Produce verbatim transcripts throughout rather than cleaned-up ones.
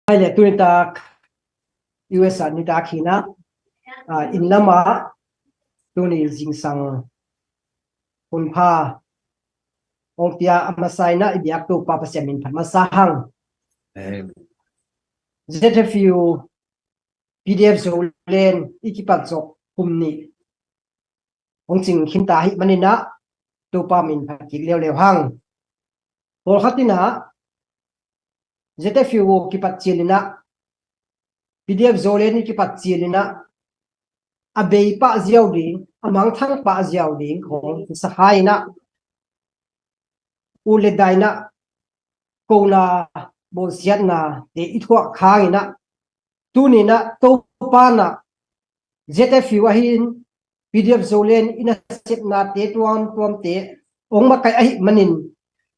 Hai le, tuni tak U S a nitak hi-in ah, inn lamah tuni zingsang hunpha hong pia a masa in ah i biak Topa Pasian min phat masa hang. Amen. Z F U P D F Zoland i kipat zawh kum nih hong cing khin ta ahih manin ah Topa min phat kik leuleu hang. Pawlkhat in ah Z F U kipat cil in ah, P D F Zoland i kipat cil in ah, a bei pah ziau ding, a mangthang pah ziau ding khawng i sa kha in ah, u le daina, kona, bawlsiatna te i thuak kha in ah, tuni in ah Topa in ah Z F U ahi in, P D F Zoland i nasepnate tuamtuamte hong makaih ahih manin,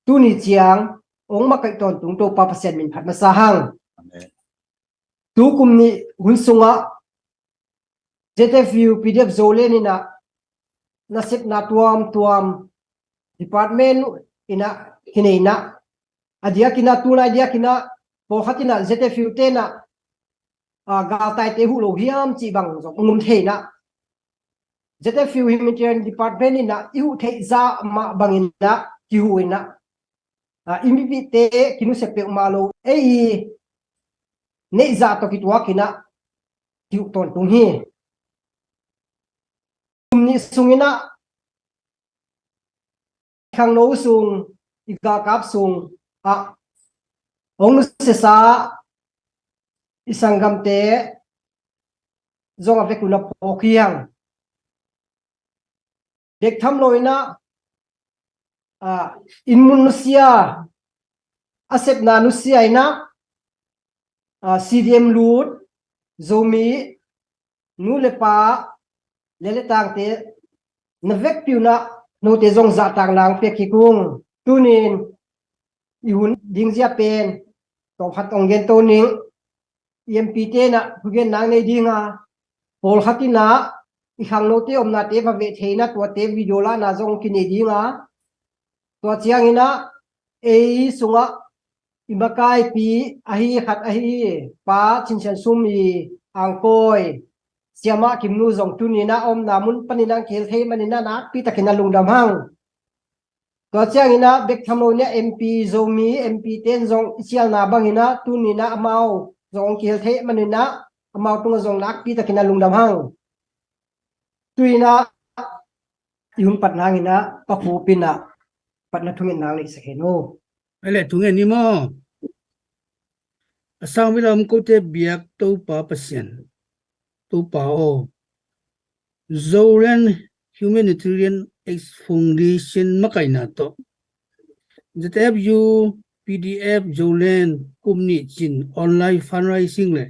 tuni ciang hong makaih tawntung Topa Pasian min phat masa hang. Amen. Tu kum nih hun sungah Z F U P D F Zoland in ah nasepna tuamtuam department in ah kinei in ah, a diakin ah, tunai diakin ah pawlkhat in ah Z F U te in ah, ah, galtaite huh lo hiam cih bang zong hong um thei in ah, Z F U Humanitarian Department in ah i huh theih zah mah bangin ah kihuh in ah, ah, i mipihte kinusia peuhmah lo, ei i neih zah tawh kituak in ah kihuh tawntung hi. Kum nih sung in ah khangno sung, i galkap sung ah hong nusiasa i sanggamte zong a vek un a phawk hi hang. Bek tham lo in ah, ah, inn mun nusia, a sepna nusia in ah, ah, C D M lut, Zomi nu le pa, leh le tangte, na vekpi un ah note zong zahtakna hong pia kik ung. Tuni in i hun ding zia pen tawmkhat hong gen to ning. I M P te in ah thugenna nei ding a, pawlkhat in ah i khangnote omnate va veh thei in ah, tuate video lahna zong kinei ding a, tua ciangin ah ei sungah i makaipi ahi khat ahi Pa Cin Sian Sum i angkawi Siamah Kim Nu zong tuni in ah omna mun panin ah hong kihel thei manin ah nakpi takin ah lungdam hang. Tua ciangin ah bek tham lo in ah M P, Zomi M P te in zong i cialna bangin ah tuni in ah amau zong hong kihel thei manin ah amau tungah zong nakpi takin ah lungdam hang. Tu in ah i hun pat nang in ah Pa Khup in ah patna thungetna nei sak hen aw. Ai le, thungen ni maw. A sangvei lam kote biak Topa Pasian, Topa aw, Zoland Humanitarian Aid Foundation makaihna tawh Z F U P D F Zoland kum nih cin online fundraising le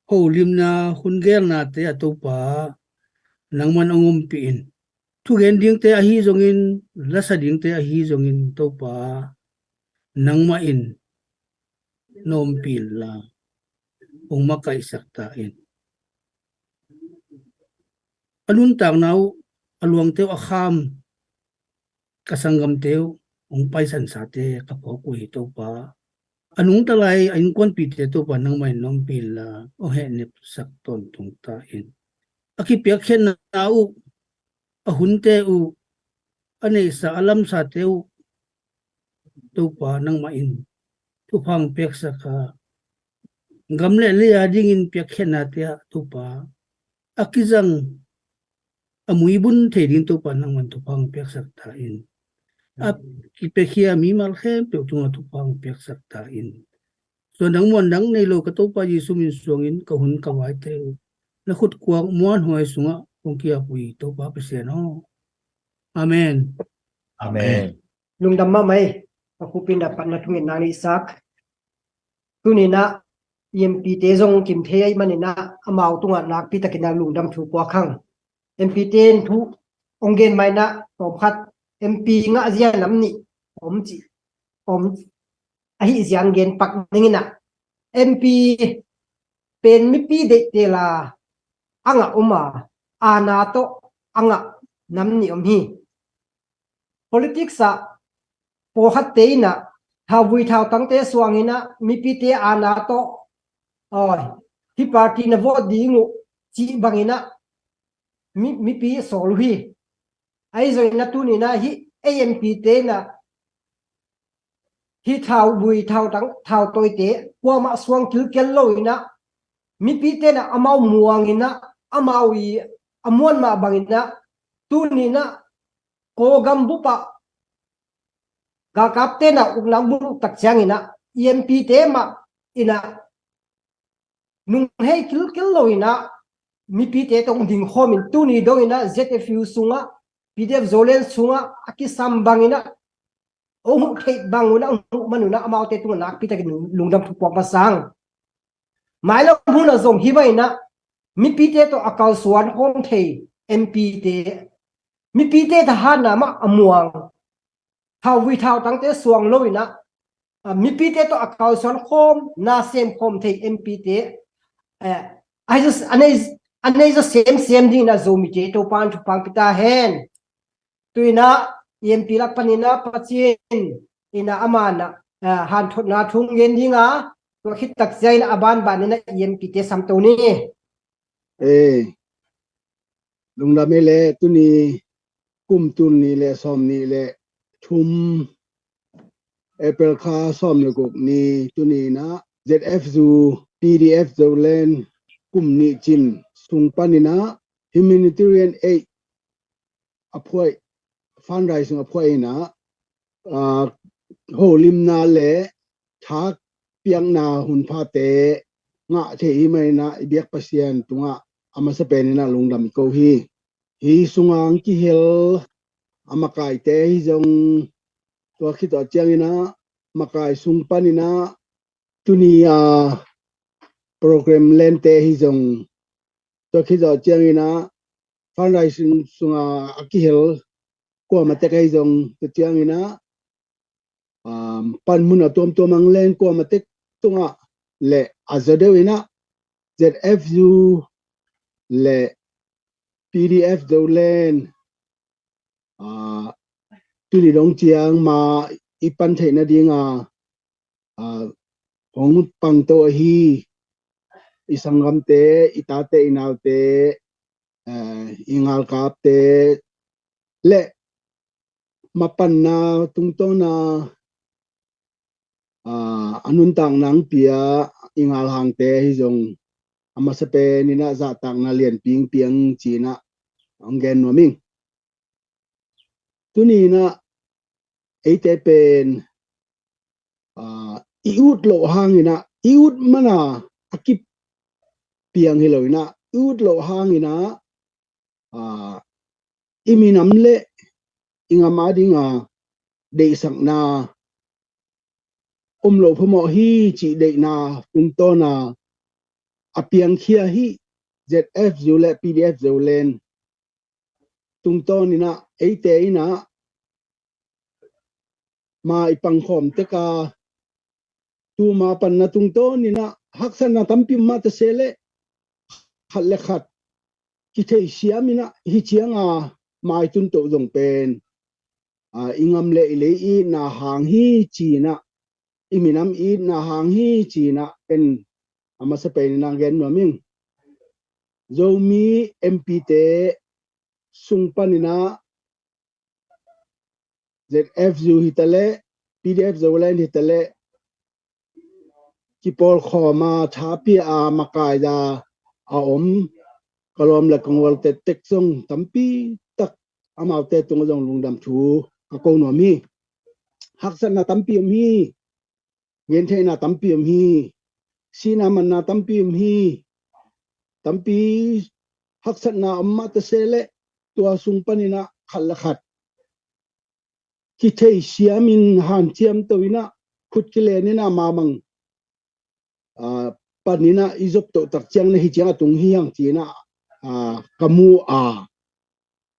holimna hun gelnate ah Topa nangman hong ompih in. Thugen dingte ahi zongin, lasa dingte ahi zongin Topa nangmah in na ompih inla hong makaihsak ta in. A nuntakna uh, a luangte uh a kham ka sanggamte uh hong paisansate ka phawk uh hi Topa. A nungta lai a innkuanpihte Topa nangmah in na ompih inla hong hehnepsak tawntung ta in. A kipiakkhiatna uh, a hunte uh, a neihsa a lamsate uh Topa nangmah in thupha hong piaksak a, gam le lei a dingin piakkhiatnate ah Topa a kizang, a muibun thei ding Topa nangman thupha hong piaksak ta in. A kipiakhia mimal khempeuh tungah thupha hong piaksak ta in. Suan dang muan dang nei lo ka Topa Jesu min suangin ka hun ka vaite uh na khutkuak muanhuai sungah hong kiap uh hi Topa Pasian aw. Amen. Amen. Lungdam mahmah ei, Pa Khup in ah patna thungetna nei sak. Tuni in ah M P te zong kim thei ahih manin ah amau tungah nakpi takin ah lungdam thu puak hang. M P te in thu hong gen mai in ah tawmkhat, M P ngah zia nam nih om ci, om ahih zia hong gen pak ning in ah, M P pen mipi deihte la a ngah om a, aana tawh a ngah nam nih om hi. Politics ah pawlkhatte in ah thauvui thautangte suanginah mipite aana tawh, aw, hih party na vote ding uh cih banginah mi, mipi sawl uh hi. Ahi zonginah tuninah hih A M P te inah hih thauvui thautang thautawite kuamah suang kilkel loinah mipite inah amau muanginah amau i a muan mah banginah tuninah Kawlgam bupah galkapte inah uknak mun uh tak cianginah E M P te mah inah nung hei kilkel loinah mipite tawh dingkhawmin tuni donginah Z F U sungah P D F Zoland sungah a kisam banginah hong huh theih bangunah hong huh manunah amaute tungah nakpitakin lungdam thupuak masang. Mailam hunah zong hih banginah mipite tawh a kalsuan khawm thei M P te, mipite thahatna mah a muang thauvui thautangte suang loinah mipite tawh a kalsuan khawm na sem khawm thei M P te a nei a nei zaw semsem dinginah Zomite Topan thupang pita hen. Tuinah E M P lak paninah Pacian inah amanah hanthotna thung gen dinga tua khit takcianginah a banbaninah E M P te samto ni. Ee, lungdam ei le tuni kum tul nih le sawm nih le thum April kha sawm le guk ni tuninah Z F U P D F Zoland kum nih cin sung paninah humanitarian aid a phuai, fundraising a phuai inah holimna le thak piakna hunphate ngah thei hi maninah i biak Pasian tungah a masa peninah lungdam i ko hi. Hi sungah ang kihel a makaite hi zong tua khit tawh cianginah makai sung paninah tuni a program lente hi zong tua khit tawh cianginah fundraising sungah a kihel kuamatek ahi zong tua cianginah panmun a tuamtuam ang len kuamatek tungah le a zaw deuh inah Z F U le P D F Zoland tuni dong ciang ma i pan theih nadinga hong pangto ahi i sanggamte, i tate, i naute, i ngalkapte le mapanna tungtawna a nuntakna ang pia i ngalhangte hi zong a masa peninah zahtakna lianpi ang piang cinah ang gen nuam ing. Tuninah eite pen i ut loh hanginah i ut mana a kipiang hi loinah i ut loh hanginah i minam le i ngam a dinga deihsakna om lo phamawh hi cih deihna tungtawna a piangkhia hi. Z F U le P D F Zoland tungtawninah eite inah ma i pangkhawm teka tuma panna tungtawninah haksatna tampi om mah tase le khat le khat kitheisiaminah hi cianga maituntoh zong pen i ngam le i lei itna hang hi cinah i minam itna hang hi cinah ken a masa peninah gen nuam ing. Zomi M P te sung paninah Z F U hitaleh P D F Zoland hitaleh kipawlkhawm a, tha pia a, makai a om ka lawm le ka gual tektek zong tampi tak amaute tungah zong lungdam thu ka ko nuam hi. Haksatna tampi om hi. Gentheihna tampi om hi. Sihna manna tampi om hi. Tampi haksatna om mah tase leh tua sung paninah khat le khat kitheisiamin hanciamto inah khut kileninah mamang paninah i zoptoh tak ciang na hi ciang a tung hi hang cinah ka mu a,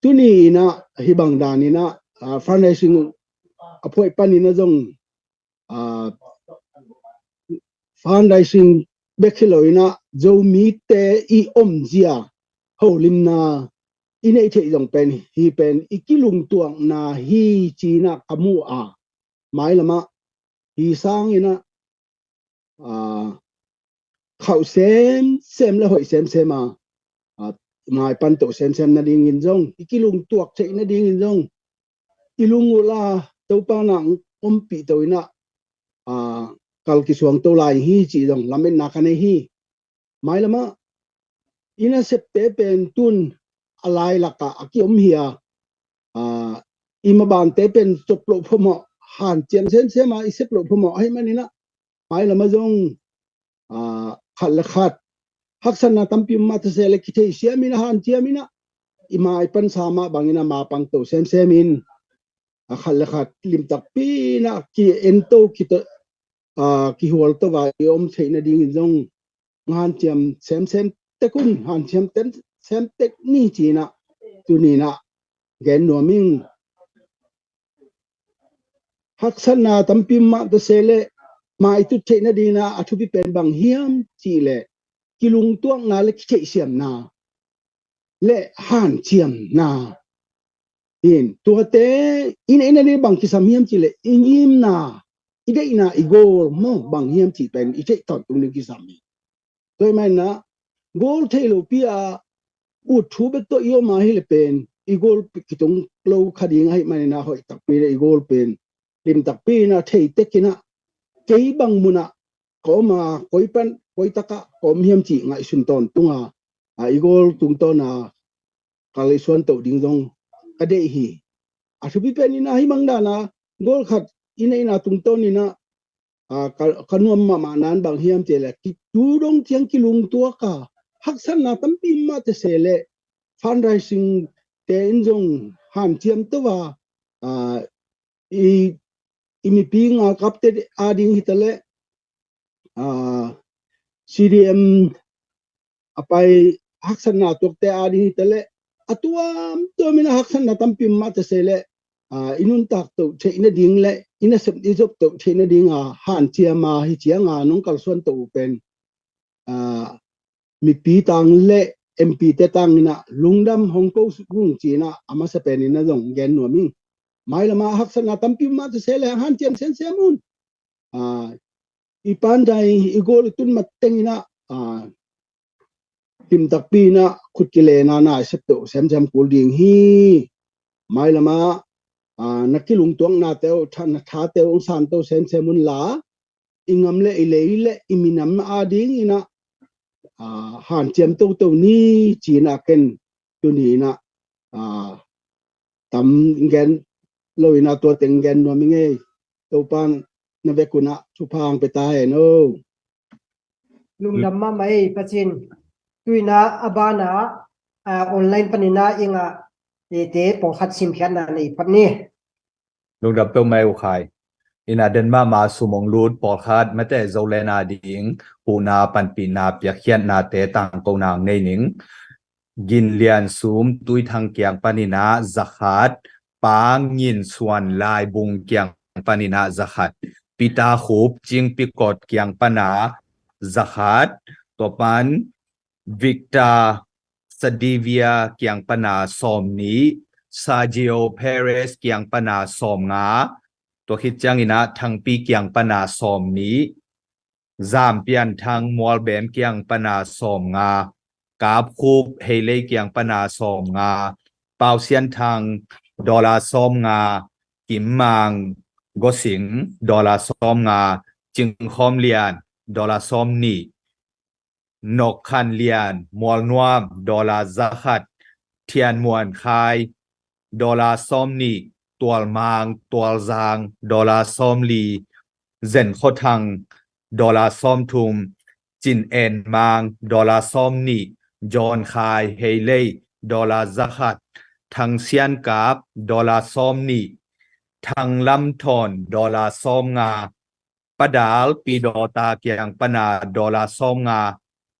tuni inah hibang daninah fundraising a phuaih paninah zong fundraising bek hi loinah Zomite i omzia holimna i neih theih zong pen hi pen i kilungtuakna hi cinah ka mu a, mailamah Hi sangin ah, aa, khauh semsem le hoih semsem a, aa, maipan toh semsem nadingin zong, i kilungtuak theih nadingin zong, i lungulh a Topa na ompih to in ah, aa, kal kisuang to lai hi cih zong lametna ka nei hi. Mailamah i nasepte pen tun a lailakah a kiom hi a, aa, i mabante pen sep loh phamawh, hanciam semsem a i sep loh phamawh ahih manin ah, mailamah zong, aa, khat le khat haksatna tampi om mah ta se le kitheisiam in ah, hanciam in ah, i maipan sa mah bangin ah mapang to semsem in, a khat le khat limtakpi in ah ki-en to, ki-, aa, kihual to a i om theih nadingin zong hanciam semsem tek un, hanciam tem-, sem tek ni ci-in ah tuni in ah gen nuam ing. Haksatna tampi om mah ta se le maitut theih nadingin ah a thupi pen bang hiam cih leh kilungtuakna le kitheihsiamna le hanciamna. In tuate in, in, in bang kisam hiam cih leh i ngimna, i deihna, i goal maw bang hiam cih pen i theih tawntung ding kisam hi. Tua ahih manin ah goal thei lopi a ut thu bek tawh i om a hih leh pen i goal kitung lo kha ding ahih manin ah hoih takpi le i goal pen limtakpi in ah thei tek in ah kei bang mun ah ka om a, koi pan, koi tak ah ka om hiam cih ngaihsun tawntung a, aa, i goal tungtawn a kal i suan toh ding zong ka deih hi. A thupi pen in ah hih bang dan a goal khat i neihna tungtawn in ah, aa, ka, ka nuam mahmah nan bang hiam cih leh ki, tu dong ciang kilungtuak a, haksatna tampi om mah ta se le fundraising te in zong hanciam to a, aa, i, i mipi ngalkapte ading hi ta leh, aa, C D M a pai haksatna tuakte ading hi ta leh, a tuamtuam in ah haksatna tampi om mah ta se le, aa, i nuntak toh theih nading le i nasep i zop toh theih nading a hanciam a hi ciang a nong kalsuan toh uh pen, aa, mipi tang le M P te tang in ah lungdam hong ko ung ci-in ah a masa pen in ah zong gen nuam ing. Mailamah haksatna tampi om mah ta se le hanciam semsem un. Aa, i pandai i goal i tun mateng in ah, aa, limtakpi in ah khut kilena na i sep toh semsem kul ding hi. Mailamah, aa, na kilungtuaknate uh, tha, na thate uh hong san to semsem un la, i ngam le i lei le i minam ading in ah, aa, hanciam toto ni ci-in ah ken tuni in ah, aa, tam gen lo in ah tua teng gen nuam ing ei. Topa'n na vekun ah thupha hong pia ta hen o. Lungdam mahmah ei Pa Cin. Tu in ah a ban ah, aa, online panin ah i ngah tete pawlkhat simkhiatna nei phot ni. Lungdam peuhmah ei U Khai. In ah den mahmah sum hong lut pawlkhat mate Zoland ading huhna panpihna piakkhiatnate tangkona hong nei ning. Gin Lian Sum Tuithang kiang panin ah za khat, Pa Ngin Suan Laibung kiang panin ah za khat, Peter Khup Cingpikot kiang pan ah za khat, tua pan Victor Sadivia kiang pan ah sawmnih, Sergio Perez kiang pan ah sawmnga, tua khit ciangin ah Thangpi kiang pan ah sawmnih, Zam Pian Thang Mualbem kiang pan ah sawmnga, Kap Khup Heilei kiang pan ah sawmnga, Pau Sian Thang dollar sawmnga, Kim Mang Gosing dollar sawmnga, Cing Khawm Lian dollar sawmnih, Nok Khan Lian Mualnuam dollar za khat, Thian Muan Khai dollar sawmnih, Tual Mang Tual Zang dollar sawmli, Zen Khaw Thang dollar sawmthum, Cin En Mang dollar sawmnih, John Khai Heilei dollar za khat, Thang Sian Kap dollar sawmnih, Thang Lam Thawn dollar sawmnga, Pa Dal Pi Daw Ta kiang pan ah dollar sawmnga,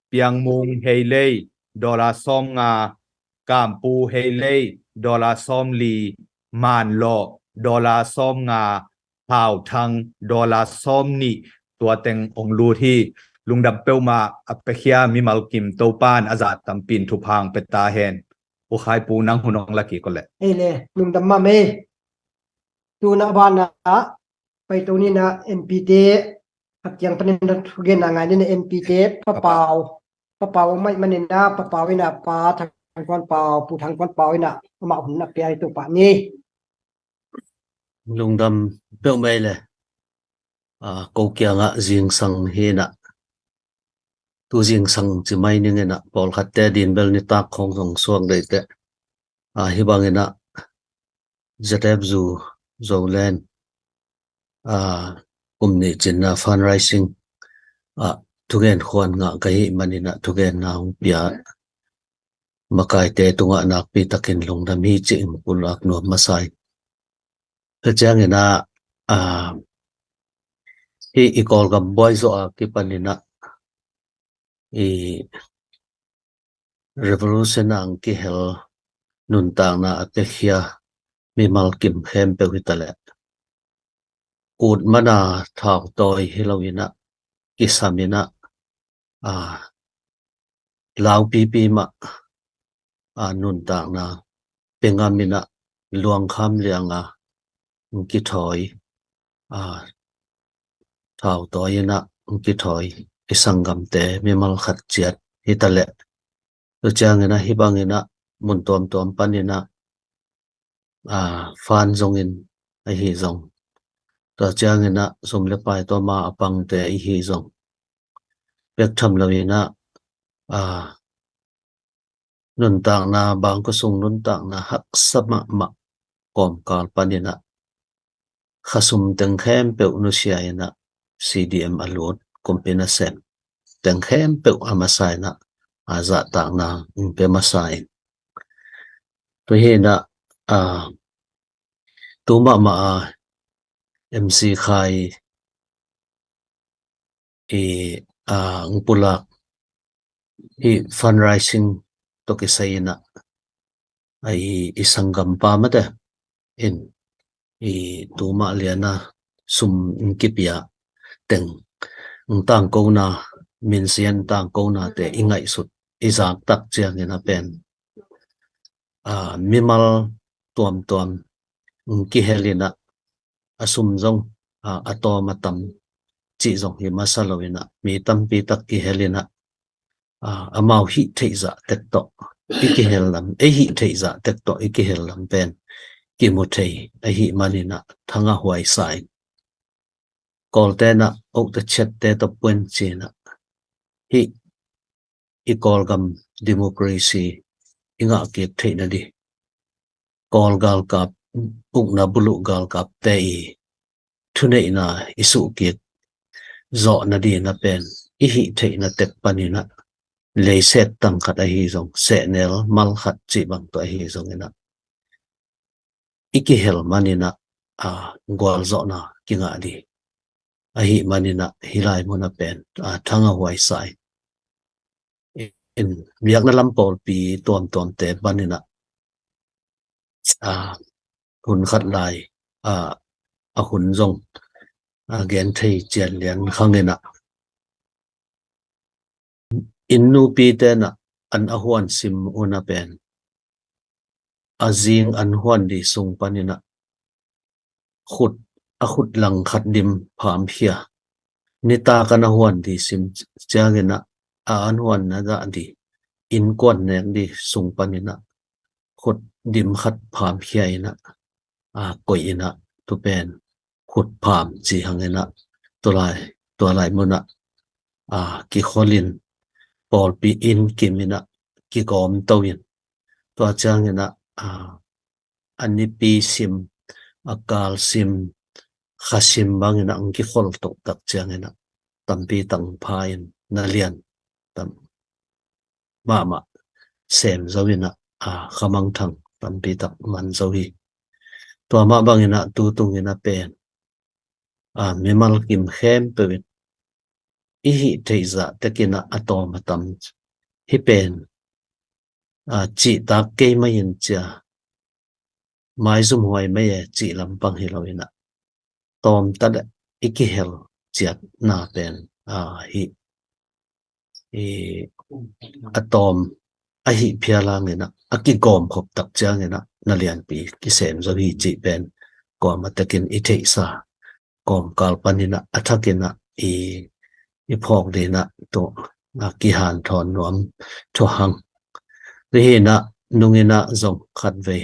Piang Mung Heilei dollar sawmnga, Kam Pu Heilei dollar sawmli, Man Lawh dollar sawmnga, Thau Thang dollar sawmnih, tua teng hong lut hi. Lungdam peuhmah a piakhia mimal kim Topa'n a zah tampi in thupha hong pia ta hen. U Khai Pu, nang hun hong la kik o leh. Ei le, lungdam mahmah ei. Tu in ah a ban ah Pai to nina M P te a kiang panin a thugen a ngai nina M P te Pa Pau, Pa Pau mai manina Pa Pau ina Pa Thang Kuan Pau, Pu Thang Kuan Pau ina amah hun a pia i to pa ni. Lungdam peuh mai le. A, ko kiangah zingsang hina, tu zingsang ci mai ning ina, pawlkhatte din bel nitak khong zong suak deite. A, hi bangina Z F Zu Zoland a, kum nih cinna fundraising a thugen khuan ngah ka hih manina thugenna hong pia makaite tungah nakpi takin lungdam hi ci-in pulak nuam masa in. Tua ciangina a, hi i Kawlgam buai zawh a kipanina i revolution a ang kihel nuntakna a piakhia mimal kim khempeuh hi taleh kut mana thau tawi hi lo ina kisam ina a, laupipi mah a, nuntakna pengam ina luangkham lianga kithoi a, thau tawi ina kithoi i sanggamte mimal khat ciat hi taleh. Tua ciangina hi bangina mun tuamtuam panina a, fan zongin ahi zong. Tua ciangina sum le pai tuama a pangte ihi zong. Pek tham lo ina a, nuntakna, bangkua sung nuntakna haksa mahmah kawmkal panina khasum teng khempeuh nusia ina C D M a lut, kumpi nasem teng khempeuh a masa ina a zahtakna hong pia masa in. Tua hina a, tu mahmah a M C Khai i a, hong pulak i fundraising tawh kisai ina a, i, i sanggampa mate in i tu mah liana sum hong kipia teng hong tangkona, minsian tangkonate i ngaihsut i zaktak ciangina pen a, mimal tuamtuam hong kihel ina a sum zong a, a tawm a tam cih zong hi masa lo ina mi tampi tak kihel ina a, amau hih theih zah tek tawh i kihel lam, ei hih theih zah tek tawh i kihel lam pen kimu thei ahih manina thangah huai sa in. Kawlte na okta chiatte tawh puan cina hih i Kawlgam democracy i ngah kik theih nading, Kawl galkap, ukna buluh galkapte i thuneihna i suh kik zawh nading na pen i hih theihna tek panina leiset tang khat ahi zong, sehnel mal khat cih bang tawh ahi zongina i kihel manina a, gualzawhna kingah ding ahih manina hih lai muna pen a, thangah huai sa in. In biakna lam pawlpi tuamtuamte panina a, hun khat lai a, a hun zong a, gen thei cian lian khangina in nupite na an a huan sim una pen a zing an huan ding sung panina khut, a khut lang khat dim phamkhia. Nitak an a huan ding sim ciangina a an huan na dah ding innkuan nek ding sung panina khut dim khat phamkhia ina a, koih ina tu pen khut pham ci hangina tua lai, tua lai muna a, kikholin pawlpi inn kimina kigawm to in tua ciangina a, a nipi sim, a kal sim, kha sim bangina ang kikhol toh tak ciangina tampi tang pha in na lian tam mahmah sem zo ina a, khamangthang tampi tak man zo hi. Tua mah bangina tu tungina pen a, mimal kim khempeuh in i hih theih zah tekina a tawm a tam hi pen a, cihtak kei mai in cia maizum huai mai e cih lampang hi lo ina tawm ta le i kihel ciatna pen a, hih i a tawm a hih phial hangina a kigawm khop tak ciangina na lianpi kisem zo hi cih pen kuamah tekin i theihsa kawmkal paninah a thakinah i i phawk dinah tu a kihanthawn nuam thuahang. Tuhinah nunginah zong khatvei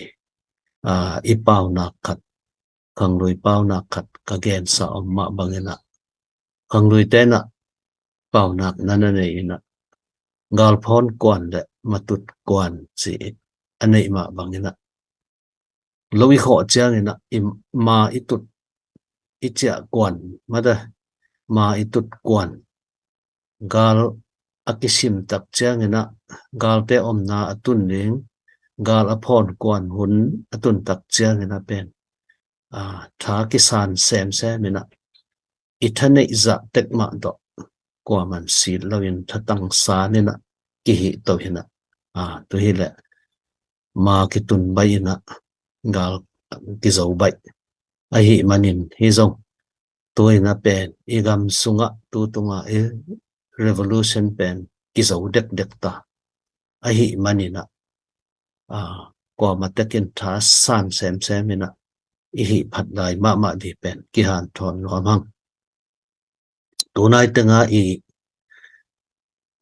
a i paunak khat, khanglui paunak khat ka gensa om mah banginah khanglui tenah paunak na na nei inah galphawn kuan le matut kuan ci a neih mah banginah lo i khawh cianginah i ma i tut i ciah kuan mata ma i tut kuan gal a kisim tak cianginah galte omna a tun ding gal a phawn kuan hun a tun tak cianginah pen a tha kisan semsem inah i thaneih zah tek mah tawh kuaman sit loin thatang saninah kihih toh inah a tu hileh ma kitun baih inah gal kizo baih ahi manin hi zong tuinah pen i gam sungah tutunga i revolution pen kizo dekdek ta ahi maninah a kuamah tekin tha san semsem inah i hih phat lai mahmah dih pen kihanthawn nuam hang. Tunai tenga i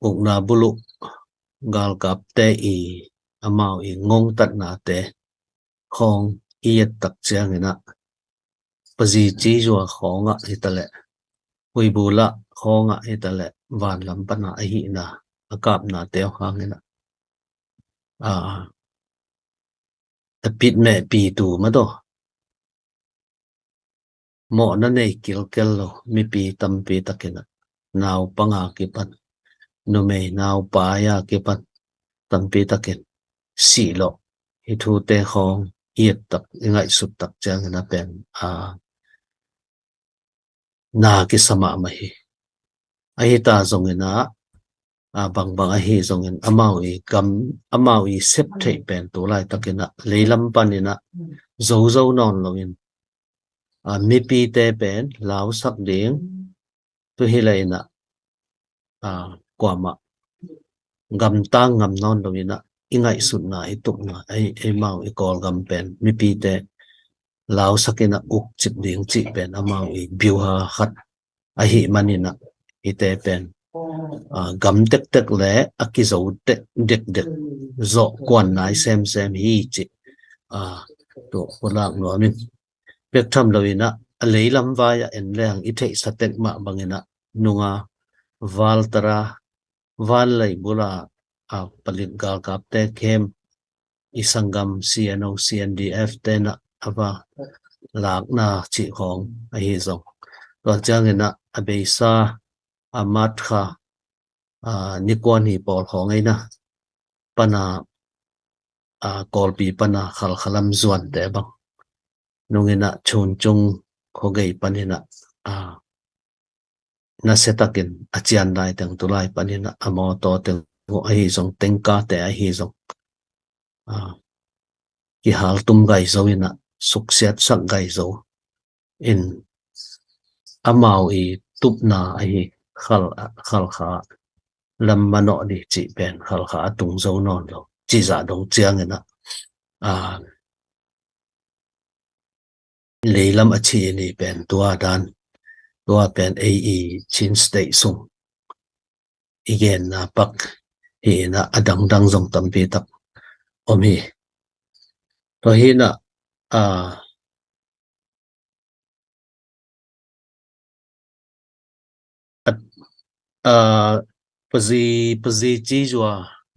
ukna buluh galkapte i amau i ngongtatnate khawng i et tak cianginah pazi cizua khawngah hitaleh huibulah khawngah hitaleh vanlam pana ahihna a kapnate uh hanginah a a pitmehpi tu mataw mawhna nei kilkel lo mipi tampi takinah nau panga kipan numei nau paia kipan tampi takin sih lawh hi thute khawng i et tak i ngaihsut tak cianginah pen a na kisa mahmah hi. Ahi ta zonginah a bangbang ahi zongin amau i gam amau i sep theih pen tu laitakinah leilam paninah zozo nawn loin a mipite pen lausak ding tu hileh inah a kuamah gamtang ngam nawn loinah i ngaihsutna i tukna ei eimau i Kawlgam pen mipite lausakinah ukcip ding cih pen amau i biuha khat ahi maninah hite pen a gam tektek le a kizo tek dekdek zawh kuan nai semsem hi cih a tu pulak nuamin pek tham loinah a leilam vai-ah en leng i theihsa tek mah banginah nunga valtara vanlei bula a palik galkapte khem i sanggam C N O C N D F tenah a va lakna cih khawng ahi zong tua cianginah a beisa a matkha a nikuan hi pawl khawng eina pana a Kawlpi pana Khalkha lam zuante bang nunginah Chuncung khuagei paninah a nasiatakin a cian lai teng tulai paninah a mawtaw teng uh ahi zong tengkate ahi zong a kihaltum gaizo inah suksiatsak gaizo in amau i tupna ahi Khal Khalkha lam manawh dih cih pen Khalkha a tung zo nawn lo cih zah dong cianginah a leilam a ci ni pen tua dan tua pen ei i Chin State sung i genna pak hi inah a dangdang zong tampi tak om hi. Tua hinah a a pazi pazi cizua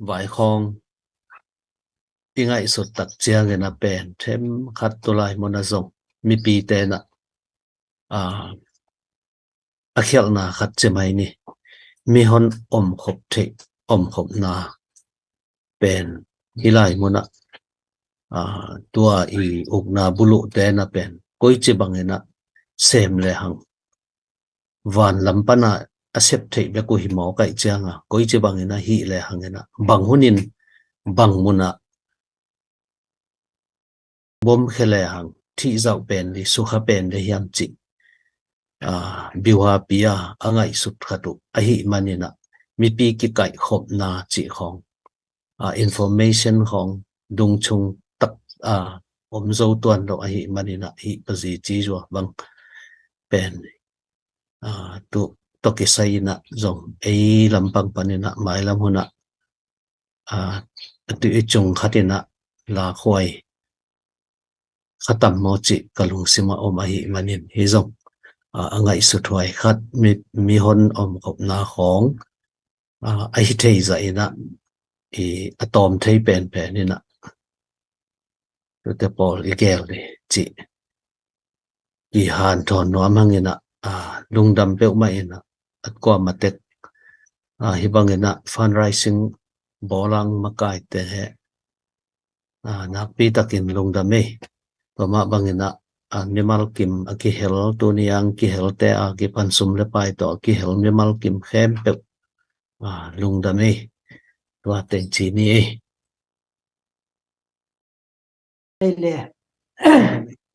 vai khawng i ngaihsut tak ciangin a pen them khat tulai muna zong mipi tenah a a khialhna khat cimai ni. Mihon omkhop theih omkhopna pen hilai munah a tua i ukna buluh tena pen koici banginah sem le hang vanlam pana a sep theih bek uh hi mawk aih cianga koici banginah hih le hanginah bang hunin bang munah bomkhia le hang thihzauh pen li sukha pen le hiam cih a biuha pia a ngaihsut khat uh ahi maninah mipi kikaihkhopna cih khawng a information khawng dungchung tak a om zo tuan lo ahi maninah hih pazi cizua bang pen, a, tu tawh kisai inah zong ei lampang paninah mailam hunah, a, a tu i cung khatinah lakhuai khatam maw cih ka lungsimah om ahi manin hi zong, a, a ngaihsuthuai khat mi, mihon om khopna khawng, a, ahi thei zah inah i a tawm thei penpen inah tute pawl i gel dih cih kihanthawn nuam hanginah, a, lungdam peuhmah inah at kuamatek, a, hih banginah fundraising bawlang makaite he, a, nakpi takin lungdam ei. Tua mah banginah, a, mimal kim a kihel tuni ang kihelte a kipan sum le pai tawh a kihel mimal kim khempeuh, a, lungdam ei. Tua teng ci ni ei. Ei le.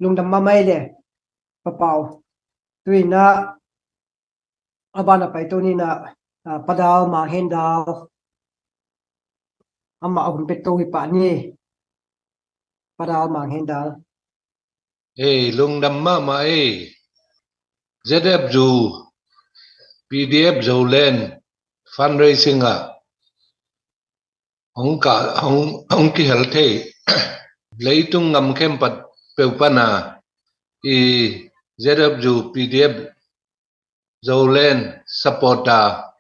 Lungdam mahmah ei le. Pa Pau. Tuinah a banah pai to ninah, a, Pa Dal Mang Hen Dal. Amah a hun pet to hi pah ni. Pa Dal Mang Hen Dal. Ei, lungdam mahmah ei. Z F U, P D F Zoland fundraising ah hong ka, hong, hong kihel thei leitung ngam khempeuh pana i Z F U P D F Zoland supporter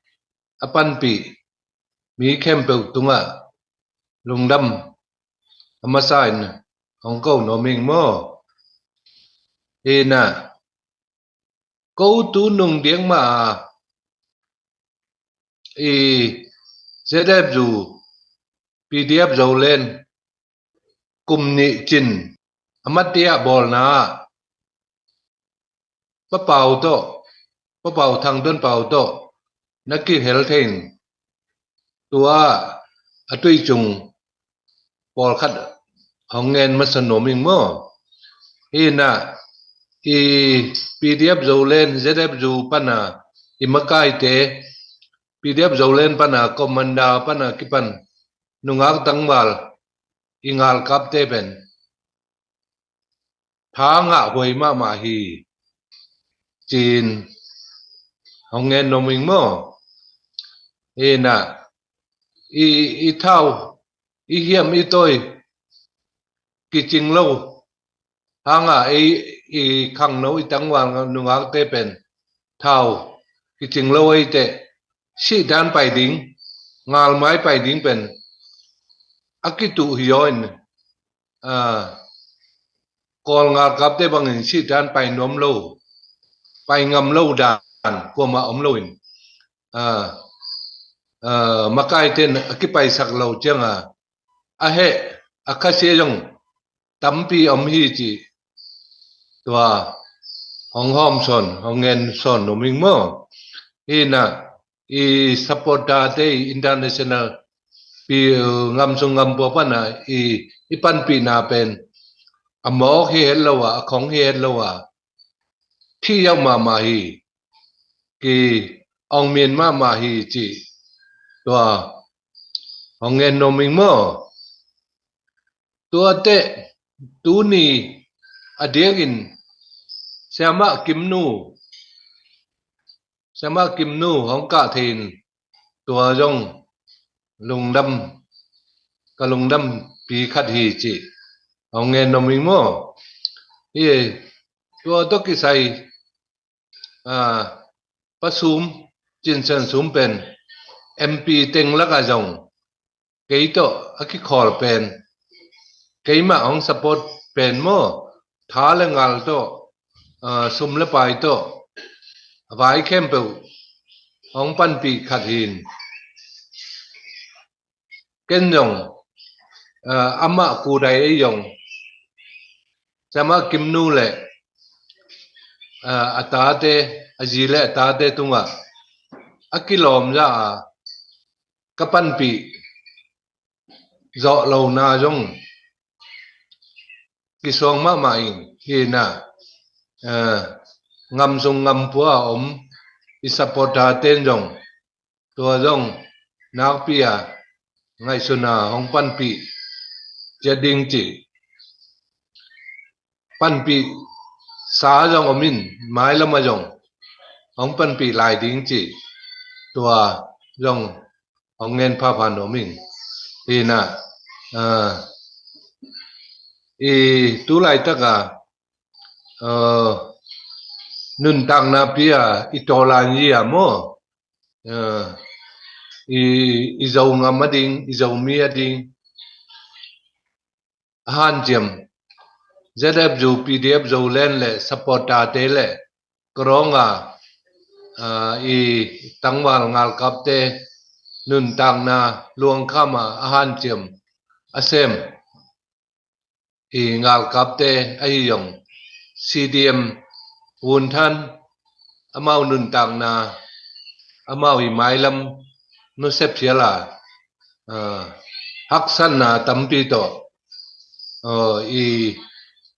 a panpih mi khempeuh tungah lungdam a masa in hong ko nuam ing maw? Hi na, ko tu nung diak mah a i Z F U P D F Zoland kum nih cin a matiah bawlna ah Pa Pau tawh, Pa Pau Thang Don Pau tawh na kihel thei in tua a tui cung pawlkhat hong ngen masa nuam ing maw? Hi na, i P D F Zoland Z F U pana i makaite, P D F Zoland pana commander pana kipan nungak tangval i ngalkapte pen tha ngah huai mahmah hi ci-in hong ngen nuam ing maw? Hi na, i, i thau, i hiam, i tawi kicing lo hanga ei i khangno i tangval nungakte pen thau kicing lo ei teh sihdan pai ding, ngalmai pai ding pen a kituh hi aw in, a, Kawl ngalkapte bangin sihdan pai nuam lo, pai ngam lo dan kuamah om lo in, a, a, makaite in a kipaisak lo cianga a heh a khasia zong tampi om hi ci. Tua hong hawm sawn, hong ngen sawn nuam ing maw? Hi na, i supporterte i international pi, ngam sung ngam pua pana i, i panpihna pen a mawk hi het lo a, a khong hi het lo a, thih yauh mahmah hi, ki ong min mahmah hi ci. Tua hong ngen nuam ing maw? Tuate tuni a diakin Siamah Kimnu, Siamah Kimnu hong kah thei in tua zong lungdam, ka lungdampi khat hi ci. Hong ngen nuam ing maw? Hi, tua tawh kisai, a, Pa Sum, Cin Sian Sum pen M P teng lakah zong kei tawh a kikhawl pen, keimah hong support pen maw, tha le ngal tawh, a, sum le pai tawh a vai khempeuh hong panpih khat hi in. Ken zong, a, amah kudai ei zong Siamah Kimnu le, a, a tate, a zi le a tate tungah a kilawm za a ka panpih zawh lona zong kisuang mahmah ing. Hi na, a, ngam sung ngam pua a om i supporter ten zong tua zong nakpi a ngaihsun a hong panpih ciat ding ci. Panpih sa zong om in, mailam ah zong hong panpih lai ding ci, tua zong hong ngen phapha nuam ing. Hi na, ah, i tu laitak a, ah, nuntakna pi a i tawlan yi a maw, ah, i, i Zo ngam a ding, i Zomi a ding a hanciam, Z F U, P D F Zoland le supporter te le, krawng a, ah, i tangval ngalkapte nuntakna luangkham a a hanciam a sem i ngalkapte ahi zong, C D M Vunthan, amau nuntakna, amau i mailam nusia phial a, ah, haksatna tampi tawh, ah, i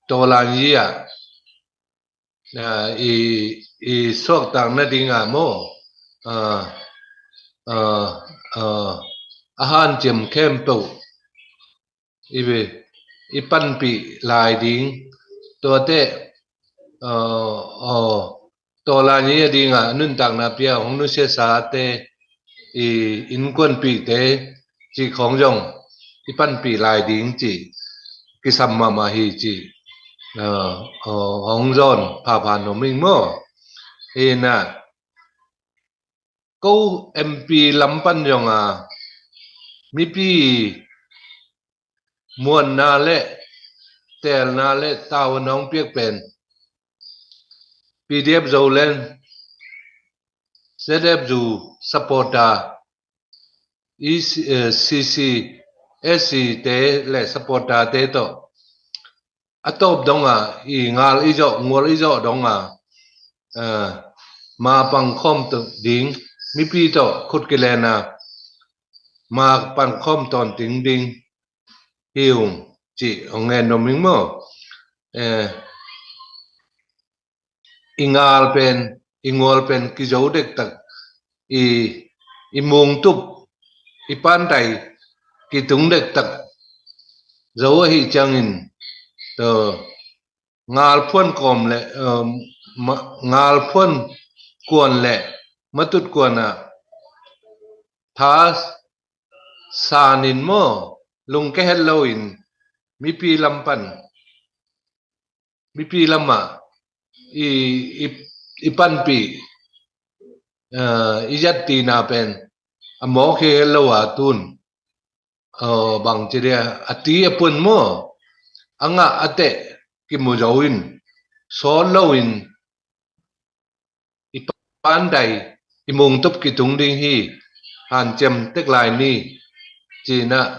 tawlan yi a, ah, i, i suaktak nading a maw, ah, ah, ah, a hanciam khempeuh i, i panpih lai ding, tuate, ah, ah, tawlan yi a ding a nuntakna pi a hong nusiasate, i innkuanpihte ci khawng zong i panpih lai ding ci kisam mahmah hi ci, ah, ah, hong zawn phapha nuam ing maw. Hi na, ko M P lam pan zong a, mipi muanna le teelna le tavuan hong piak pen P D F Zoland, Z F U supporter, i, eh, C C, S C te le supporter te tawh a tawp dong a, i ngal i zawh, ngual i zawh dong a, eh, ma pangkhawm ding, mipi tawh khut kilen a, ma pangkhawm tawntung ding hi ung ci hong ngen nuam ing maw. Eh, i ngal pen, i ngual pen kizo dektak, i, i mungtup, i pantai kitung dektak zo ahi ciangin, to, ngal phuan kawm le, um, ma-, ngal phuan kuan le matut kuan a tha sanin maw, lungke het loin mipi lam pan, mipi lamah i, i, i panpih, eh, i zattina pen a mawk hi het lo a tun, eh, bangci dia, a ti a pun maw, a ngah a teh kimu zo in, sawt loin i pandai, i mungtup kitung ding hi, hanciam tek lai ni, ci-in ah,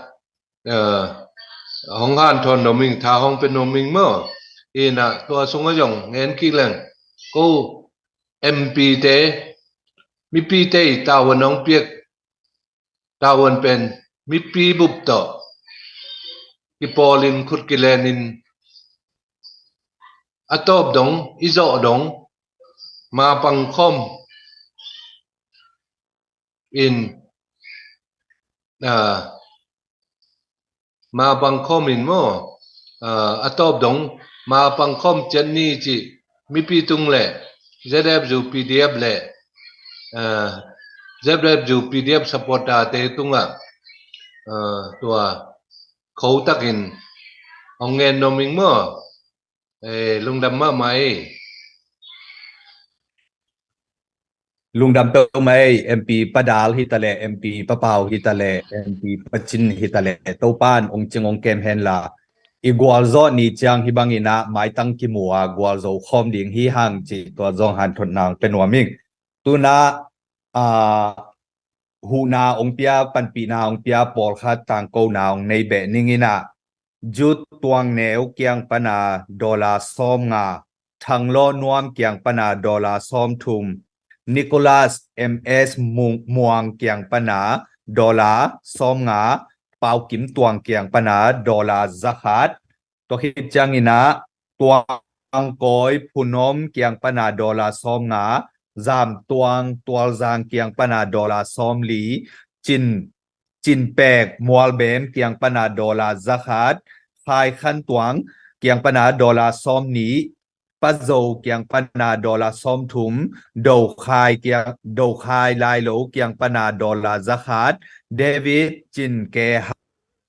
eh, hong hanthawn nuam ing, tha hong pia nuam ing maw. Hi-in ah tua sungah zong ngen kik leng, ko M P te, mipite i tavuan hong piak, tavuan pen mipi bup tawh kipawlin khut kilenin a tawp dong, i zawh dong, ma pangkhawm in, ah, ma pangkhawm in maw, ah, a tawp dong ma pangkhawm ciat ni cih mipi tung le Z F U P D F le, ah, Z F U P D F supporter te tungah, ah, tua khotakin hong ngen nuam ing maw. Eh, lungdam mahmah ei. Lungdam peuhmah ei, M P Pa Dal hi ta leh, M P Pa Pau hi ta leh, M P Pa Cin hi ta leh, Topa in hong cing hong kem hen la. I gualzawh ni ciang hih bangin ah maitang kimu a gualzo khawm ding hi hang cih tua zong hanthawn nang pia nuam ing. Tu-in ah, ah, huhna hong pia, panpihna hong pia pawlkhat tangkona hong nei beh ning in ah, Jude Tuang Neu kiang pana dollar sawmnga, Thang Law Nuam kiang pana dollar sawmthum, Nicholas M S Mu-, Muang kiang pana dollar sawmnga, Pau Kim Tuang kiang pana dollar zakhat, tua khit ciangin ah Tuang Kawi Phunom kiang pana dollar sawmnga, Zam Tuang Tualzang kiang pana dollar sawmli, Cin, Cin Pek Mualbem kiang pana dollar zakhat, Khai Khan Tuang kiang pana dollar sawmnih, Pazo kiang pana dollar sawmthum, Dokhai kiang, Dokhai Lailo kiang pana dollar zakhat, David Cin Ke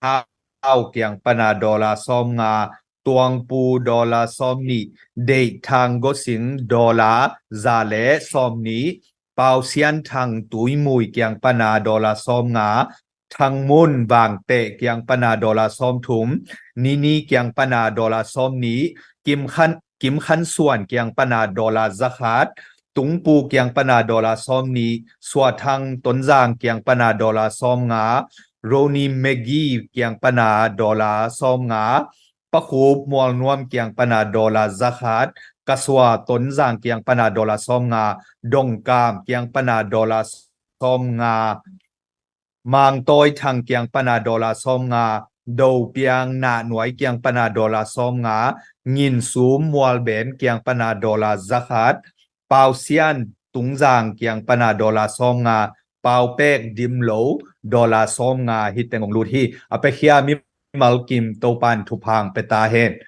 Hau kiang pana dollar sawmnga, Tuangpu dollar sawmnih, Deih Thang Gosing dollar za le sawmnih, Pau Sian Thang Tuimui kiang pana dollar sawmnga, Thang Mun Vangteh kiang pana dollar sawmthum, Nini kiang pana dollar sawmnih, Kim Khan, Kim Khan Suan kiang pana dollar zakhat, Tungpu kiang pana dollar sawmnih, Sua Thang Tonzang kiang pana dollar sawmnga, Roni Megi kiang pana dollar sawmnga, Pakhup Mualnuam kiang pana dollar zakhat, Kasua Tonzang kiang pana dollar sawmnga, Dongkam kiang pana dollar sawmnga, Mangtawi Thang kiang pana dollar sawmnga, Dopiang Nahnuai kiang pana dollar sawmnga, Nginsum Mualbem kiang pana dollar zakhat, Pau Sian Tungzang kiang pana dollar sawmnga, Pau Pek Dimlo dollar sawmnga, hih teng hong lut hi. A pekhia mimal kim Topan thupha pia ta hen.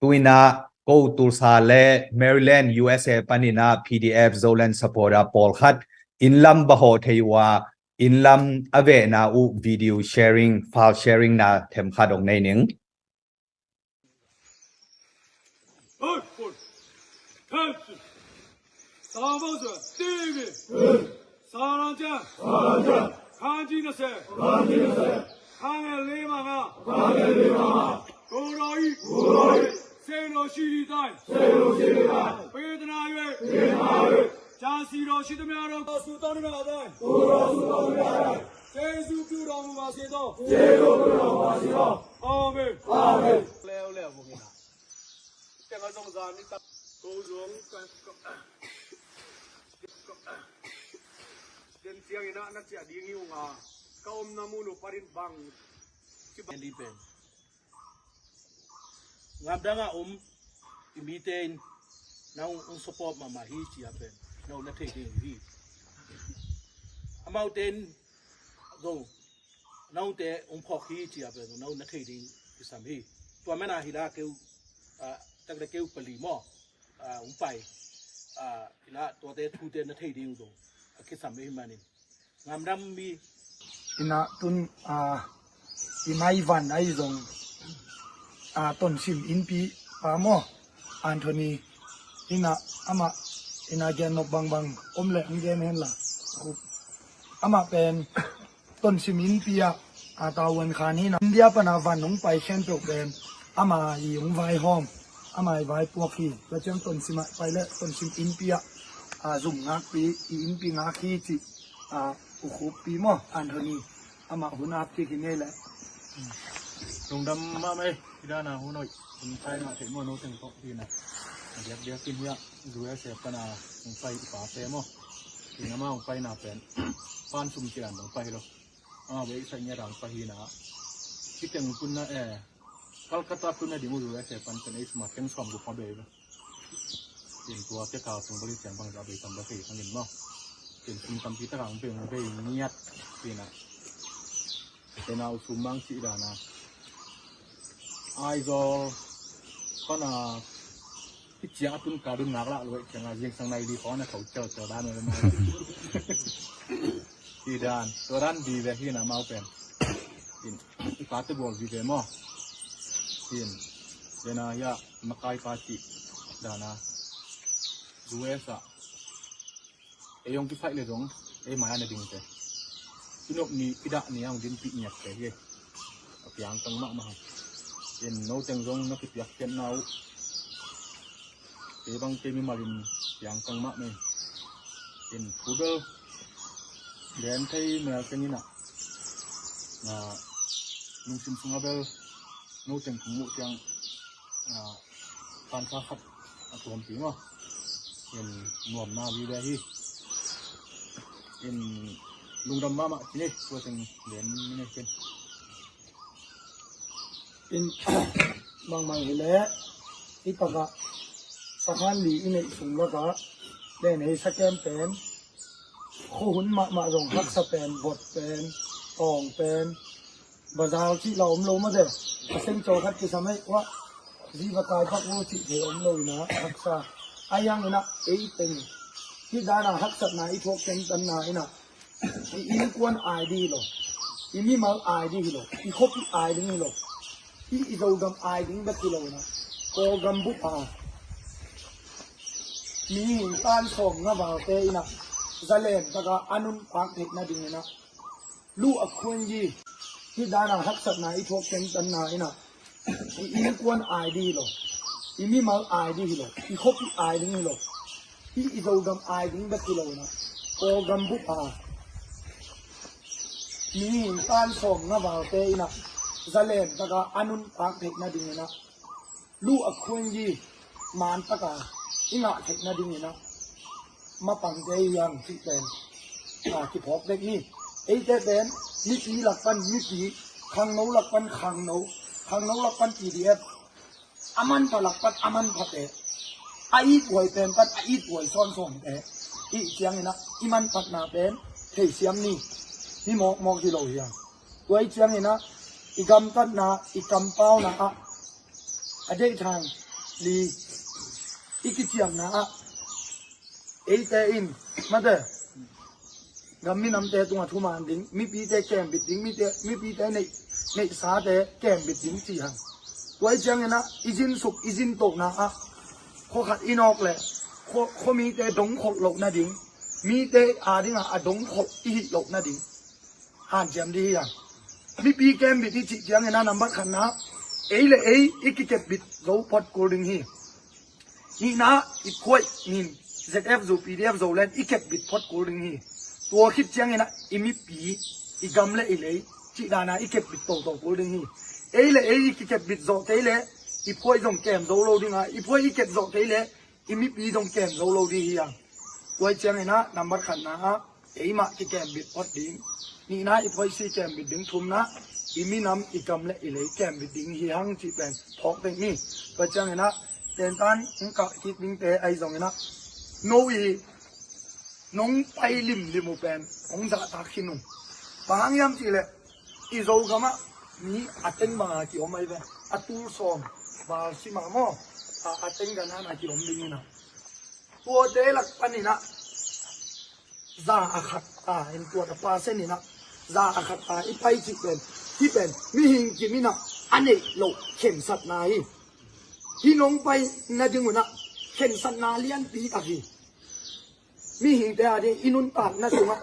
Tu-in ah ko Tulsa le Maryland, U S A panin ah P D F Zoland supporter pawlkhat inn lam va hawh thei uh a, inn lam a vehna uh video sharing, file sharing na themkhat hong nei ning. Ka om na mun uh parin bang ci bang. Ngamdang a om i mite in nang ung support mahmah hi ci a pen nau na thei ding hi. Amaute in zong nau te ung phawk hi ci a pen nau na thei ding kisam hi. Tua mana hi la keu, ah, tak le keu pali maw, ah, ung pai, ah, hi la tuate thute na thei ding zong a kisam hi manin. Ngamdam mi. Ina tun, ah, i maivan ai zong, ah, tonsim inpi pa maw, Anthony, ina ama, ina gen nok bangbang om le ang gen hen la. Ama pen tonsim inpi ah, ah, tavuan khan hi na. India pana van hong pai khen peuh pen ama i hong vaihawm, ama i vaipuak hi. Tua ciang tonsim ah pai le tonsim inpi ah, ah, zum ngakpi, i inpi ngak hi ci. Ah, u Khuppi maw, Anthony, amah hun ap kik hi ngei leh. Lungdam mahmah ei, i dana hun hoih, hun sai mah theih maw, no teng tawh hi na. A diakdiak in hiah, U S A pana hong pai i pate maw. Hi na ma hong paina pen, pan sum cian hong pai lo. Amah beh i sai ngiat hong pai hi na. Hi teng tun na eh, Calcutta tun na ding uh U S A pan pen ei sum a teng sawm guk ma bei lo. Tin tua te ka tung bali tiang bang za bei tam ba kei hangin maw. Tin sum tampi taka hong bei hong bei ngiat tina. Tena u sum mang ci dana. Aizawl pana hi ciang a tun ka dun ngak lah luai ciang a zingsang nai li khawng a thau ciau ciau dan uh le maw. Hi dan, tua dan vive hi na mau pen. Tin, i pate bawl vive maw. Tin, dena hiah makai pa cih dana. U S A. Ei hong kisaih le zong, ei mai a na dingte. I nop ni, i dah ni a hong dinpih ngiatte hi. A piangtang mahmah. Tin, no teng zong na kipiak khiatna uh. Kei bang kei mimalin piangtang mah mei. In thu bel gen thei mel keng in ah, lungsim sungah bel no teng kong muh ciang, kansa khat a tuampi maw. In nuamna vive hi. In lungdam mahmah ci ni, tua teng gen ni nei ken. In bangmang hileh i takah sakhan li i neih sung lakah len hei sakem pen, khuahun mahmah zong haksa pen, vot pen, tawng pen, bazar cih la om lo mah ze. A seng caw khat kisam hei uah Ziva kai bak lo cih thei om lo ina haksa. A hiang ina ei teng. Hi dana haksatna i thuak kemtanna ina. I innkuan ai ding hi lo. I mimal ai ding hi lo. I khuapi ai ding hi lo. I, i Zogam ai ding bek hi lo ina. Kawlgam bup a. Mihing tan sawm nga valte ina. Zalen taka a nuntak theihna ding ina. Lu a khuan yi. Hi dana haksatna i thuak kemtanna ina. I innkuan ai ding hi lo. I mimal ai ding hi lo. I khuapi ai ding hi lo. I, i Zogam ai ding bek hi lo ina. Kawlgam bup a. Mihing tan sawm nga valte ina. Zalen taka a nuntak theihna ding ina. Lu a khuan yi. Man taka. I ngah theihna ding ina. Mapangte hi hang cih pen. A, kiphawk dek ni. Eite pen. Mipi lak pan mipi. Khangno lak pan khangno. Khangno lak pan P D F. A manpha lak pan a manphate. A ithuai pen pan a ithuai sawnsawnte. I ciang ina. I manphatna pen. Theisiam ni. Hi mawkmawk hi lo hi hang. Tua i ciang ina. I gamtatna. I kampauna ah. A deih thang li i kiciamna ah eite in mate gam minamte tungah thuman ding, mipite kembit ding, mite, mipite neih, neihsate kembit ding ci hang. Tua i ciang ina i zinsuk i zintokna ah khua khat i nawk le khua, khua mite dongkholh loh nading, mite a dingah a dongkholh i hih loh nading. Hanciam ding hi hang. Mipi kembit i cih ciang ina nambat khatna ei le ei i kikepbit zo phot kul ding hi. Nihna i phuaih min Z F Zo P D F Zo len i kepbit phot kul ding hi. Tua khit ciang ina i mipi i gam le i lei cih dana i kepbit toto kul ding hi. Ei le ei i kikepbit zawh kei le i phuaih zong kem zo lo ding a, i phuaih i kep zawh kei le i mipi zong kem zo lo ding hi hang. Tua i ciang ina nambat khatna ah eimah kikembit phot ding. Nihna i phuaih si kembit ding, thumna i minam i gam le i lei kembit ding hi hang cih pen phawk ding ni. Tua i ciang ina tentan hong kah kik dingte ahi zong ina no i nong pai limlim uh pen hong zahtak khin ung. Bang hang hiam cih leh i Zogam ah mi a teng banga kiom ahi ve. A tul sawm val sim a maw. A, a teng ganana kiom ding ina. Tuate lak pan ina za a khat a, in tuat a percent ina za a khat a i pai cih pen, hi pen mihing kim ina a neih loh khensatna hi. Hi nong pai nading una khensatna lianpi tak hi. Mihingte a ding i nuntakna sungah,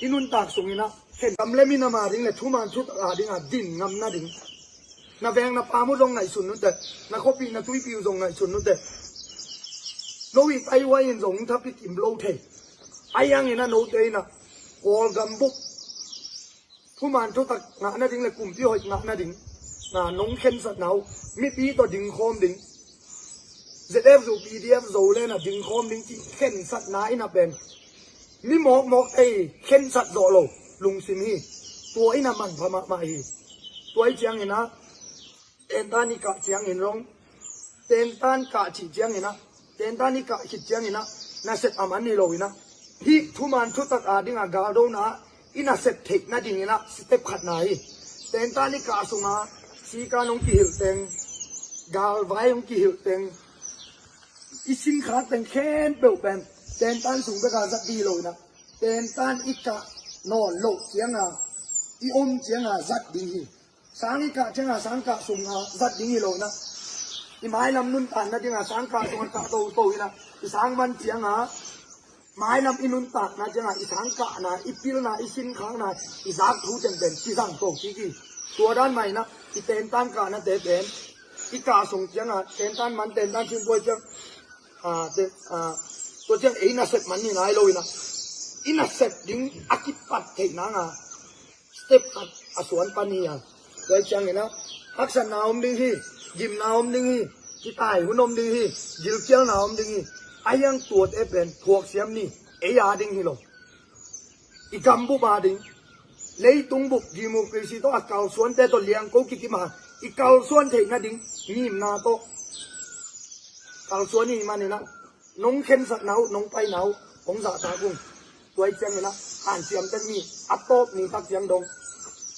i nuntak sung ina khen gam le minam a ding le thuman thutak a dinga din ngam nading. Na veng na pam uh zong ngaihsun nute, na khuapi na tuipi uh zong ngaihsun nute. No i taihuai in zong thapi kim lo thei. A hiang ina note ina Kawlgam bup thuman thutak ngah nading le kumpi hoih ngah nading na nong khensatna uh mipi tawh dingkhawm ding. Z F Zo P D F Zo le na dingkhawm ding cih khensatna ina pen mi mawkmawk ei khensat zawh lo lungsim hi. Tua ina manpha mahmah hi. Tua i ciang ina tentan i kah ciangin zong, tentan kah cih ciang ina, tentan i kah khit ciang ina nasep a man hi lo ina, hih thuman thutak a dinga galdona i nasep theih nading ina step khatna hi. Tentan i kah sunga sika nong kihilh teng, galvai nong kihilh teng, i sinkhak teng khempeuh pen tentan sung beka zat ding hi lo ina, tentan i kah nawn loh cianga i om cianga zat ding hi. Sang i kah cianga sang kah sunga zat ding hi lo ina, i mailam nuntakna dinga sang kah sunga kah toto ina, i sang man cianga mailam i nuntakna cianga i sang kahna, i pilna, i sinkhakna, i zak thu tengpen kizang to kiki. Tua dan mah ina i tentan kahnate pen i kah sung cianga tentan man tentan chin buai ciang, a, te, a, tua ciang ei nasep man hi nai lo ina, i nasep ding a kipat theih nanga step khat a suan pan hi a. Tua i ciang ina haksatna om ding hi, gimna om ding hi, kitai hun om ding hi, gilkialna om ding hi. A hiang tuate pen thuaksiam ni. Ei a ding hi lo, i gam bup a ding, leitung bup democracy tawh a kalsuante tawh liangko kikim a i kalsuan theih nading ngimna tawh kalsuan hi man ina nong khensatna uh, nong paina uh hong zahtak ung. Tua i ciang ina hanciam tek ni, a tawp ni tak ciang dong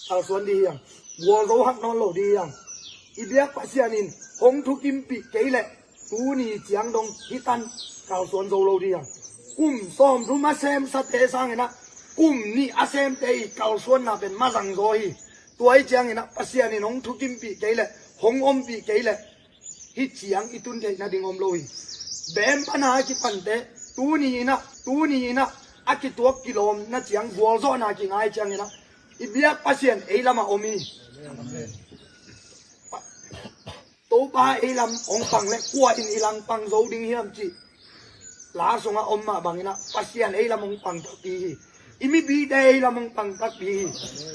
kalsuan ding hi hang. Gualzo hak nawn lo ding hi hang. I biak Pasian in hong thukimpih kei leh tuni ciang dong hih tan kalsuan zo lo ding a. Kum sawmthum a semsate sanginah kum nih a semte i kalsuanna pen mazang zaw hi. Tua ih cianginah Pasian in hong thukimpih kei leh, hong ompih kei leh hih ciang i tun theih nading om lo hi. Bem pana a kipante tuni inah, tuni inah a kituak kilawm na ciang gualzawhna kingai cianginah i biak Pasian ei lamah om hi. Topa ei lam hong pang le kua in i lam pang zo ding hiam cih la sungah om mah banginah Pasian ei lam hong pang takpi hi. I mipite ei lam hong pang takpi hi.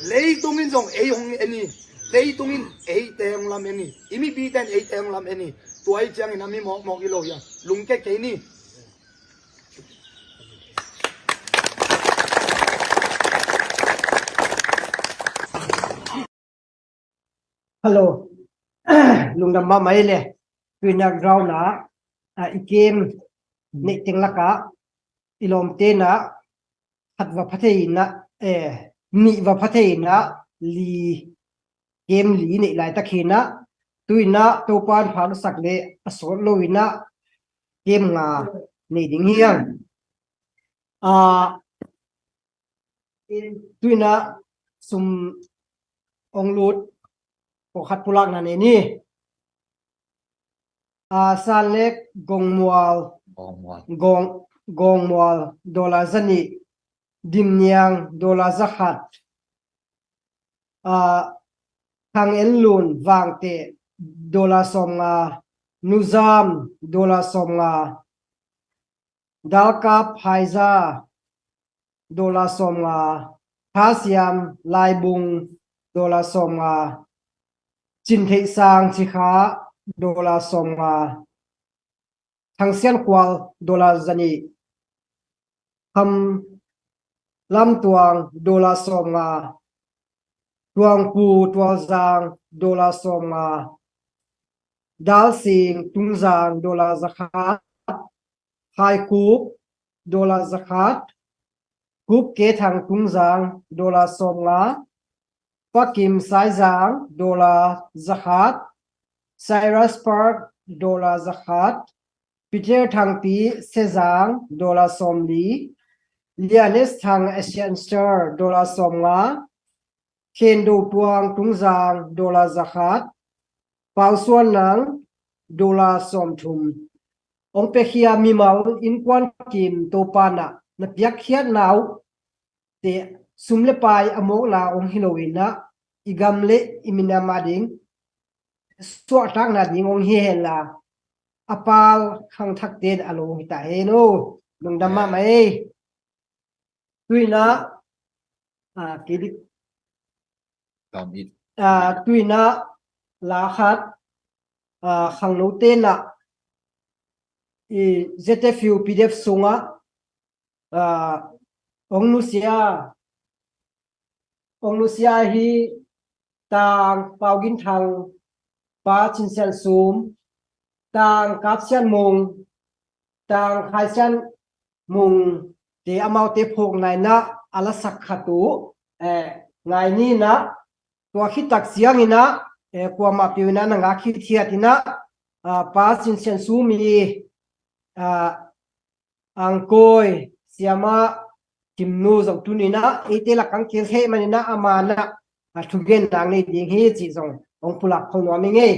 Leitung in zong ei hong en hi. Leitung in eite hong lam en hi. I mipite in eite hong lam en hi. Tua ih ciangin a mi mawkmawk hi lo hi a, lungke kei ni. Hello. Lungdam mahmah ei le. Tuina ground ah, ah, i kem neih teng lakah i lawmte na khat va pha thei inah, eh, nih va pha thei inah li, kem li neih laitak hinah, tuinah Topan phaksak le a sawt lo inah kem nga nei ding hiang. Ah, tuinah sum ong lut pawlkhat pulakna nei ni. Ah, Sanlek Gongmual, Gongmual. Gong, Gongmual dollar zanih, Dimniang dollar zakhat, ah, Thang Enlun Vangte dollar sawmnga, Nuzam dollar sawmnga, Dalkap Haiza dollar sawmnga, Thasiam Laibung dollar sawmnga, Cintheihsang Cikha dollar sawmnga, Thangsian Kual dollar zanih, Kham Lamtuang dollar sawmnga, Tuangpu Tualzang dollar sawmnga, Dalsing Tungzang dollar zakhat, Haikup dollar zakhat, Kup Kethang Tungzang dollar sawmnga, Pakim Saizang dollar zakhat, Cyrus Park dollar zakhat, Peter Thangpi Sezang dollar sawmli, Lianis Thang Asian Star dollar sawmnga, Khendo Tuang Tungzang dollar zakhat, Pausuan Nang dollar sawmthum. Ong pekhia mimal innkuan kim Topa nah na piakkhiatna uh te sum le pai a mawkna ong hi lo inah i gam le i minam a ding suahtakna ding ong hi henla a pal khangthakte in a lo hi ta hen aw. Lungdam mahmah ei. Tuinah, ah, kei dik. Tam it. Ah, tuinah la khat, ah, khangnote nah i Z F U P D F sungah, ah, ong nusia, ong nusia hi Tang Pau Gin Thang, Pa Cin Sian Sum, Tang Kap Sian Mung, Tang Khai Sian Mung te amaute phawkna inah a lasak khat uh, eh, ngai ni inah, tua khit tak ciang inah, eh, kuamah peuh inah na ngak khit hiat inah, ah, Pa Cin Sian Sum i, ah, angkawi siama Kimnu zong tuni inah eite lakah ong kihel thei man inah ama nah, ah, thugen nang nei ding hi cih zong ong pulak kho nuam ing ei.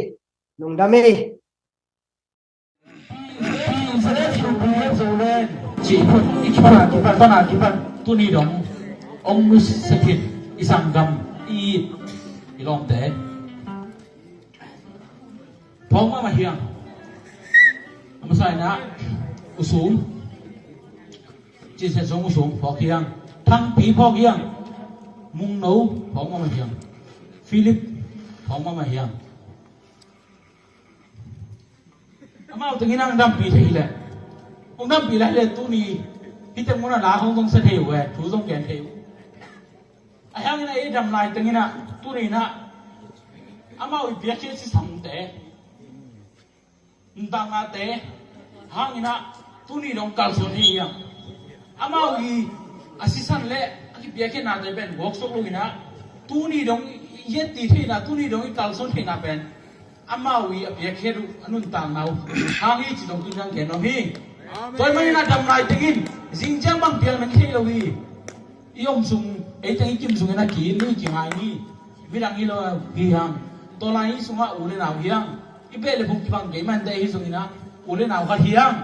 Lungdam ei. Cih i kipan, kipan, pana kipan tuni dong ong nusia khin i sanggam i, i lawmte. Phawk mahmah hiang. A masa inah U Sum, Cin Sian Sum U Sum phawk hiang. Thangpi phawk hiang. Mungno phawk mahmah hiang. Philip phawk mahmah hiang. Amau tengin ang dampi thei leh, hong dampi lai leh tuni hih teng munah la hong zong sa thei uh e, thu zong gen thei uh. Ahi hangin a ei dam lai tengin ah tuni inah amau i biakinn sisamte, ntaknate hangin ah tuni dong kalsuan thei hiam? Amau i a sisan le a kibiakhiatnate pen gawksuak lo inah tuni dong i etti theihna, tuni dong i kalsuan theihna pen Amau i a piakkhiat uh a nuntakna uh hang hi ci zong tuni hong gen nuam hi. Tua ahih manin a dam lai tengin zing ciang bang piang na thei lo hi. I om sung, ei teng i kim sungin a ki-it ni, kingai ni. Midang hi lo hi hang. Tua lai i sungah u le nau hi hang. I beh le phung kibang kei mah inteh hi zongin ah u le nau khat hi hang.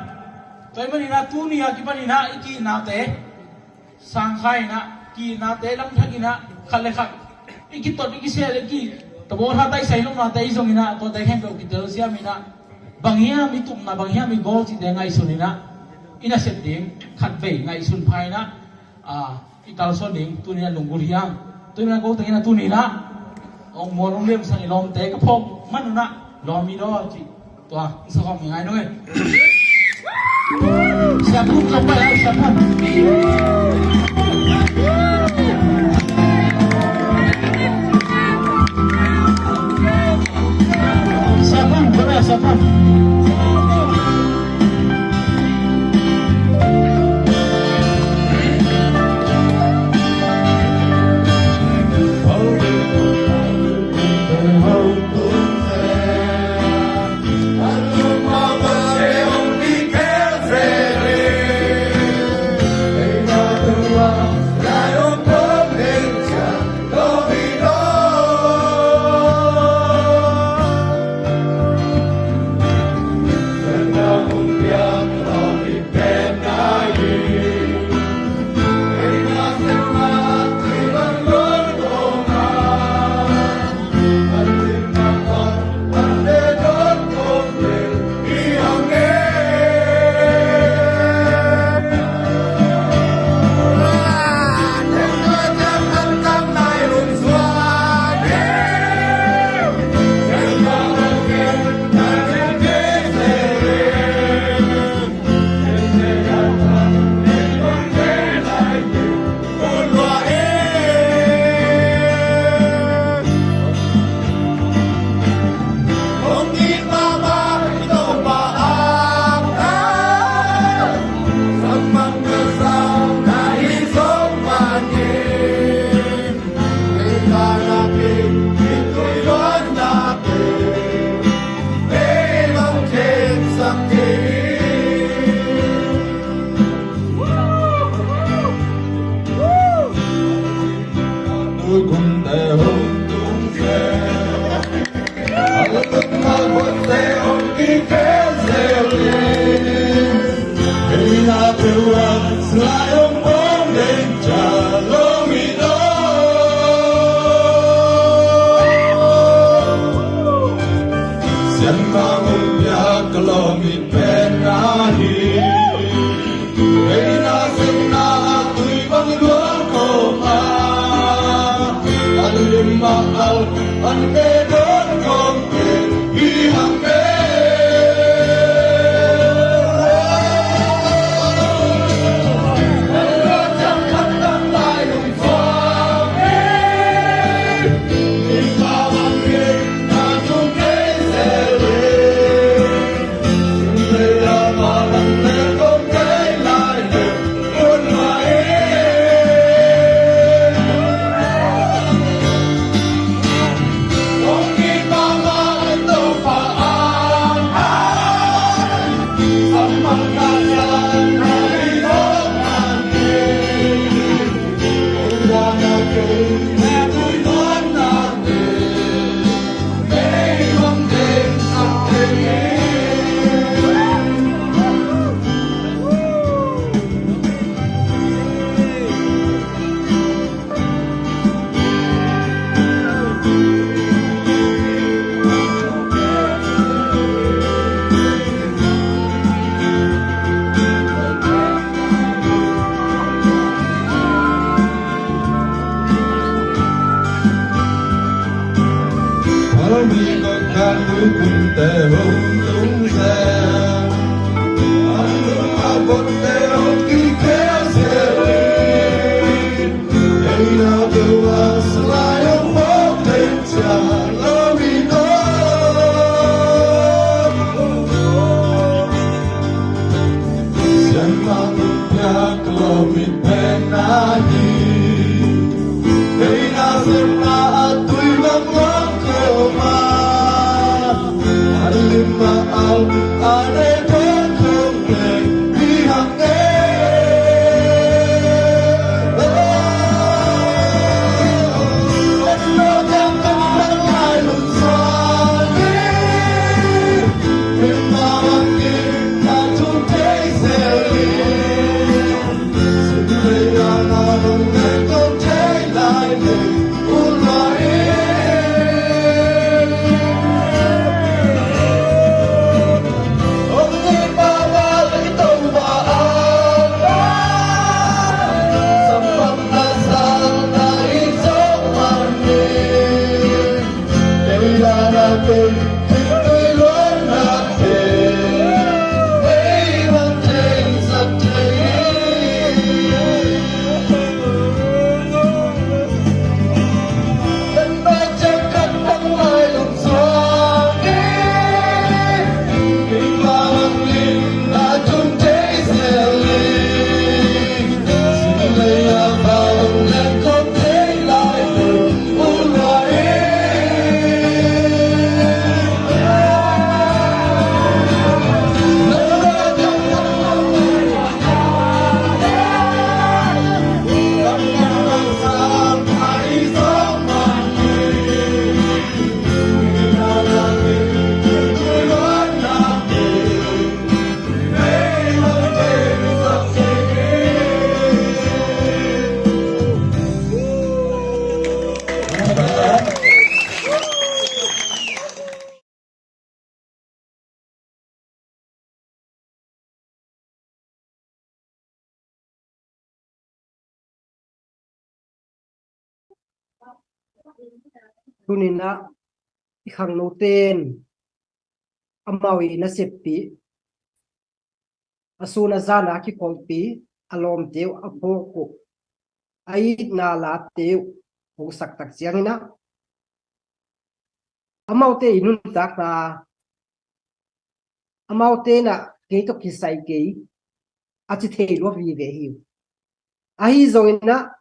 Tua ahih manin ah tuni a kipanin ah i ki-itnate sang kha in ah, ki-itnate lamthak in ah, khat le khat i kitot, i kisel, i ki, tabaw tha taisai lohnate hi zongin ah, tuate khempeuh kitelsiam in ah, bang hiam i tupna, bang hiam i goal cihte ngaihsun in ah, i nasep ding khatvei ngaihsun pha in ah, a, i kalsuan ding tuni in ah lunggulh hi hang. Tuni in ah ko teng in ah tuni in ah hong mual hong liamsang i lawmte ka phawk man un ah lawm i daw cih tua hong sa khawm i ngai nung e. Siapun ka pai au, siapun. Siapun, ka pai au, siapun. Tuninah i khangnote in amau i naseppih, a sun a zan a kikholhpih, a lawmte uh, a phawk uh, a itna late uh hong sak tak cianginah amaute i nuntakna, amaute inah kei tawh kisai kei a ci thei lua vive hi uh. Ahi zonginah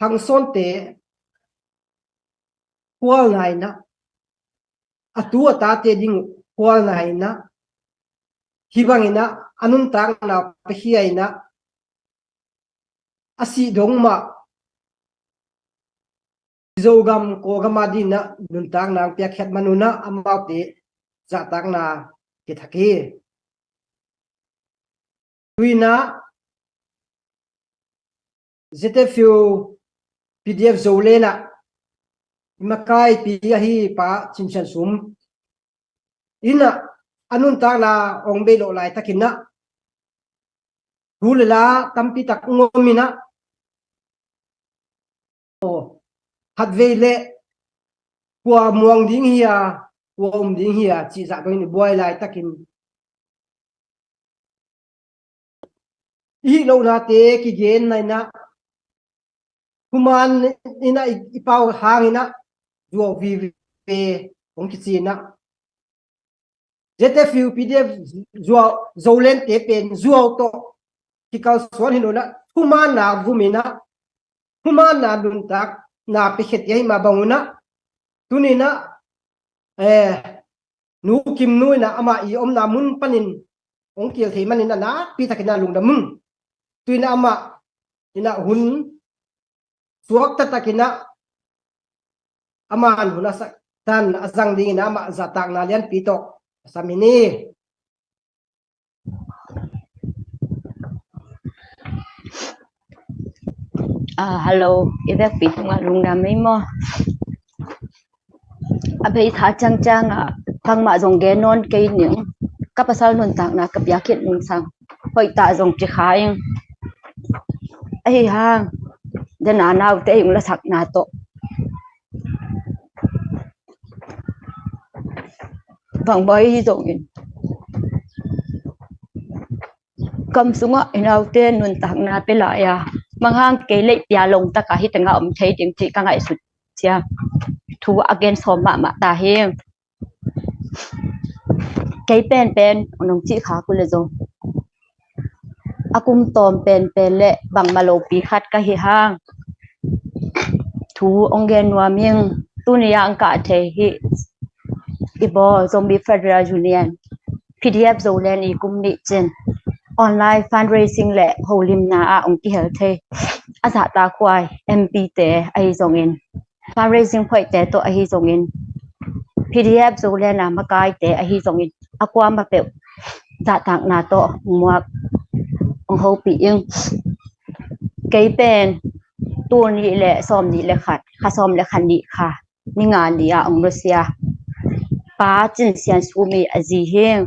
hangsawnte khualna inah, a tu a tate ding uh khualna inah, hih banginah a nuntakna piakhia inah a sih dong mah Zogam Kawlgam a dinah nuntakna piakkhiat manunah amaute zahtakna kithak hi. Tuinah Z F U P D F Zoland ah i makaipi ahi Pa Cin Sian Sum inah a nuntakna hong bei loh laitakinah thu le la tampi tak ngom inah, aw, khatvei le kua muang ding hi a, kua um ding hi a cih zah dongin i buai laitakin i hih lohnate kigenna inah, thuman inah i, i pau hanginah zuau vive hong kici inah, Z F U P D F zuau, Zolandte pen zuau tawh kikalsuan hi lo inah, thumanna vum inah, thumanna nuntakna piakhia ahi mah bangunah, tuninah, eh, Nu Kim Nu inah amah i omna mun panin hong kil thei manin a nakpi takin a lungdam ung. Tuinah amah inah hun suakta takinah aman hun a sak tan a zang dingin amah zahtakna lianpi tawh a sam hi ni. Ah, hello, i vekpi tungah lungdam ei maw? A bei tha ciangciangah bangmah zong gen nawn kei ning. Ka pasal nuntakna ka piakhit nungsang hoih tah zong ci kha ing. Ahi hang dena naute i ung lasakna tawh bang bawi hi zongin kam sungah i naute nuntakna pia lai a, manghang kei leih pia longtaka hih tengah om thei ding cih ka ngaihsut cia. Thu a gen sawm mahmah ta hi. Kei penpen nong cih khak uh le zong a kum tawm penpen le bangmah lopi khat ka hi hang thu ong gen nuam ing. Tuni a ang kah thei hi i bawl Zomi Federal Union, P D F Zoland i kum nih cin online fundraising le holimna ah ong kihel thei a zahtakhuai M P te ahi zongin, fundraising phoihte tawh ahi zongin, P D F Zoland a makaite ahi zongin a kuamah peuh zahtakna tawh muak ong hopih ing. Kei pen tul nih le sawm nih le khat, kha sawm le khat nih kha ni nga ni a ong nusia Pa Cin Sian Sum i a zi hi.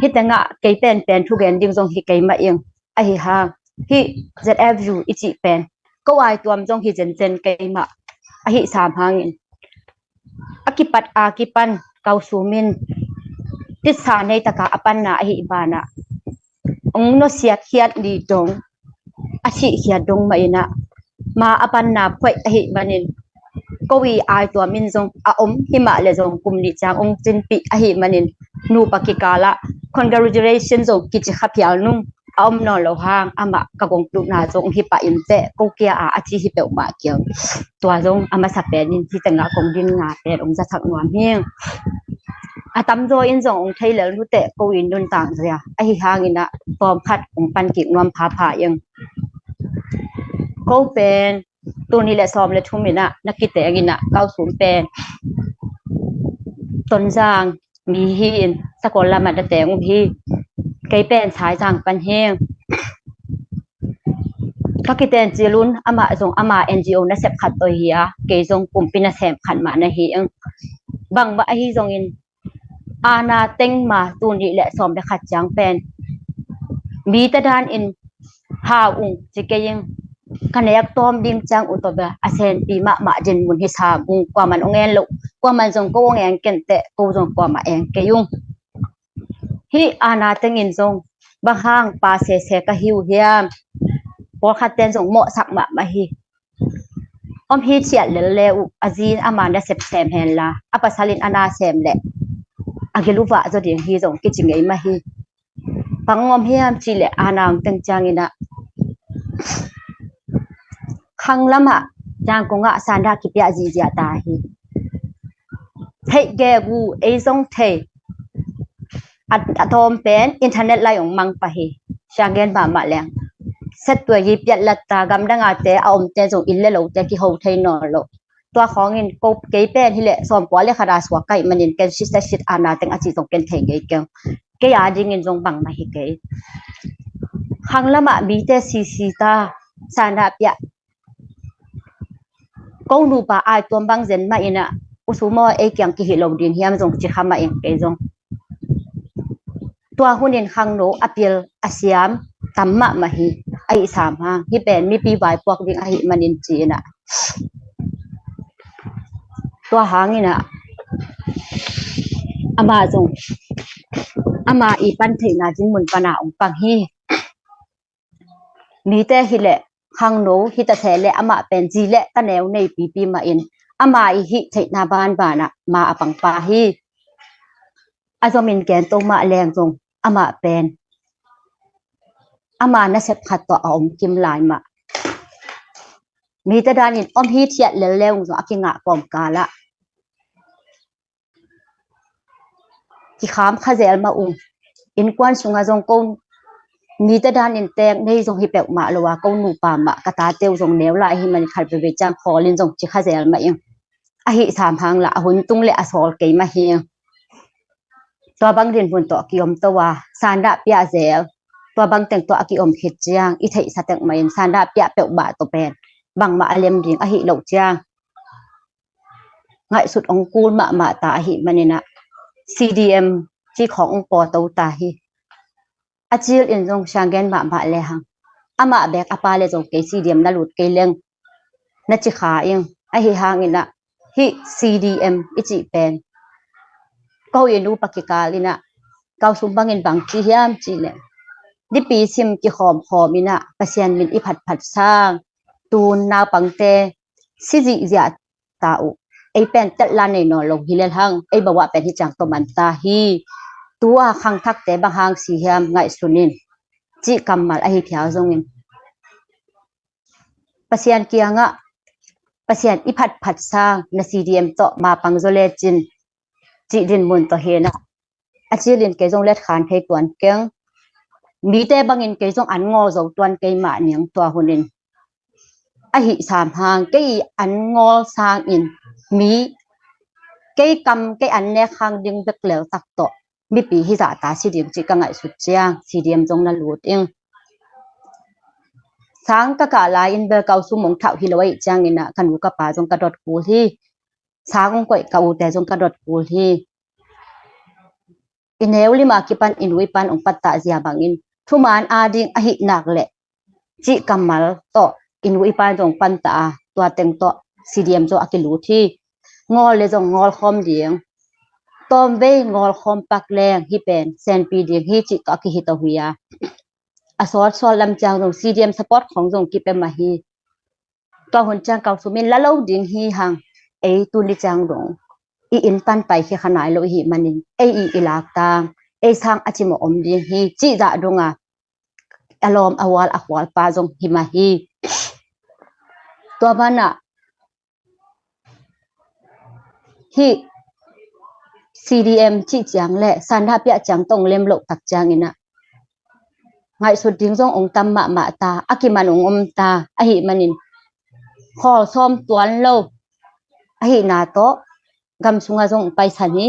Hih tengah kei penpen thugen ding zong hi kei mah ing. Ahi hang hih Z F U i cih pen ko ai tuam zong hi zencen kei mah ahi sam hangin a kipat a kipan kau sumin titsa nei taka a panna ahi banah ong nosiat khiat ni dong, a sih khiat dong mah inah ma a panna phoih ahi manin, ko i ai tua min zong a om himah le zong kum nih ciang ong cinpih ahi manin, nupa kikalah congratulation zong kici kha phial nung a om nawn lo hang, amah ka gong tlukna zong hi pah in teh, ko kia a a ci hi peuhmah kiang. Tua zong a masa pen in hi tengah kong din nga pen ong zasak nuam hi. A tamzaw in zong ong thei lel nu teh, ko in nun tang zia ahi hang inah tawm khat ong pan kik nuam phapha ing. Ko pen tuni le sawm le thum inah na kiteng inah kau sum pen Tonzang mi hi in, Sakol lamah na teng uh hi. Kei pen Saizang pan hi. Ka kiten cilun amah zong ama N G O nasep khat toi hi a, kei zong kumpi nasem khat mah na hi ing. Bangmah ahi zongin ana teng ma tuni le sawm le khat ciang pen mite dan in hau ung ci kei ing. Ka nek tawm ding ciang uh tawh bel a senpi mahmah din mun hi sam ung, kuaman ong en lo, kuaman zong ko ong en ken teh, ko zong kuamah en kei ung. Hi ana tengin zong bang hang pa sese ka hi uh hiam? Pawlkhat ten zong mawhsak mahmah hi. Om hi thiat lel le uh, a zin ama nasep sem henla a pasal in ana sem le a gil uh vah zaw ding hi zong kici ngei mah hi. Bang om hiam cih le ana ong teng ciang inah khang lamah Zangkong ah sanda kipia zihziah ta hi. Theih gegu ei zong thei. A, a tawm pen internet lai ong mang pah hi. Sianggen mahmah leng set tua hi piat latta gamdang a te a omte zong inn le lote kiho thei nawn lo. Tua khawngin ko kei pen hi le sawm kua le khat a suak ka hih manin ken sit a sit ana teng a ci zong ken thei ngei keng. Kei a dingin zong bangmah hi kei. Khang lamah mite sisi ta, sanda pia. Ko nupa ai tuam bang zen mah inah, usu maw ei kiang kihi lo din hiam zong ci kha mah ing kei zong. Tua hunin khangno a pil a siam tam mahmah hi. Ahi sam hang hi pen mipi vaipuak ding ahi manin ci inah. Tua hang inah ama zong ama i pan theihna ding mun pana ong pang hi. Mite hi le khangno hi ta thei le amah pen zi le ta neu nei pipi mah in ama i hih theihna banbanah ma a pangpa hi. A zomin kento mah leng zong amah pen ama nasep khat tawh a om kim lai mah. Mite danin om hi thiat lel le ung zong a kingah kawmkalah kikham kha zel mah ung. Innkuan sungah zong ko mite danin tek nei zong hi peuhmah lo a, ko nupa mah ka tate uh zong neu lai hi man khat veve ciang khawlin zong ci kha zel mah ing. Ahi sam hang lah a hun tung le a sawl kei mah hi. Tua bang dinmun tawh kiom to a, sanda pia zel. Tua bang teng tawh a kiom khit ciang i theihsa tek mah in sanda pia peuhmah tawh pen bangmah a lem ding ahi lo ciang ngaihsut ong kul mahmah ta ahi maninah C D M ci khawng ong pawto ta hi. A cil in zong sianggen mahmah le hang amah bek a pa le zong kei C D M na lut kei leng na ci kha ing. Ahi hanginah hih C D M i cih pen ko i nupa kikal inah kau sum bangin bang ci hiam cih le nipi sim kikhawmkhawm inah Pasian min i phatphat sang tun naupangte si zihziah ta uh. Ei pen telh la nei nawn lo hi lel hang, ei bawah pen hi ciang tawh man ta hi. Tua khangthakte bang hang si hiam ngaihsun in cih kammal ahi phial zongin Pasian kiangah Pasian i phatphat sang na C D M tawh ma pang zaw lecin cih dinmun tawh hinah a cilin kei zong letkhan thei tuan keng. Mite bangin kei zong an ngawl zo tuan kei mah ning tua hunin ahi sam hang kei an ngawl sangin mi kei kam kei an nek hang ding bek lel tak tawh mipi hi zahta si ding cih ka ngaihsut ciang C D M zong na lut ing. Sang ka kah lai-in bel kau sum ong thauh hi lo ahih cianginah ka nu ka pa zong ka dot kul hi. Sang ong koih ka ute zong ka dot kul hi. I neu lima kipan i nu i pan ong pattah zia bangin thuman ading ahih nak leh cih kammal tawh i nu i pan zong panta a, tua teng tawh C D M zong a kilut hi. ngawl le zong ngawl khawm ding, tawmvei ngawl khawm pak leng hih pen senpi ding hi cih tawh a kihita hui a, a sawt sawt lam ciang zong C D M support khawng zong kipia mah hi. Tua hun ciang kau sumin la lo ding hi hang, ei tuni ciang dong i inn pan pai hi kha nai lo i hih manin ei i i lak tang, ei sang a cimawh om ding hi cih zah dong a, a lawm a hual a khualpa zong hi mah hi. Tua banah hih C D M cih ciang le sanda piah ciang tong lem loh tak ciangin ah ngaihsut ding zong ong tam mahmah ta, a kiman ong om ta, ahi manin khawl sawm tuan lo ahihna tawh gam sungah zong paisan hi.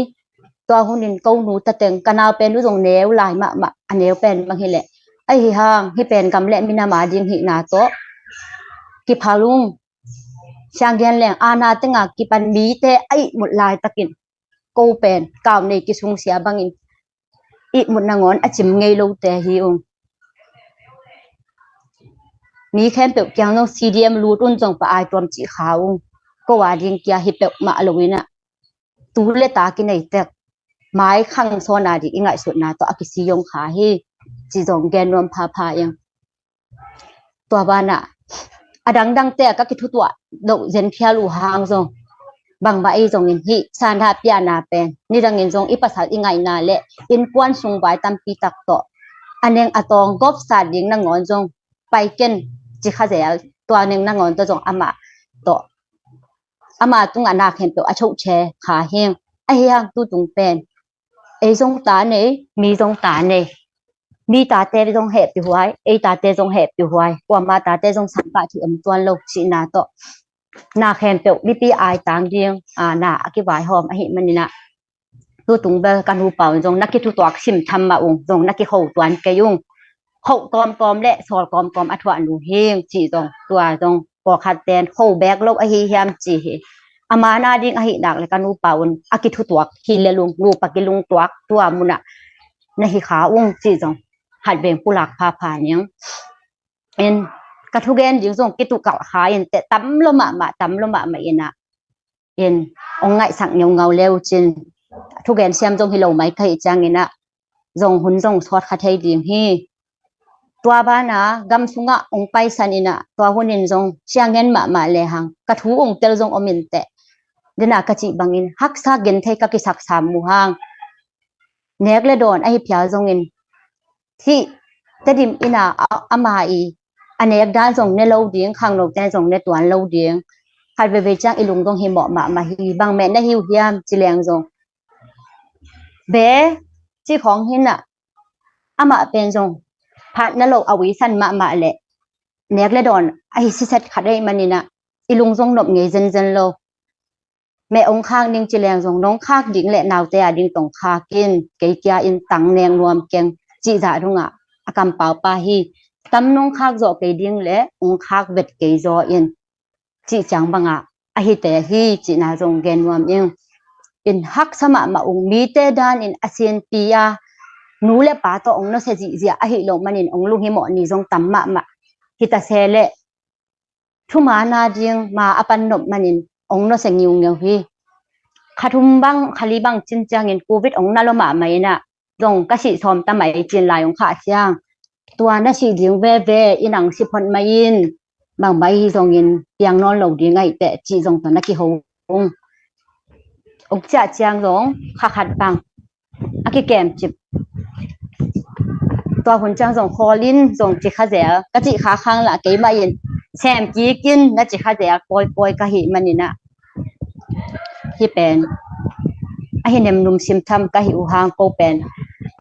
Tua hunin ko nu tateng ka nau pen uh zong neu lai mahmah, a neu pen bang hileh ahi hang hih pen gam le minam a ding hihna tawh kiphal ung. Sianggen leng ana tenga kipan mite a ihmut laitakin ko pen kau nei kisungsia bangin ihmut nangawn a cim ngei lote hi ung. Mi khempeuh kiang zong C D M lut un zong pa ai tuam cih kha ung. Ko a ding kia hi peuhmah lo inah tu le ta kinei tek mai khang sawn a ding i ngaihsutna tawh a kisi zong kha hi. Ci zong gen nuam phapha ing. Tua banah a dangdangte a ka kithutuah doh zen phial uh hang zong bangmah ei zongin hih sanda piahna pen nidangin zong i pasal i ngaihna le innkuan sung vai tampi tak tawh a neng a tawng gop sat ding nangawn zong pai ken ci kha zel. Tua neng nangawn tawh zong amah tawh ama tungah na khempeuh a chohche kha hing. Ahi hang tu tung pen ei zong ta nei, mi zong ta nei, mi tate zong hehpih huai, ei tate zong hehpih huai, kuama tate zong sangkah thih om tuan lo cihna tawh na khempeuh mipi ai tang ding a na a kivaihawm ahi maninah tu tung bel ka nupa un zong na kithutuak sim tham mah ung, zong na kikho tuan kei ung. Khoh kawmkawm le sawl kawmkawm a thuah nu hing cih zong tua zong pawlkhat ten kho bek lo ahi hiam ci hi. A mana ding ahi nak le ka nupa un a kithutuak hi le lung nupa kilungtuak tua munah na hi kha ung cih zong khat veng pulak phapha ning. In ka thugen ding zong kitukalh kha in teh tam lo mahmah, tam lo mahmah inah in ong ngaihsak ngeungau leu cin thugen siam zong hi lo mai ka hih cianginah zong hun zong sawt kha thei ding hi. Tua bana gam sungah ong paisan inah tua hunin zong siangen mahmah le hang ka thu ong tel zong om in teh dena ka cih bangin haksa gen thei ka kisaksam mu hang nek le dawn ahi phial zongin hih Tedim ina ama i a nek dan zong ne lo ding, khangnote zong ne tuan lo ding. Khat veivei ciang i lung zong hi mawh mahmah hi, bang meh na hi uh hiam ci leng zong be ci khawng hinah amah pen zong phat na lo a uisan mahmah le nek le dawn ahi siset khat ei maninah i lung zong nop ngei zenzen lo. Meh ong khak ning ci leng zong nong khak ding le naute a ding tong khak in, kei kia in tang neng nuam keng cih zah dongah a kampau pa hi. Tam nong khak zawh kei ding le ong khak vet kei zaw in cih ciang bangah ahite hi cihna zong gen nuam ing. In haksa mahmah ung, mite dan in a sinpi a nu le pa tawh ong nawsia zihziah ahi lo manin ong lunghimawh ni zong tam mahmah hi ta se le thumana ding ma a pan nop manin ong nawsia ngiungeu hi. Kha thum bang kha li bang cin ciangin covid ong na lo mahmah inah zong ka sih sawm ta mai cin lai ong khah siang. Tua na sih ding veve in ang si phot mai in bangmah hi zongin piang nawn lo ding ahi teh cih zong tawh na kiho ung. Uk ciah ciang zong kha khat bang a kikemcip. Tua hun ciang zong khawlin zong ci kha zel ka cih kha khang lah keimah in sem kikin na ci kha zel pawipawi ka hih maninah hi pen ahi nemnum sim tham ka hi uh hang ko pen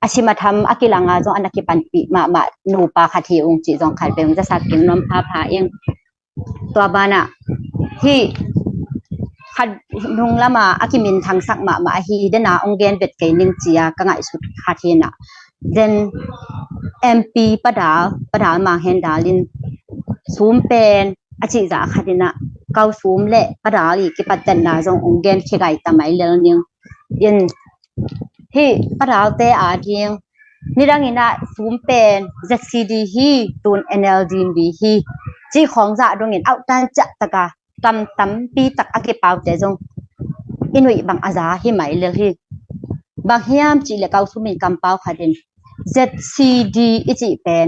a sim a tham a kilanga zong a na kipanpih mahmah nupa khat hi ung cih zong khat pen zasak kim nuam phapha ing. Tua banah hih khat nung lama a kiminthangsak mahmah ahi dena ong gen vet kei ning cia ka ngaihsut khat hinah den M P padal padal manghen dalin sum pen a cihzah khat inah kau sum le padal i kipattenna zong ong gen khigai ta mai lel ning. In hih padalte a ding nidang inah sum pen Z C D hi, tun N L D hi cih khawng zah dongin auhtan ciah taka kam tampi tak a kipaute zong i nuih bang a za hi mai lel hi. Bang hiam cih leh Kausum in kampau khat in Z C D i cih pen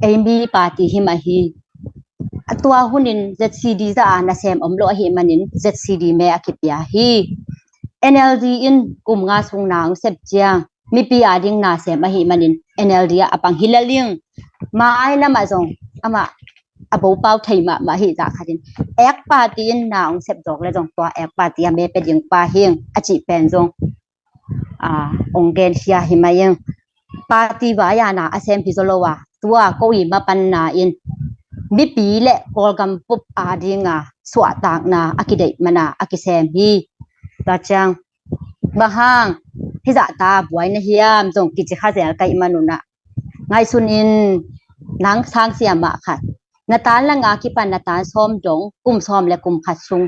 ei mi party hi mah hi. A tua hunin Z C D zah a nasem om lo ahih manin Z C D me a kipia hi. N L D in kum nga sung na hong sep ciang mipi a ding nasem ahih manin N L D ah a pang hi lel ing. Mai lamah zong amah a bopau thei mahmah hi zah khatin ek party in na hong sep zawk le zong tua ek party a me pe ding pa hi ing a cih pen zong a, hong gen khia hi mai ing. Party vai a na a sem hi zaw lo a, tua ko i mapanna in mipi le Kawlgam bup a dinga suahtakna a kideih mana a kisem hi. Tua ciang bang hang hizah ta buai na hiam zong kici kha zel ka hih manun ah ngaihsun in nang sang siamah khat na tan langa kipan na tan sawm dong kum sawm le kum khat sung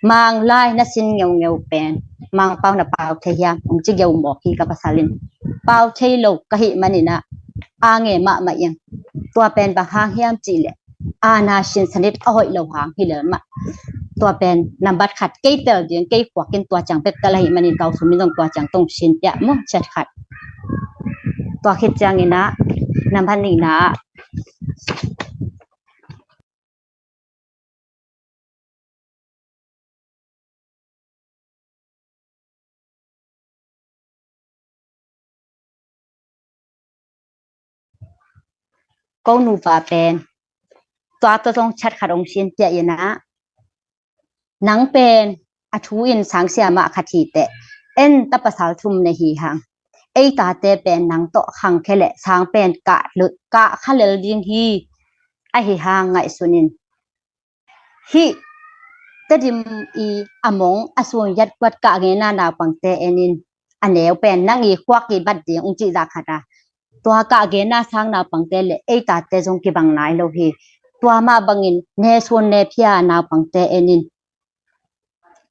Mang lai na sin ngeungeu pen Mang pau na pau thei hiam? Hong ci geu mawk hi ka pasal in. Pau thei lo ka hih manin ah a nge mahmah ing. Tua pen bang hang hiam cih leh a na sin sanit a hoih lo hang hi lel mah. Tua pen nambat khat kei tel ding kei khuak in tua ciang bek tel ahih manin Kausum in zong tua ciang tong sin piah maw ciat khat. Tua khit ciangin ah nambat nihna ah ko nupa pen tua tawh zong chat khat hong sin piah in ah nang pen a thu in sang siamah khat hi teh en ta pasal thum na hi hang. Ei tate pen nang tawh khangkhia le sang pen kah lut kah kha lel ding hi. Ahi hang ngaihsun in hih Tedim i a mong a suang yat kuat kah gena naupangte en in a neu pen nang i khuak i bat ding ung cih zah khat a tua kah gena sang naupangte le ei tate zong kibang nai lo hi. Tua mah bangin ne suan ne phia naupangte en in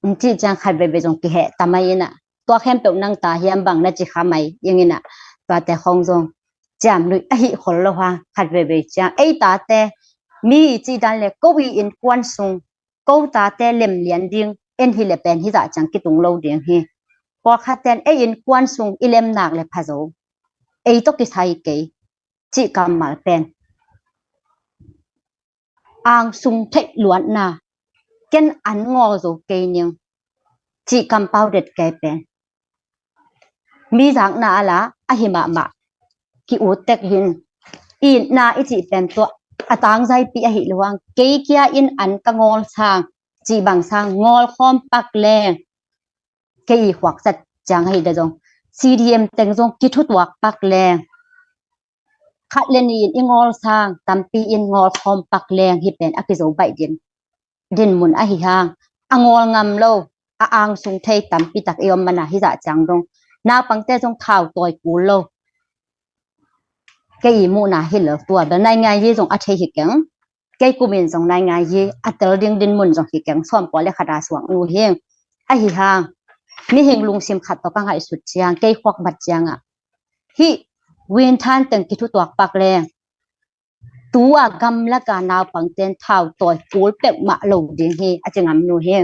ung cih ciang khat veve zong kiheh ta mai in ah tua khempeuh nang ta hiam bang na ci kha mai ing in ah tuate khong zong ciam nuih ahi khol lo ha khat veve ciang ei tate mi i cih dan le ko i innkuan sung ko tate lemlian ding en hi le pen hizah ciang kitung lo ding hi. Pawlkhat ten ei innkuan sung i lemnak le pha zo ei tawh kisai kei cih kammal pen angsung theih luatna ken an ngawl zo kei ning cih kampau det kei pen mi zakna a la ahi mahmah ki ut tek hin itna i cih pen tuah a tangzaipih ahi luang kei kia in an ka ngawl sang cih bang sang ngawl khawm pak leng kei i khuak zat ciang ahi da zong C D M teng zong kithutuak pak leng khat le ni in i ngawl sang tampi in ngawl khawm pak leng hi pen a kizo baih din dinmun ahi hang a ngawl ngam lo a angsung thei tampi tak i om mana hizah ciang dong naupangte zong thau tawi kul lo kei i muhna hi lo tua bel naingai hi zong a thei hi keng kei kumin zong naingai hi a tel ding dinmun zong hi keng sawm pawh le khat a suak nu hi ahi hang mihing lungsim khat tawh ka ngaihsut ciang kei khuak bat ciangah hih winthan teng kithutuak pak leng tu a gamlaka naupangten thau tawi kul peuhmah lo ding hi a ci ngam nu hi.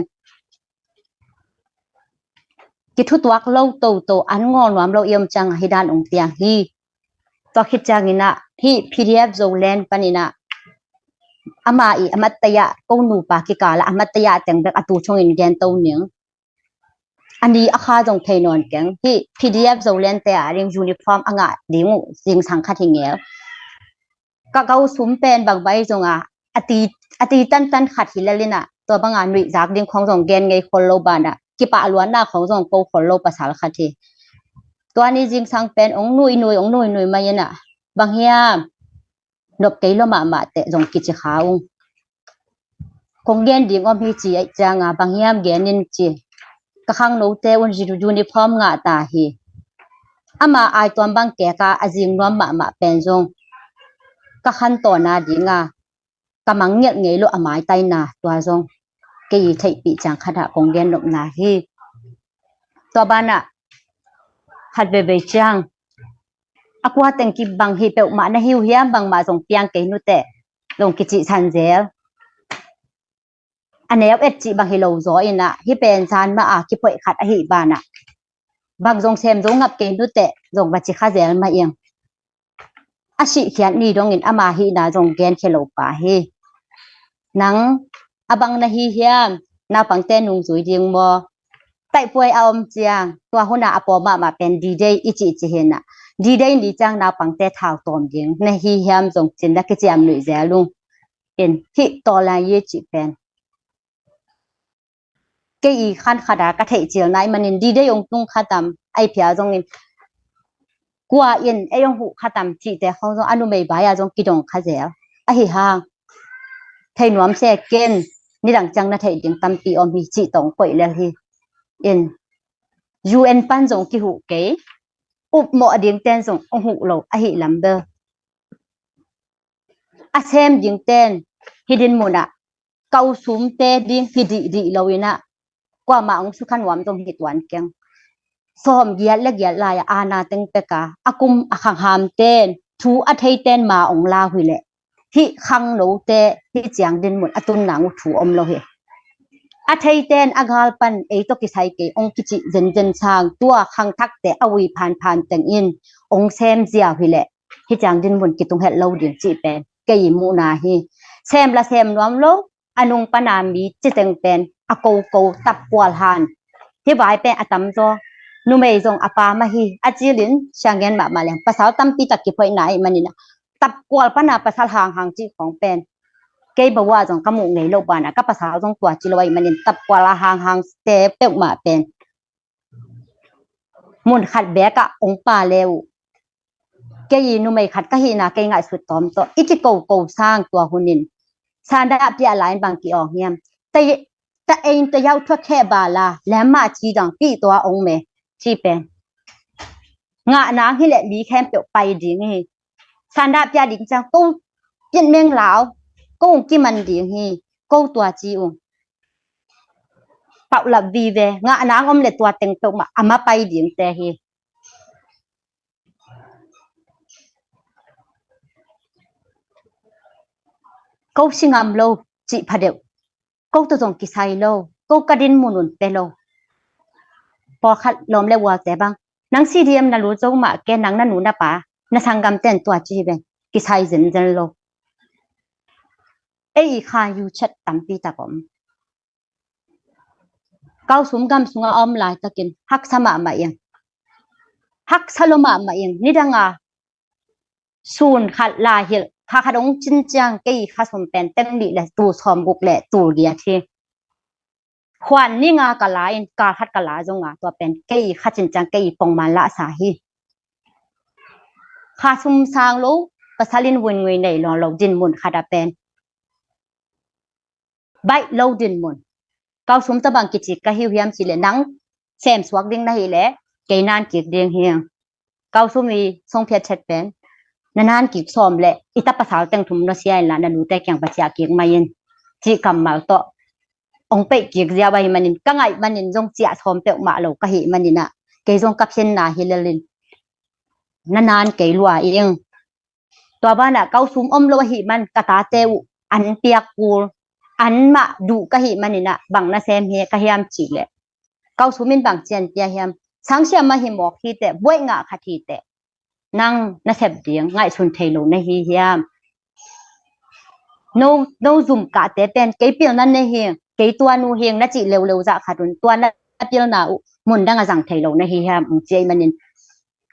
Kithutuak lo toto an ngawl nuam lo i om ciang ahi dan ong piang hi. Tua khit ciangin ah hih P D F Zoland panin ah ama i a mattaya ko nupa kikala a mattaya teng bek a tu chungin gen to ning a ni a kha zong thei nawn keng hih P D F Zoland te a ding uniform a ngah ding uh zingsang khat hi ngel. Ka kau sum pen bang bai zong a a ti a ti tantan khat hi lel in ah tua banga nuih zak ding khong zong gen ngei khol lo banah kipah luanna khong zong ko khol lo pasal khat hi. Tua ni zingsang pen ong nuih nuih ong nuih nuih mai in ah bang hiam nop kei lo mahmah teh zong kici kha ung. Kong gen ding om hi ci aih cianga bang hiam gen in ci ka khangnote un uniform ngah ta hi. Ama ai tuam bang keka a zing nuam mahmah pen zong ka khan tawna dinga ka mang ngelh ngei lo a maitaina tua zong kei i theihpih ciang khatah kong gen nopna hi. Tua banah khat veivei ciang a kua teng kibang hi peuhmah na hi uh hiam bangmah zong piang kei nuteh zong kicihsan zel. a neu et cih bang hi lo zaw in ah, hih pen zan mah a kiphoih khat ahi banah, bang zong sem zo ngap kei nuteh zong va ci kha zel mah ing. A sihkhiat ni dongin ama hihna zong genkhia lo pa hi. Nang a bang na hi hiam? Naupangte nungzui ding maw? Taihpuai a om ciang tua huna a pawm mahmah pen D-Day i cih ci hi in ah, D-Day ni ciang naupangte thau tawm ding na hi hiam zong cin na kiciam nuih zel ung. In hih tawlai i cih pen kei i khan khata ka theih cil nai manin D-Day ong tung khatam, ai phia zongin kua in ei ong huh khatam cihte khong zong a numei bai-a zong kidong kha zel. Ahi hang thei nuam se ken, nidang ciang na theih ding tampi om hi cih tawh ong koih lel hi. In U N pan zong kihuh kei, upmawh ding ten zong ong huh lo ahi lam bel, a sem ding ten hi din munah kau sumte ding hi dihdih lo in ah, kuamah ong sukha nuam zong hi tuan keng. Sawm giat le giat lai-a aana teng pek a, a kum a khang ham ten, thu a thei ten ma ong lau hi leh, hih khangnote hih ciang din mun a tun nang uh thu om lo hi. A thei ten a gal pan ei tawh kisai kei ong kicih zenzen sang, tua khangthakte a ui phanphan teng in ong sem ziau hi leh, hih ciang din mun kitung het lo ding cih pen kei i muhna hi. Sem la sem nuam lo, a nung pana mi ci teng pen a koko tapkual han. Hih vai pen a tamzaw numei zong a pa mah hi. A cilin sianggen mahmah leng pasal tampi tak kiphoihna ahi manin ah, tapkual pana pasal hanghang cih khong pen kei bawah zong ka muh ngei lo banah, ka pasal zong tua ci lo ahi manin tapkual a hanghangte peuhmah pen mun khat beek ah ong pa le uh. Kei i numei khat ka hihna kei ngaihsut tawm tawh i kikoko sang tua hunin, sanda pia lai in bang ki-awng hiam? Ta, ta ein ta yau thuak kheh bala lem mah ci dang pi tua ong me ci pen. Ngah nang hi leh mi khempeuh pai ding hi. Sanda pia ding ciang ko pin meng lau, ko ong kiman ding hi, ko tua ci ung. Paulap vive, ngah nang om le tua teng peuhmah a ma pai dingte hi. Ko si ngam lo cih phadeuh, ko tawh zong kisai lo, ko ka din mun un pe lo. Pawlkhat lawm le ualte bang, nang C D M na lut zo mah ke, nang na nu na pa, na sanggam ten tua ci hi ven, kisai zenzen lo. Ei i khan U chat tampi tak om. Kausum gam sungah a om laitakin haksa mahmah ing. Haksa lo mahmah ing. Nidanga sun khat lai hilh kha khat ong cin ciang kei kha sum pen teng nih le tul sawm guk le tul giat hi. Khuan ni nga ka la in kal khat ka la zonga tua pen kei kha cin ciang kei pongman lahsa hi. Kha sum sang lo pasal in vun ngui nei lawn lo din mun khat a pen baih lo din mun. Kausum tabang kici ka hiu hiam ci le nang sem suak ding na hi le kei nan kik ding hi. Kausum i song phiat chet pen na nan kik sawm le i ta pasal teng thum na sia in la na nute kiang pasia kik mai in ci kammal tawh ong peih kik zia bai manin ka ngaih manin zong ciah sawm peuh mah lo ka hi manin ah kei zong ka phianna hi lelin na nan kei lua ing. Tua banah kausum om lo ahi man ka tate uh an piak kul an mah duh ka hi manin ah bang na sem hi ka hiam ci le kausum in bang cian pia hiam? Sangsia mah hi mawk hi teh, buaih ngah khat hi teh, nang na sep ding ngaihsun thei lo na hi hiam? No, no zum kahte pen kei pilna ne hi, kei tua nu hi na cih leuleu zah khat un tua na pilna uh mun dang a zang thei lo na hi hiam? Ung ci ei manin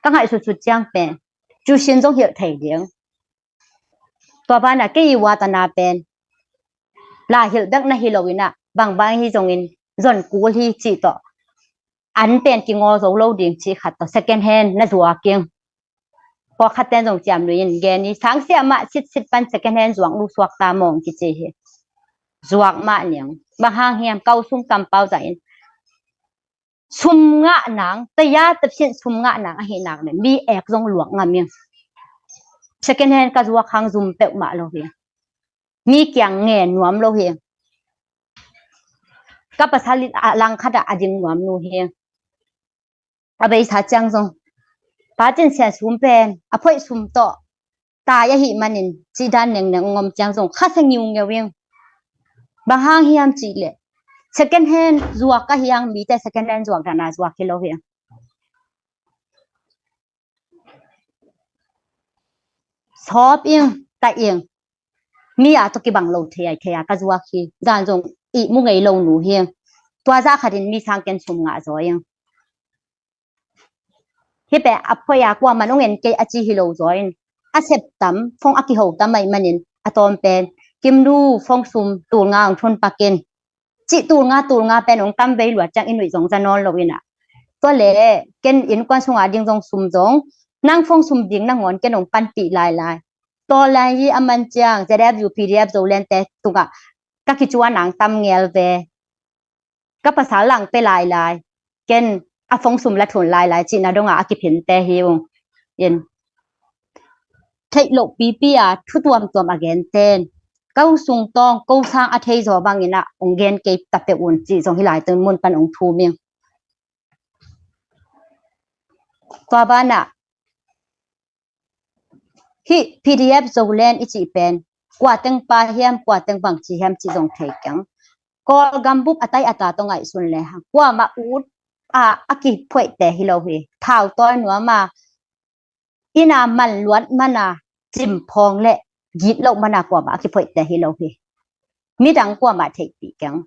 ka ngaihsutsut ciang pen cu sin zong hilh thei ding. Tua banah kei i watana pen la hilh bek na hi lo inah bangbang hi zongin zon kul hi cih tawh an pen kingaw zo lo ding cih khat tawh second hand na zuak ing. Pawlkhat ten zong ciam lui in gen i sangsia mah sitsit pan second hand zuak nu suak ta mawng kici hi. Zuak mah ning bang hang hiam kausum kampau zah in sum ngah nang taya tapsin sum ngah nang ahi nak le mi ek zong luak ngam ing. Second hand ka zuak hang zum peuh mah lo hi. Mi kiang ngen nuam lo hi. Ka pasal in a langkhat ah a ding nuam nu hi. A beisa ciang zong pa cin sian sum pen a phoih sum tawh tai ahi manin cih dan nengneng ngom ciang zong khasa ngiungeu ing. Bang hang hiam cih leh, second hand zuak ka hiang, mite second hand zuak dana zuak hi lo hiang. Sawp ing, ta ing. Mi a tawh kibang lo thei ai thei a ka zuak hi. Zan zong i mu ngei lo nu hi. Tua zah khatin mi sang ken sum ngah zaw ing. Hi peh a phoih a kuaman ong en kei a ci hi lo zaw in. A sep tam, phone a kiho tam ai manin a tawm pen. Kimnu phone sum tul nga ong thun pakin. Cih tul nga tul nga pen ong tam vei luat ciang i nuih zong za nawn lo in ah. Tua le ken innkuan sunga ding zong sum zong nang phone sum ding nangawn ken ong panpih lailai. Tua lai hi a man ciang Z F U P D F Zoland te tungah ka kicuan ang tam ngel ve. Ka pasal lang pe lailai. Ken a phone sum la thun lailai cihna dongah a kiphinte hi ung. In theih loh pipi a thu tuamtuam a genten. Ko sung tawng, ko sang a thei zaw bangin ah ong gen kei ta peuh un cih zong hi lai tun mun pan ong thum ing. Tua banah hih P D F Zoland i cih pen kua teng pa hiam, kua teng bangci hiam cih zong thei keng. Kawlgam bup a tai a ta tawh ngaihsun le hang kuamah ut a a kiphoihte hi lo hi. Thau tawi nuam a inn a man luat man a cimphawng le gitloh man a kuamah a kiphoihte hi lo hi. Midang kuamah theihpih keng.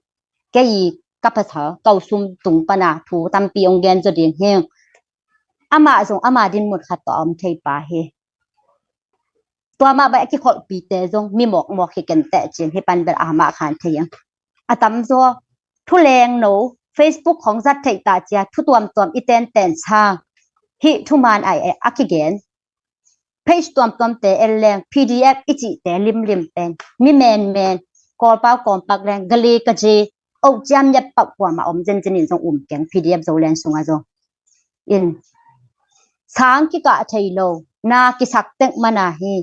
Kei i ka pasal ko sum tung pan a thu tampi ong gen zaw ding hi. Amah zong ama dinmun khat tawh a om thei pa hi. Tua mah bang a kikholhpite zong mi mawkmawk hi kenteh cin hi pan bel amah khan thei ing. A tamzaw thu lengno Facebook khong zat theih ta cia thu tuamtuam i tenten sang hih thuman ai a kigen. Page tuamtuamte en leng P D F i cihte limlim pen mi menmen Kawlpau kawmpak leng gali kaji oh ciam yat pauh kuamah om zenzen in zong um keng P D F Zoland sungah zong. In sang kikah thei lo na kisak teng man a hi.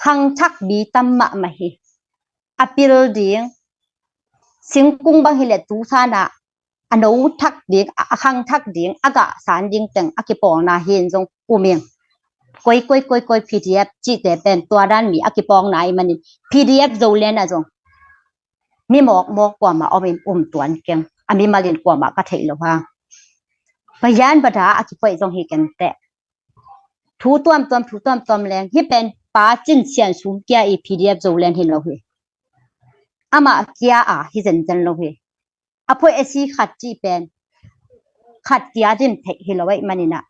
Khangthak bi tam mahmah hi. A pil ding singkung bang hi le tu sana a no thak ding, a khang thak ding, a gah san ding teng a kipawlna hi in zong um ing. Koi koi koi koi P D F cihte pen tua dan mi a kipawlna i manin P D F Zoland a zong mi mawkmawk kuamah om in um tuan keng. A mimalin kuamah ka theih lo hang. Bayan bada a kiphoih zong hi kenteh. Thu tuamtuam thu tuamtuam leng hi pen pa cin sian sum kia i P D F Zoland hi lo hi. Amah kia a hi zenzen lo hi. A phoih a si khat cih pen khat kia dim theih hi lo ai manin ah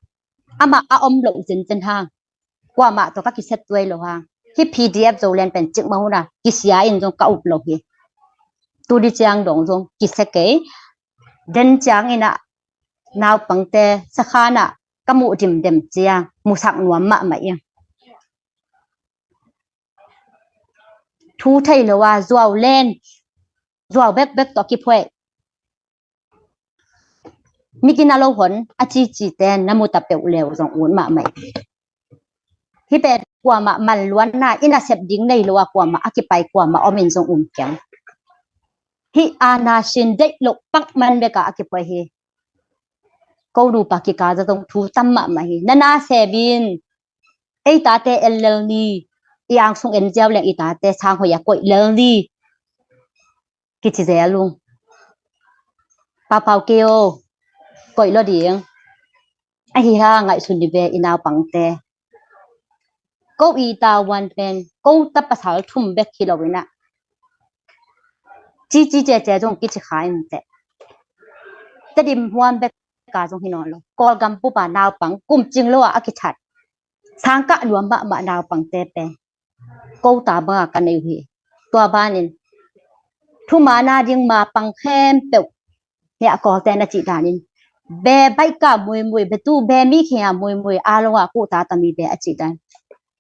amah a om lo zenzen hang. Kuamah tawh ka kiset tuai lo hang. Hi P D F Zoland pen cikmah hun a kisia in zong ka up lo hi. Tudi ciang dong zong kisia kei. Den ciang in ah naupangte sakhan ah ka muh dimdem ciang musak nuam mahmah ing. Thu thei lo a zuau len zuau bekbek tawh kiphoih. Miki na lo hon a cici ten na muta peuh leu zong un mahmah. Hi pen kuamah man luanna i nasep ding nei lo a kuamah a kipai kuamah om in zong um keng. Hi a na sin deih loh pak man beka a kiphoih hi. Ko nupa kika za zong thu tam mahmah hi. Na na sebin ei tate el lel ni. I angsung en ziau leng i tate sang hoi a koih lel ni. Kici zel ung. Papau keo koih lo ding. Ahi ha ngaihsun ni ve i naupangte. Ko i tavuan pen ko ta pasal thum bek hi lo in ah cici cece zong kici kha in teh. Tedim huam bek ka zong hi nawn lo. Kawlgam pupa naupang kum cing lo a a kithat. Sangkah nuam mahmah naupangte pen ko ta banga ka nei uh hi. Tua banin thumana ding ma pang khempeuh hi a Kawlte na cih danin be baika muimui be tu be mi khinga muimui a longa kuhta tami be a cih dan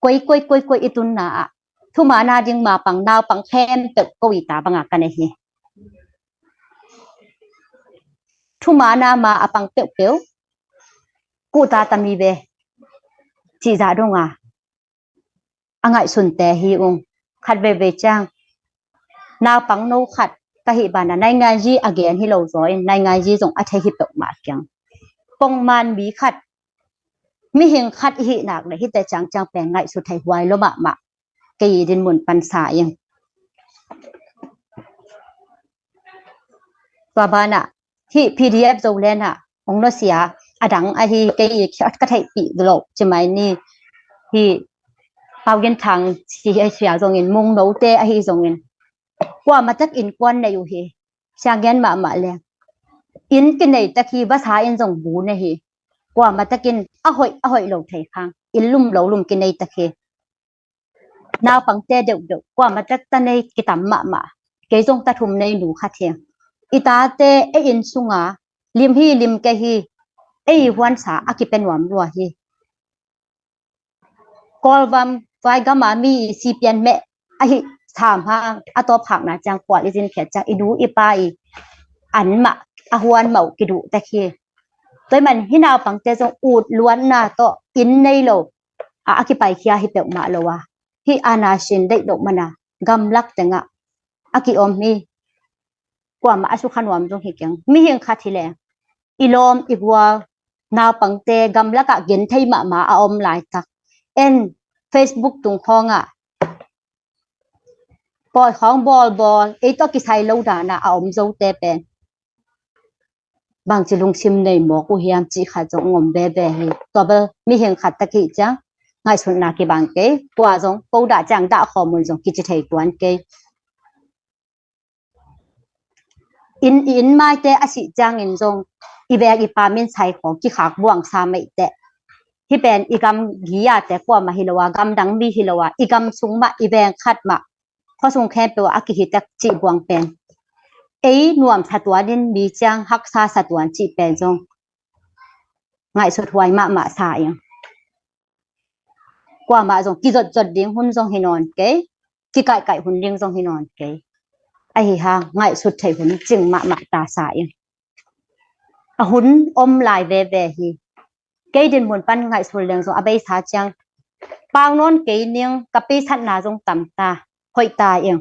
koi koi koi koi i tunna ah thumana ding ma pang naupang khempeuh ko i ta banga ka nei hi. Thumana ma a pang peuhpeuh kuhta tami be cih zah donga a ngaihsunte hi ung. Khat veivei ciang naupang no khat ka hih bana nainganzi a gen hi lo zaw in nainganzi zong a thei hi peuhmah kiang. Pongman mi khat mihing khat i hih nak le hite ciangciang pen ngaihsut thei huai lo mahmah. Kei i dinmun pansa ing. Tua banah hih P D F Zoland ah hong nusia, a dang ahi kei i ka theihpih loh ci mai ni. Hih Pau Gin Thang si hi sia zongin, Mung Note ahi zongin, kuamah tak innkuan nei uh hi. Siang gen mahmah leng, inn kinei tak hi, vasa in zong bu nei hi. Kuamah takin a hoih a hoih lo thei khang, inn lum lo lum kinei tak hi. Naupangte deuhdeuh kuamah tak ta nei kitam mahmah. Kei zong ta thum nei nu khat hi. I tate ei inn sunga lim hi lim kei hi, ei huansa a kipia nuam lua hi. Kawlgam, Vaigam a mi i si pian meh ahi sam hang, a tawp hakna ciang kual i zin khiat ciang i nu i pa i an mah, a huan mah uh kiduh tek hi. Tua ahih man hih naupangte zong ut luatna tawh inn nei lo a, a kipaikhia hi peuhmah lo a, hih aana sin deih loh mana gamlak tengah a kiom hi. Kuamah a sukha nuam zong hi keng. Mihing khat hi leng, i lawm i gual naupangte gamlakah genthei mahmah a om laitak, en Facebook tung khawngah pawi khawng bawlbawl, ei tawh kisai lo dana a om zote pen bangci lungsim nei mawk uh hiam cih khat zong om veve hi. Tua bel mihing khat tak hi ciang ngaihsutna kibang kei. Tua zong ko dah ciang dah khawm un zong kici thei tuan kei. Inn, i inn maite a sih ciangin zong i veng i pam in sai khawng kikhak buang sa mah teh. Hih pen i gam gi-a te kuamah hi lo a, gamdang mi hi lo a, i gam sung mah i veng khat mah khuasung khempeuh ah a kihi tek cih buang pen, ei nuam satuan in mi ciang haksa satuan cih pen zong ngaihsut huai mahmah sa ing. Kuamah zong kizot zot ding hun zong hi nawn kei, kikaih kaih hun ding zong hi nawn kei. Ahi hang ngaihsut theih hun cing mahmah ta sa ing. A hun om lai veve hi. Kei dinmun pan ngaihsut leng zong a beisa ciang pau nawn kei ning, ka pi satna zong tam ta, hoih ta ing.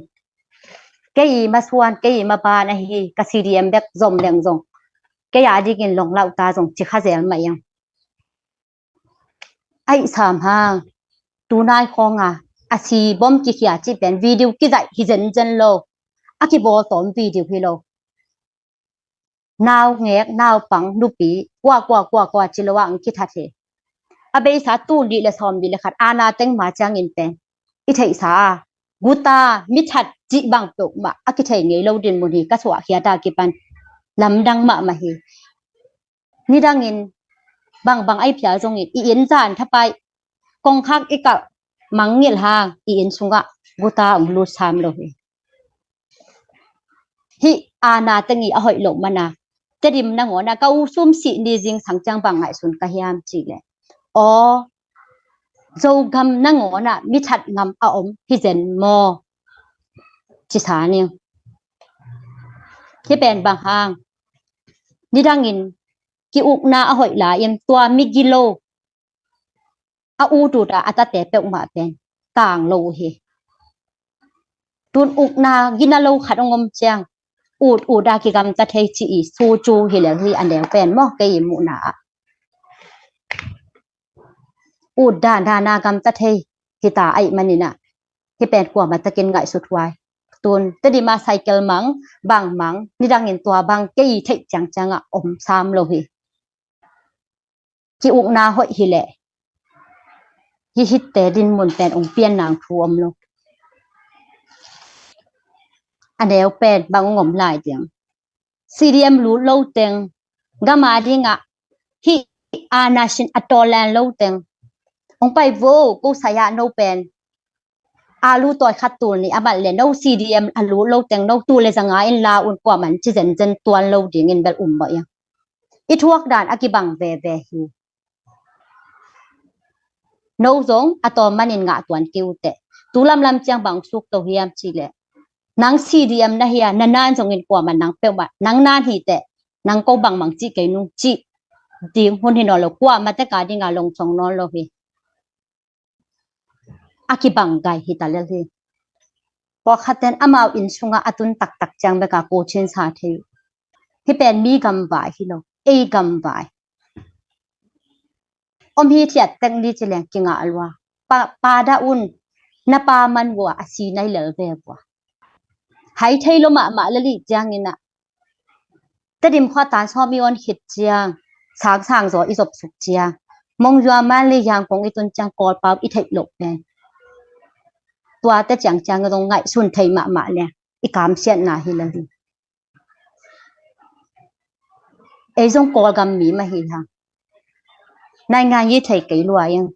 Kei i masuan, kei i maban ahi, ka C D M bek zom leng zong kei a dingin long lauh ta zong ci kha zel mah ing. Aih sam hang, tunai khawnga a si bom kikhia cih pen video kizaih hi zenzen lo, a kibawl tawm video hi lo. Nau ngek, naupang, nupi, kua kua kua kua ci lo ah ang kithat hi. A beisa tul dih le sawm dih le khat aana teng ma ciangin pen i theihsa a, guta, mithat cih bang peuhmah a kithei ngei lo dinmun hi ka suahkhiat a kipan. Lamdang mahmah hi. Nidangin bangbang ai phial zongin i inn zan thapai, kongkhak i kalh mangngilh hang i inn sungah guta hong lut sam lo hi. Hih aana teng i a hoih loh mana Tedim nangawnah ka u sum sih ni zingsang ciang bang ngaihsun ka hiam cih leh, aw, Zogam nangawnah mithat ngam a om hi zen maw? Ci sa ning. Hih pen bang hang? Nidangin ki-ukna a hoih lai in tua migilo a ut ut a a tate peuhmah pen tang lo uh hi. Tun ukna gina lo khat hong om ciang ut ut a kigamta thei ci i su cu hi lel hi a neu pen maw, kei i muhna ah. Ut dan dan a gamta thei hi ta ahih manin ah, hih pen kuamah takin ngaihsut huai. Tun Tedim a cycle mang, bang mang, nidangin tua bang kei i theih ciangciang ah om sam lo hi. Ki-ukna hoih hi leh hih hitte dinmun pen hong pian nang thu om lo. A neu pen bang hong om lai ding? C D M lut lo teng, gam a dingah hih aana sin a tawlen lo teng hong pai vo, ko saya no pen alu tawi khat tul nih a manh le no C D M a lut lo teng no tul le zanga in la un, kuaman ci zenzen tuan lo dingin bel um mawh ing. I thuak dan a kibang veve hi. No zong a tawm manin ngah tuan kei uh teh. Tu lamlam ciang bang suk to hiam cih leh, nang C D M na hi a, na nan zongin kuaman nang peuhmah nang nan hi teh, nang ko bangmang cih kei nung cih ding hun hi nawn lo, kuamah tek a dinga longcong nawn lo hi. A kibang gai hi ta lel hi. Pawlkhat ten amau inn sungah a tun taktak ciang beka kocin sa thei uh. Hih pen mi gamvai hi lo, ei gamvai. Om hi thiat tek ni ci leng kingah lua. Pa, pa dah un, na pa man vua a si nai lel ve vua. Hai thei lo mahmah lel ih ciangin ah Tedim khua tan sawm i on khit ciang, sang sang zaw i zop suk ciang, Mongzua, Mandalay, Yangon i tun ciang Kawlpau i theih loh pen, tuate ciangciang zong ngaihsun thei mahmah leng i kamsiatna hi lo hi. Ei zong Kawlgam mi mah hi hang, naingan i thei kei lua ing.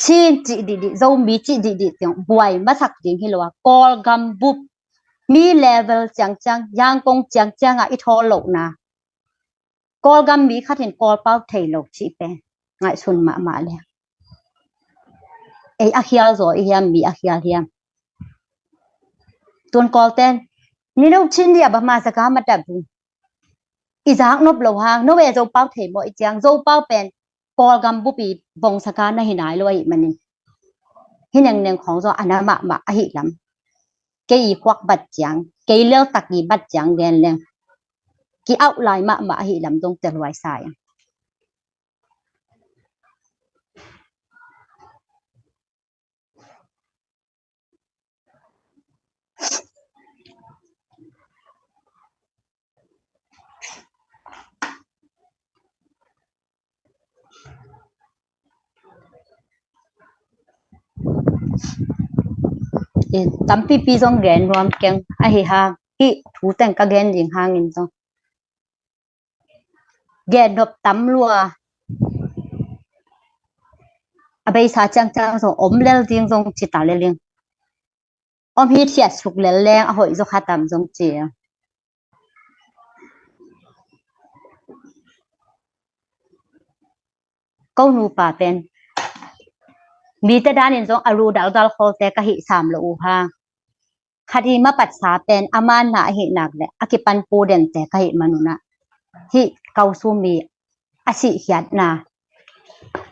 Chin cih dihdih, Zomi cih dihdih teng buai masak ding hi lo a, Kawlgam bup mi level ciangciang, Yangon ciangciang ah i thawl lohna, Kawlgam mi khat in Kawlpau thei lo cih pen ngaihsun mahmah leng. Ei a khial zaw i hiam, mi a khial hiam? Tun Kawlten, "Ni no Chin dia ba ma sa ka ma ta bu." I zak nop lo hang, "No e Zopau thei maw?" i ciang, Zopau pen Kawlgam bup i vong sa ka na hi nai lo ahih manin, hi nengneng khawng zaw a na mahmah ahih lam. Kei i khuak bat ciang, kei leltak i bat ciang gen leng, ki-auh lai mahmah ahih lam dong tel huai sa ing. Eh, tampipi zong gen nuam keng ahi hang, hih thu teng ka gen ding hangin zong, gen nop tam lua. A beisa ciangciang zong om lel ding zong ci ta lel ing. Om hi thiat suk lel leng a hoih zaw kha tam zong ci. Ko nupa pen mite danin zong a lu daldal khawlte ka hih sam lo uh hang, khat i mapatsa pen a manna ahih nak le a kipan pu dente ka hih manun ah, hih Kausum i a sihkhiatna,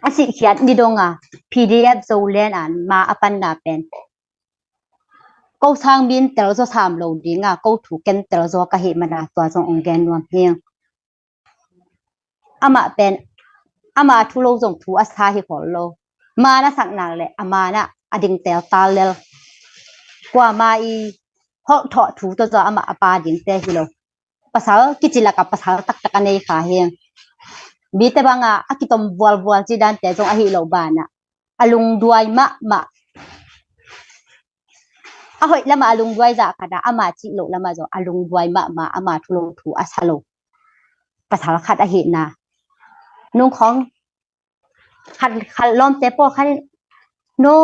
a sihkhiat ni dong a P D F Zoland a ma a panna pen ko sang min tel zaw sam lo ding a, ko thu ken tel zaw ka hih mana tua zong ong gen nuam hi ing. Amah pen ama thu lo zong thu a sa hi khol lo. Man a sak nak le a man ah a ding tel tal lel. Kuama i holh thawh thu tawh zaw amah a pa dingte hi lo. Pasal kici lak a pasal taktak a nei kha hi ing. Mite bang a a kitom vualvual ci dante zong ahi lo ban ah a lungduai mahmah. A hoih lamah a lungduai zah khat ah, ama cih loh lamah zong a lungduai mahmah, ama thu lo thu a sa lo pasal khat ahihna. Nung khawng khat, khat lawmte pawlkhat in, "No,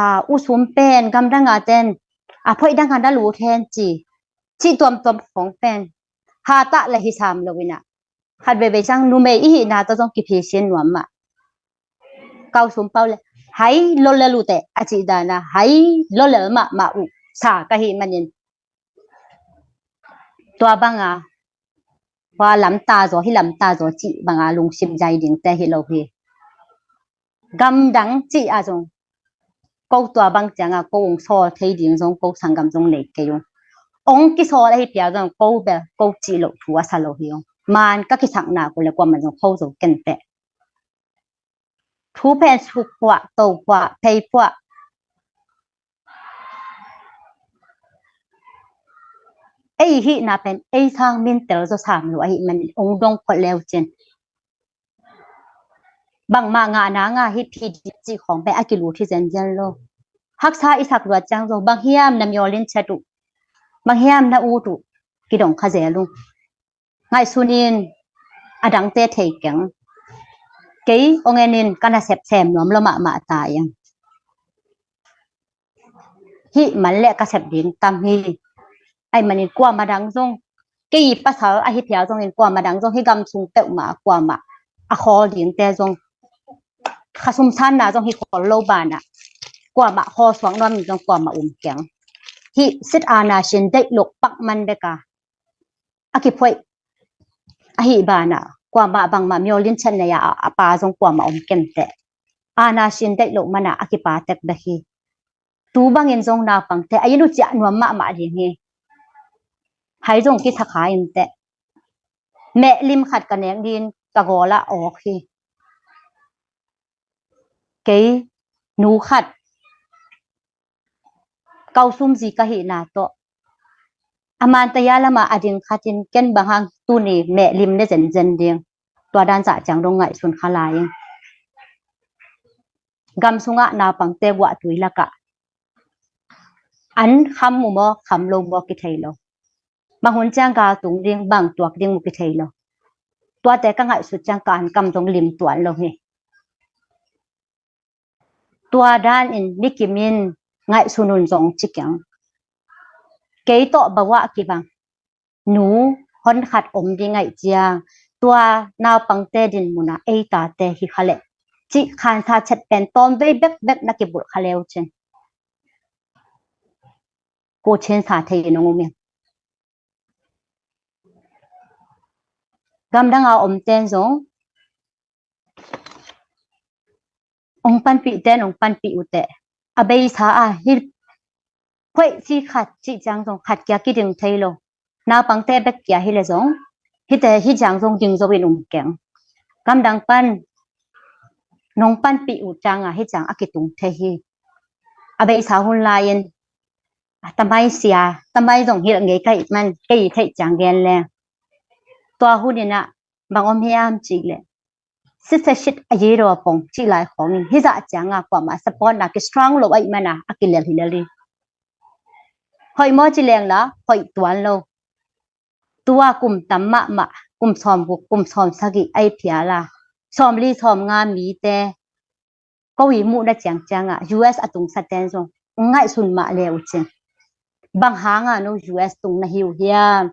a, U Sum pen gamdang a ten a phoih dang a na lut hen," ci, cih tuamtuam khawng pen hatah le hi sam lo in ah, khat veivei sang numei i hihna tawh zong kiphisin nuam mah. Kausum pau le, "Hai lolel uh teh," a cih dan a, "Hai lolel mahmah uh," sa ka hih manin, tua bang a, "Hua lamta zaw, hi lamta zaw," cih bang a lungsim zai dingte hi lo hi. Gamdang cih a zong ko tua bang ciang a ko ong sawl thei ding zong ko sanggam zong nei kei ung. Ong kisawl ahi pia zong ko bel ko cih loh thu a sa lo hi ung. Man ka kisakna uh le kuamah zong kho zo ken teh. Thu pen suk puah, to puah, phei puah. Ei hihna pen ei sang min tel zaw sam lo ahih manin ong dong phot leu cin, bangmah ngahna ngah hi, P D F cih khawng pen a kilut hi zenzen lo. Haksa i sak luat ciang zong bang hiam na miawlin chet uh, bang hiam na ut uh, kidong kha zel ung. Ngaihsun in, a dangte thei keng. Kei ong en in ka nasep sem nuam lo mahmah ta ing. Hih man le ka sep ding tam hi. Ahih manin kuamah dang zong, kei pasal ahi phial zongin kuamah dang zong, hih gam sung peuhmah kuamah a khawl dingte zong, khasum sanna zong hi khol lo ban ah, kuamah khawl suak nuam in zong kuamah um keng. Hih sit aana sin deih loh pak man bek a, a kiphoih ahih ban ah, kuamah bangmah miawlin chet nei a, a pa zong kuamah om ken teh. Aana sin deih loh man ah a kipa tek bek hi. Tu bangin zong naupangte a inn uh ciah nuam mahmah ding hi. Hai zong kisa kha in teh. Meh lim khat ka nek ding ka gawl ah awk hi. Kei nu khat, Kausum zi ka hihna tawh, A man taya lamah a ding khat in ken bang hang tuni mehlim ne zenzen ding. Tua dan zah ciang dong ngaihsun kha lai ing. Gam sungah naupangte guahtui lakah an kham mu maw, kham lo maw kithei lo. Bang hun ciang gal tung ding, bang tuak ding mu kithei lo. Tuate ka ngaihsut ciang ka an kam zong lim tuan lo hi. Tua dan in nikim in ngaihsun un zong ci keng. Kei tawh bawah kibang nu hon khat om ding aih ciang, tua naupangte din munah ei tate hi kha leh cih khansa chet pen tawm vei bekbek na kibulh kha leu cin. Ko chin sa thei in ong um in. Gamdang a omten zong ong panpih ten ong panpih uh teh. A beisa a hi hoih ci khat cih ciang zong khat kia kiding thei lo. Naupangte bek kia hi le zong hite hi ciang zong ding zo in um keng. Gamdang pan nong panpih uh ciang a hi ciang a kitung thei hi. A beisa hun lai-in a tamai sia, tamai zong hilh ngei ka hih man kei theih ciang gen leng. Tua hun inah bang om hiam cih leh, sitsa sit a yei raw pong cih lai khawngin hizah cianga kuamah support na ki strong lo ahih mana a kilel hi lel hi. Hoih maw ci leng la hoih tuan lo. Tua kum tam mahmah, kum sawm guk, kum sawm sagih ai phial a, sawm li sawm nga mite ko i muhna ciangciangah U S a tungsaten zong ngaihsun mah le uh cin. Bang hanga no U S tung na hi uh hiam?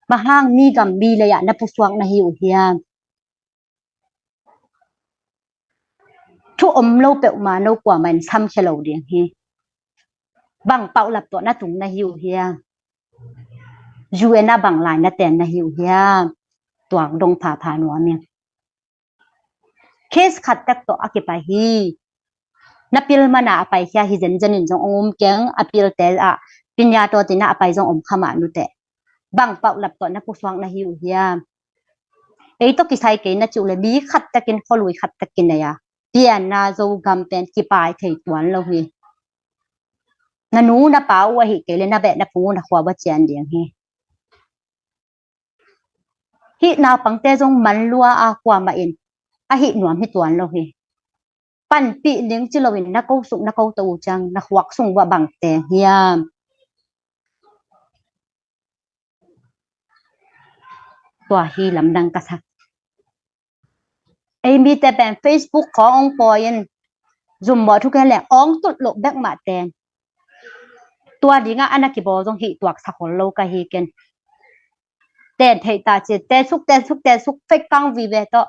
Bang hang mi gam mi leiah na pusuak na hi uh hiam? Thu om lo peuhmah no kuamah in samkhia lo ding hi. Bang pauhlap tawh na tung na hi uh hiam? U N a bang lai na ten na hi uh hiam? Tuak dong phapha nuam in. Case khat tek tawh a kipai hi. Na pil mana a paikhia hi zenzen in zong ong um keng, a pilte ah pinya tawh tina a pai zong om kha mah nuteh. Bang pauhlap tawh na pusuak na hi uh hiam? Ei tawh kisai kei na cih uh le mi khat tekin khualui khat tekin nei a pianna Zogam pen kipai thei tuan lo hi. Na nu na pa uh ahi kei le na beh na phung uh na khua va cian ding hi. Hih naupangte zong man lua a kuamah in a hih nuam hi tuan lo hi. Panpih ning ci loin na ko suk na ko to uh ciang na khuak sung uh a bang teng hiam? Tua hi lamdang ka sak. Ei mite pen Facebook khawng ong pawi in zum mawh thu ken leng ong tulh loh bek mah ten. Tua dingah a na kibawl zong hih tuak sak hol lo ka hi ken. Ten theih ta ci, ten suk, ten suk, ten suk, fek kang vive tawh.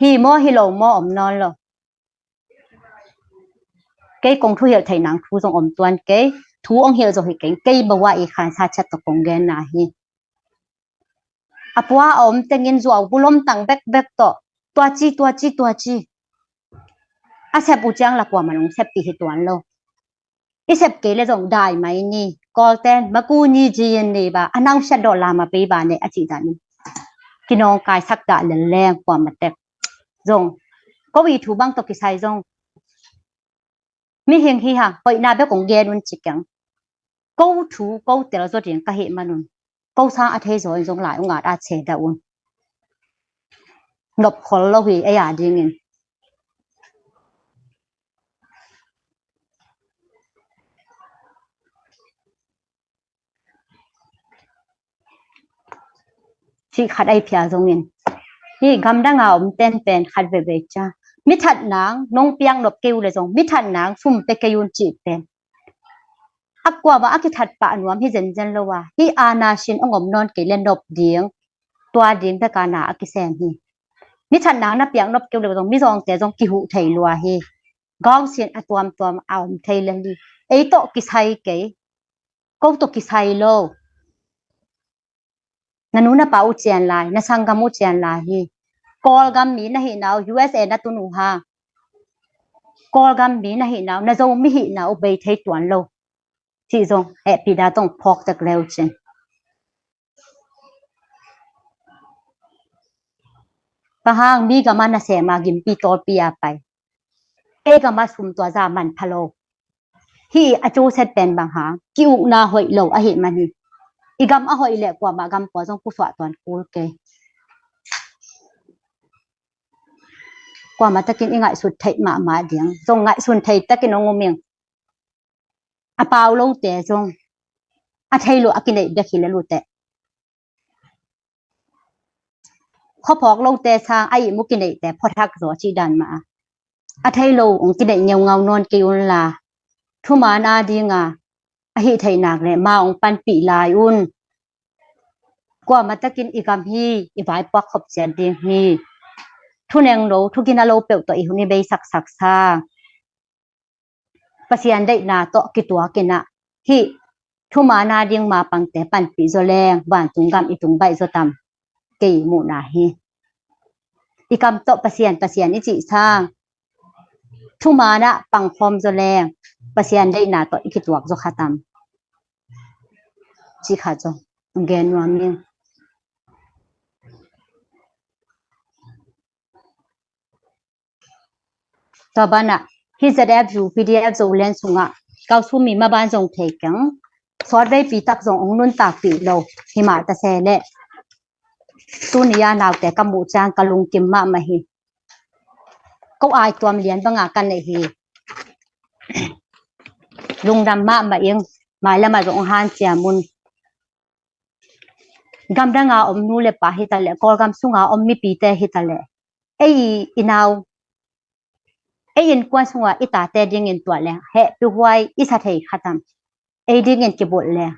Hi maw, hi lo maw, om nawn lo. Kei kong thu hilh theih nang thu zong om tuan kei, thu ong hilh zo hi kei, kei bawa i khansa chat tawh kong genna hi. A pua a om tengin zuau bulom tang bekbek tawh, tua ci, tua ci, tua ci. A sep uh ciang la kuamah nong sep pi hi tuan lo. I sep kei le zong dai mai ni, Kawlten, maku ni ji in ni ba, a nau siat dawh lama pei ba ne, a cih dan in. Kinawngkaisak dah lel leng kuamah tek. Zong, ko i thu bang tawh kisai zong. Mihing hi hang, hoihna bek kong gen un ci keng. Ko thu, ko tel zaw ding ka hih manun. Ko sang a thei zaw in zong lai ung at a che dah un. Nop khol lo hi, ei a dingin. Cih khat ai phial zongin. Hi gamdang a om ten pen khat veve ca. Mi that nang, nong piak nop kei uh le zong, mi that nang, sum pe kei un cih pen. A kuamah a kithat pah nuam hi zenzen lo a. Hi ana sin ong om nawn kei le nop ding. Tua ding bek ana a kisem hi. Mi that nang na piak nop kei uh le zong, mi zawngte zong kihuh thei lua hi. Gawng sin a tuamtuam a om thei le hi. Ei tawh kisai kei. Ko tawh kisai lo. Na nu na pa uh cian lai, na sanggam uh cian lai hi. Kawlgam mi na hihna uh, U S A na tun uh ha. Kawlgam mi na hihna uh, na Zo mi hihna uh bei thei tuan lo. Cih zong, eh, pida tong phawk tek leu cin. Ka hang mi gama na sema gimpi tawlpi a pai. Ei gama sum tua za man pha lo. Hih a Joseph pen bang hang, ki-ukna hoih lo ahih man hi. I gam a hoih leh kuamah gam pawl zong pusuah tuan kul kei. Kuamah takin i ngaihsut theih mahmah ding. Zong ngaihsun thei takin hong um ing. A pau lote zong a thei lo a kineih bek hi lel uh teh. Khuaphawk lote sang a ihmu kineihte phuathak zaw cih dan mah a, a thei lo hong kineih ngeungau nawn kei unla, thuman a dinga a hih theih nak leh ma hong panpih lai un. Kuamah takin i gam hi, i vaipuak khop ciat ding hi. Thuneng lo, thugina lo peuh tawh i hun i beisaksak sang Pasian deihna tawh kituak in ah, hih thuman a ding mapangte panpih zaw leng vantung gam i tung baih zaw tam, kei muhna hi. I kam tawh Pasian, Pasian i cih sang thuman ah pangkhawm zaw leng Pasian deihna tawh i kituak zaw kha tam, cih khat zaw gen nuam ing. Tua banah hih Z F U P D F Zoland sungah Kausumi maban zong thei keng, sawtveipi tak zong hong nuntakpih lo hi mah ta se leh, tuni a naute ka muh ciang ka lungkim mahmah hi. Ko aituam lian banga ka neih hi. Lungdam mahmah ing. Mailamah zong hanciam un. Gamdanga om nu le pa hi ta leh, Kawlgam sunga om mipite hi ta leh, ei i nau, ei innkuan sunga i tate dingin tuah leng hehpihhuai i sa thei kha tam? Ei dingin kibulh leng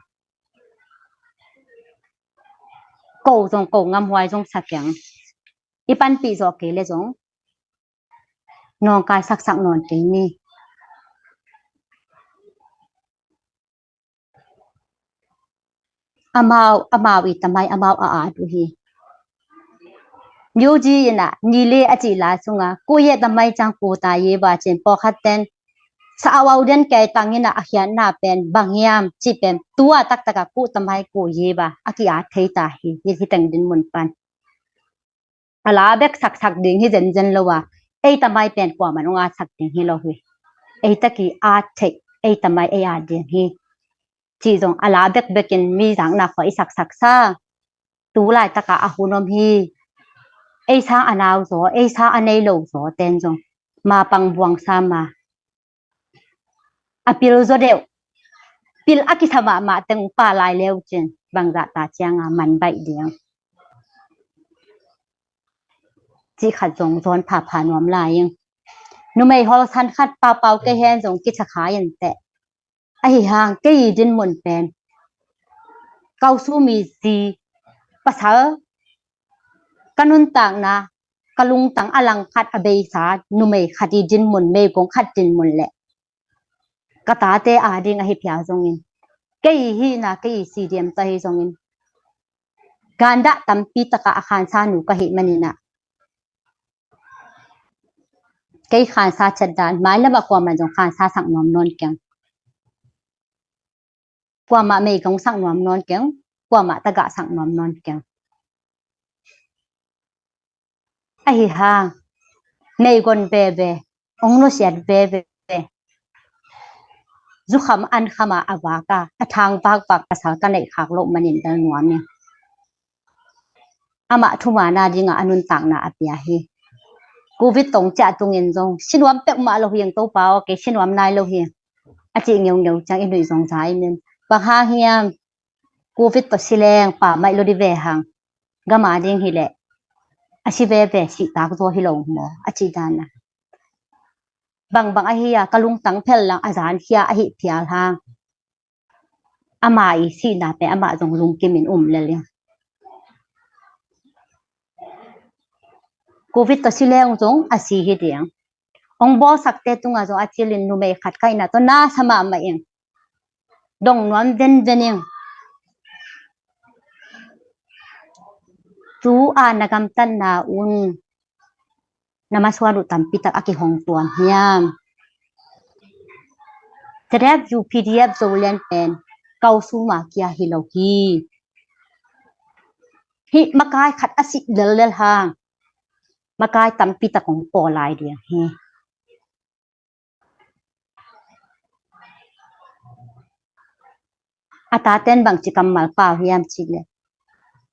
ko zong ko ngamhuai zong sa keng. I panpih zawh kei le zong nawngkai saksak nawn kei ni. Amau, amau i tamai amau a at uh hi. Myoji in ah, Nile a cih la sunga, ku ye tamai cang ku ta ye ba cin pawlkhat ten sa au au den kei tang in ah a khiatna pen bang hiam cih pen tua taktak a ku tamai ku ye ba a ki-at thei ta hi, hi, hi teng dinmun pan. A la bek saksak ding hi zenzen lo a, ei tamai pen kuamah nong atsak ding hi lo hi. Ei tak i at theih, ei tamai ei at ding hi, cih zong a la bekbekin mi zakna khua i saksak sa. Tu laitaka a hun om hi. Ei sang a nau zaw, ei sang a nei lo zaw ten zong mapang buang sa ma. A pil zaw deuh, pil a kisa mahmah teng pa lai leu cin bangzah ta cianga man baih ding, cih khat zong zawn phapha nuam lai ing. Numei hawlsan khat paupau kei hen zong kisa kha in teh. Ahi hang kei i dinmun pen Kausumi zi pasal ka nuntakna, ka lungtang a lang khat a beisa numei khat i dinmun, meigong khat dinmun leh ka tate a ding ahi phial zongin, kei i hihna, kei i C D M tawh ahi zongin, gandah tampi takah a khansa nu ka hih manin ah, kei khansa chat dan, mailamah kuaman zong khansa sak nuam nawn keng. Kuamah meigong sak nuam nawn keng, kuamah tagah sak nuam nawn keng. Ahi hang meigong veve, hong nusiat veve, zukham ankhama a vaka a thang vakvak pasal ka neih khak loh manin bel nuam ing. Amah thuman a dinga a nuntakna a pia hi. Covid tong ciah tungin zong sinuam peuhmah lo hi ing, Topa aw, kei sinuam nai lo hi, a cih ngeungeu ciang i nuih zong za i min. Bang hang hiam? Covid tawh si leng pa maih lo di ve hang, gam a ding hileh a si veve, sihtak zaw hi lo maw, a cih dan a. Bangbang ahi a, ka lungtang phel lang a zankhia ahi phial hang, ama i sihna pen amah zong lungkimin um lel ing. Covid tawh si leng zong a si hi ding. Hong bawlsakte tungah zong a cilin numei khat ka hihna tawh na sa mahmah ing. Dong nuam venven ing. Tu a na gamtatna un na masuan uh tampi tak a kihong tuan hiam? Tadep U P D F Zoland pen Kausuma kia hi lo hi. Hih makai khat a sih lellel hang makai tampi tak hong paw lai ding hi. A taten bangci kammal pau hiam cih leh,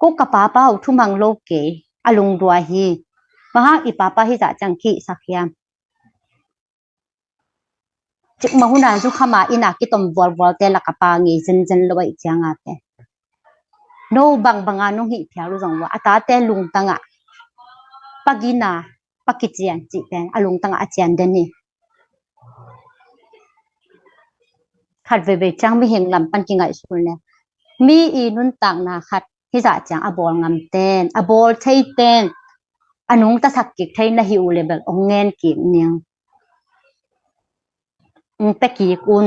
ko ka papa uh thumang lo kei, a lungduai hi. Bang hang i papa hizah ciang kihsak hiam? Cikmah hun a zukham a inn a kitom vualvualte lak a pa ngei zenzen lo ahih ciang a pen, no bangbang a nong hih phial uh zong uh a, a tate lungtang ah pa gina, pa kician cih pen a lungtang ah a cian den hi. Khat veivei ciang mihing lam pan kingaihsun leng, mi i nuntakna khat hizah ciang a bawl ngam ten, a bawl thei ten, a nungtasak kik thei na hih uh leh bel ong ngen kik ning. Ong pia kik un.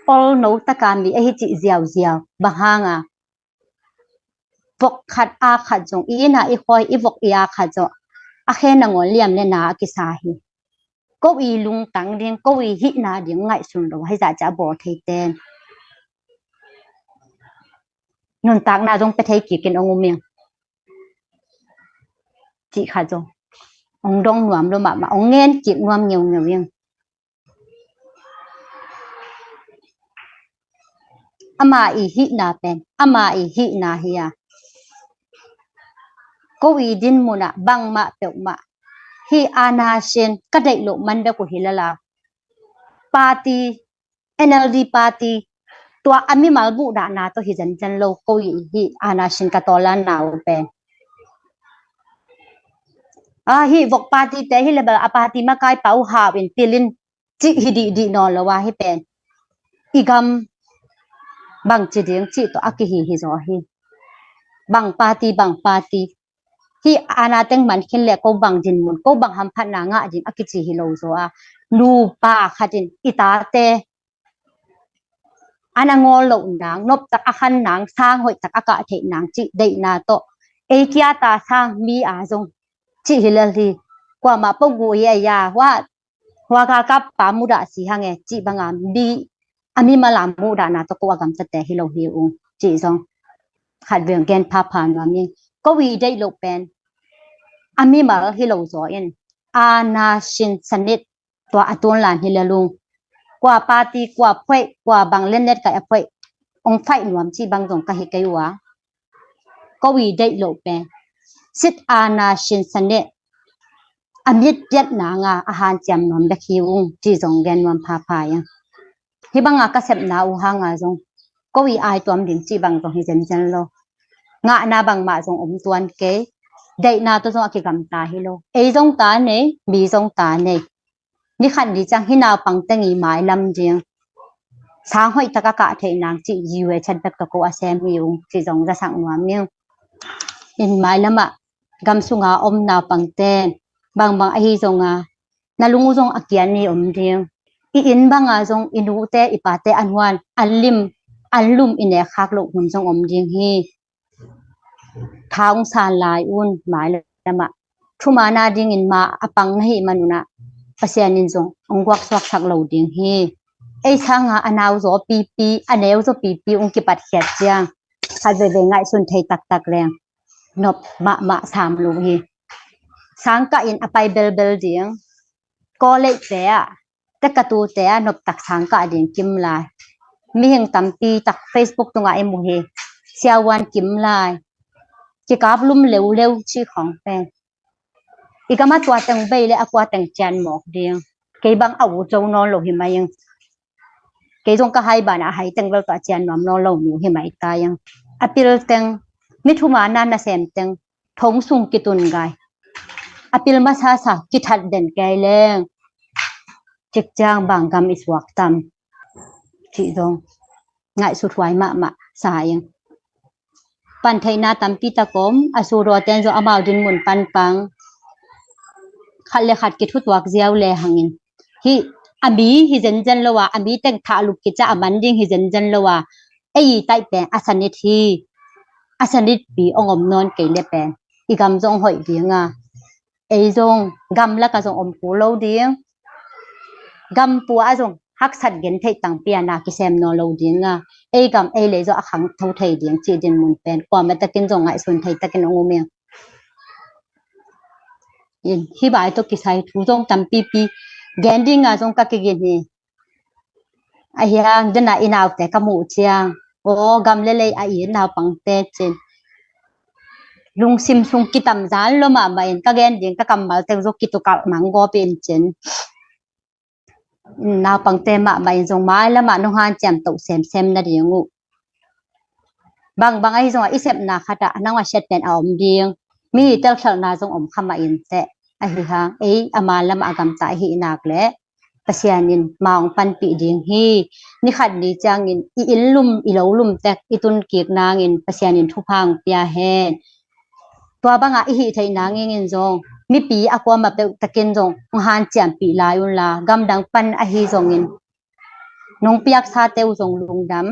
Ol no taka mi ahi cih ziauziau, bang hang a, vok khat a khat zong, i inn a i khawi, i vok i a khat zong a khe nangawn liam le na a kisa hi. Ko i lungtang ding, ko i hihna ding ngaihsun lo, hizah ciang a bawl thei ten nuntakna zong pia thei kik in ong um ing. Cih khat zong ong dong nuam lo mahmah, ong ngen kik nuam ngeungeu ing. Ama i hihna pen ama i hihna hi a, ko i din mun ah bangmah peuhmah hih aana sin ka deih loh man bek uh hi lala, party, N L D party, tua a mimal muhdahna tawh hi zenzen lo, ko i hih aana sin ka tawlanna uh pen. A, hih vok party te hi leh bel a party makai pa uh hau in pil in cih hi dihdih nawn lo a, hih pen i gam bangci ding cih tawh a kihi hi zaw hi. Bang party, bang party, hih aana teng man khin leh ko bang din mun, ko bang hamphatna ngah ding a kici hi lo zaw a, nupa khat in i tate a na ngawl loh nang, noptak a khan nang, sang hoihtak a kah theih nang cih deihna tawh, ei kia ta sang mi a zong cih hi lel hi. Kuamah peuh gu i ei a, hua, hua galkap pa mudah si hang e cih bang a, mi a mimal a muhdahna tawh ko a gamtate hi lo hi ung cih zong khat vei gen phapha nuam ing. Ko i deih loh pen a mimal hi lo zaw in, aana sin sanit, tua a tunlan hi lel ung. Kua party, kua phoih, kua bang lennet kai a phoih, ong phaih nuam cih bang zong ka hi kei uh a, ko i deih loh pen sit aana sin sanit a mit piat nang a, a hanciam nuam bek hi ung cih zong gen nuam phapha ing. Hih bang a ka sepna uh hang a zong ko i ai tuam ding cih bang zong hi zenzen lo. Ngahna bangmah zong om tuan kei, deihna tawh zong a kigamta hi lo. Ei zong ta nei, mi zong ta nei. Ni khat ni ciang hih naupang teng i mailam ding, sang hoihtak a kah theih nang cih U A chat bek tawh ko a sem hi ung cih zong zasak nuam ing. In mailam ah gam sung a om naupang ten bangbang ahi zong a, na lung uh zong a kian ni om ding. I inn bang a zong i nute i pate an huan, an lim, an lum i nek khak loh hun zong om ding hi. Tha ong san lai un, mailam ah thumaana dingin ma a pang na hih man un ah Pasian in zong ong guaksuaksak lo ding hi. Ei sang a a nau zaw pipi, a neu zaw pipi ong kipatkhiat ciang khat veivei ngaihsun thei taktak leng nop mahmah sam lo hi. Sang kah in a pai belbel ding, college te ah, tekatute ah noptak sang kah ding kim lai. Mihing tampi tak Facebook tungah i mu hi. Siavuan kim lai, kikap lum leuleu cih khawng pen. I gam a tua teng bei le a kua teng cian mawk ding. Kei bang a ut zo nawn lo hi mai ing. Kei zong ka hai banah a hai teng bel tawh a cian nuam nawn lo nu hi mai ta ing. A pil teng, mi thumaana nasem teng, thong sung kitun gai, a pil masasa kithat den kei leng, cik ciang bang gam i suak tam cih zong ngaihsut huai mahmah sa ing. Pan theihna tampi tak om, a suraw ten zong amau din mun pan pang, khat le khat kithutuak ziau le hangin, hih a mi hi zenzen lo a, a mi teng thahlup kica a man ding hi zenzen lo a, ei i taih pen a sanit hi. A sanitpi ong om nawn kei le pen i gam zong hoih ding a, ei zong gam lak a zong om kul lo ding. Gam pua a zong haksat gen theih tangpi a na kisem nawn lo ding a, ei gam ei lei zong a khangtho thei ding cih din mun pen kuamah takin zong ngaihsun thei takin ong um ing. Hih bai tawh kisai thu zong tampipi gen dinga zong ka kigin hi. Ahi hang dena i naute ka muh ciang, aw, gam le lei a it naupangte cin, lungsim sung kitamzan lua mahmah in ka gen ding ka kammalte zong kitukalh mang gawp in cin, naupangte mahmah in zong mailamah nong hanciam toh semsem nading uh. Bangbang ahi zongah i sepna khatah nang a siat pen a om ding, mi telkhelhna zong om kha mah inteh. Ahi hang ei a mailamah a gamta ahi nak leh Pasian in ma hong panpih ding hi. Nikhat ni ciangin i inn lum i lo lum tek i tun kik nangin Pasian in thupha hong pia hen. Tua banga i hih theih nangin zong mipi a kuama peuh takin zong hong hanciampih lai unla, gamdang pan ahi zongin nong piaksate uh zong lungdam,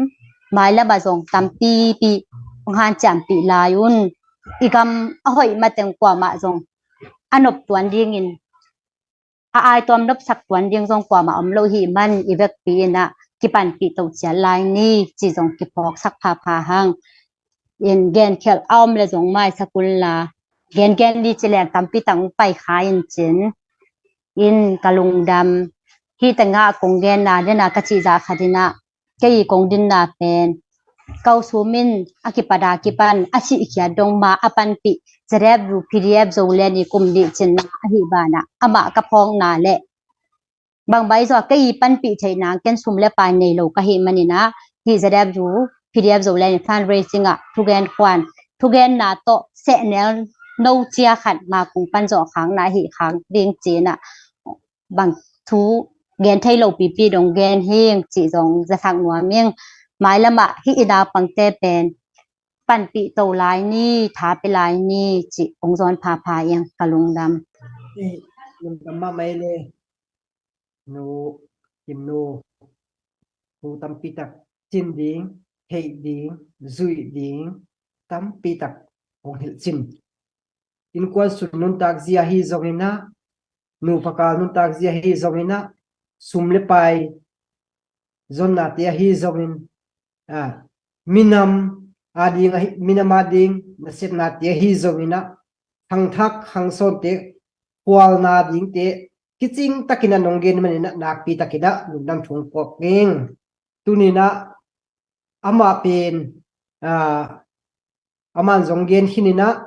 mailamah zong tampipi hong hanciampih lai un. I gam a hoih mateng kuamah zong a nop tuan dingin a aituam nopsak tuan ding zong kuamah om lo hih man i vekpi inah kipanpih toh ciat lai ni ci zong kiphawksak phapha hang. In genkhelh a om le zong maisak unla, gengen ni ci leng tampi tang pai kha in cin, in ka lungdam. Hih tengah kong genna dena ka cihzah khat inah kei kong dinna pen, ka u Sum in a kipata kipan a sihkhiat dong ma a panpih ZFU PDF Zoland i kum nih cinna ahi banah amah ka phawkna le bangbai zaw kei i panpih theihna ken sum le pai nei lo ka hih maninah hih ZFU PDF Zoland i fundraising ah thugen khuan, thugenna tawh sehnel no cia khat ma kong pan zawh khakna hih khak ding cinah bang thu gen thei lo pipi dong gen hing cih zong zasak nuam ing. Mailamah hih i naupangte pen panpih to lai ni, tha pe lai ni cih hong zawn phapha ing ka lungdam. Lungdam mahmah ei le. Nu Kim Nu, thu tampi tak cin ding, theih ding, zuih ding tampi tak hong hilh cin. Innkuan sung nuntak zia hi zonginah, nuphakal nuntak zia hi zonginah, sum le pai zonnate ahi zongin, a, minam ading ahi, minam ading nasiatnate ahi zonginah, khangthak khangsawnte khualna dingte kicing takinah nong gen maninah nakpi takinah lungdam thu kong ko ing. Tuninah amah pen, a, aman zong gen khininah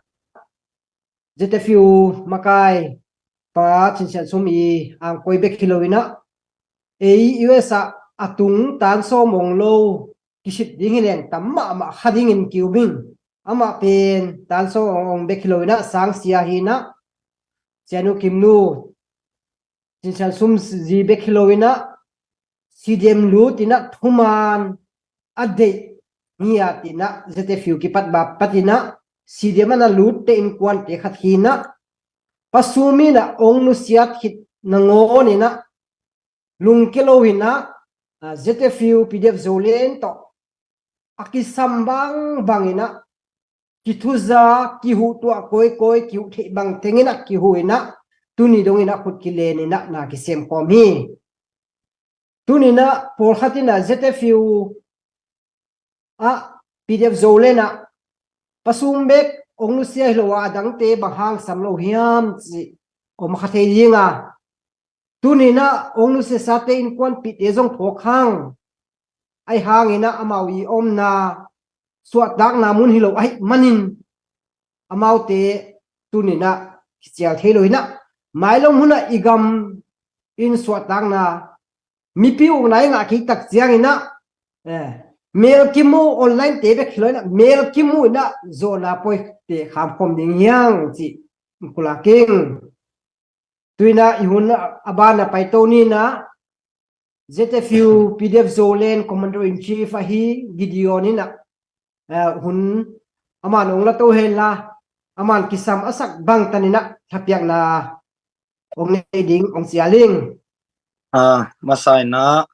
ZFU makai pa Cin Sian Sum i angkoi bek hi loinah ei U S ah a tung tan sawm ong lo kisit ding hi leng tam mahmah kha dingin kium ing. Amah pen tan sawm ong bek hi loinah sangsia hinah Sianu Kim Nu Cin Sian Sum zi bek hi loinah CDM lut inah thuman a deih ngia tinah ZFU kipat bap patinah CDM ana lutte innkuante khat hinah Pa Sum inah ong nusiat khit nangawninah lungke lo hinah, a, ZFU PDF Zoland tawh a kisam bangbang inah kithuza, kihuh tuah kawikawi, kihuh theih bang tenginah kihuh inah tuni donginah khut kilen inah na kisem kawm hi. Tuninah pawlkhat inah ZFU ah PDF Zoland ah Pa Sum bek ong nusia hi lo a, a dangte bang hang sam lo hiam ci om kha thei dinga. Tuninah ong nusiasate innkuanpihte zong phawk hang. Ahi hanginah amau i omna suahtakna mun hi lo ahi manin amaute tuninah kicial thei lo inah mailom hunah i gam in suahtakna mipi ukna i ngah kik tak cianginah, eh, mel kimu online te bek hi lo inah mel kimu inah zawhna pawite kham khawm ding hiang cih kulak ing. Tuinah i hun a bana paito ninah ZFU PDF Zoland Commander in Chief ahi Gideon inah, eh, hun aman ong la to henla aman kisam a sak bangtaninah thapiakna ong nei ding ong cial ing. A, masa inah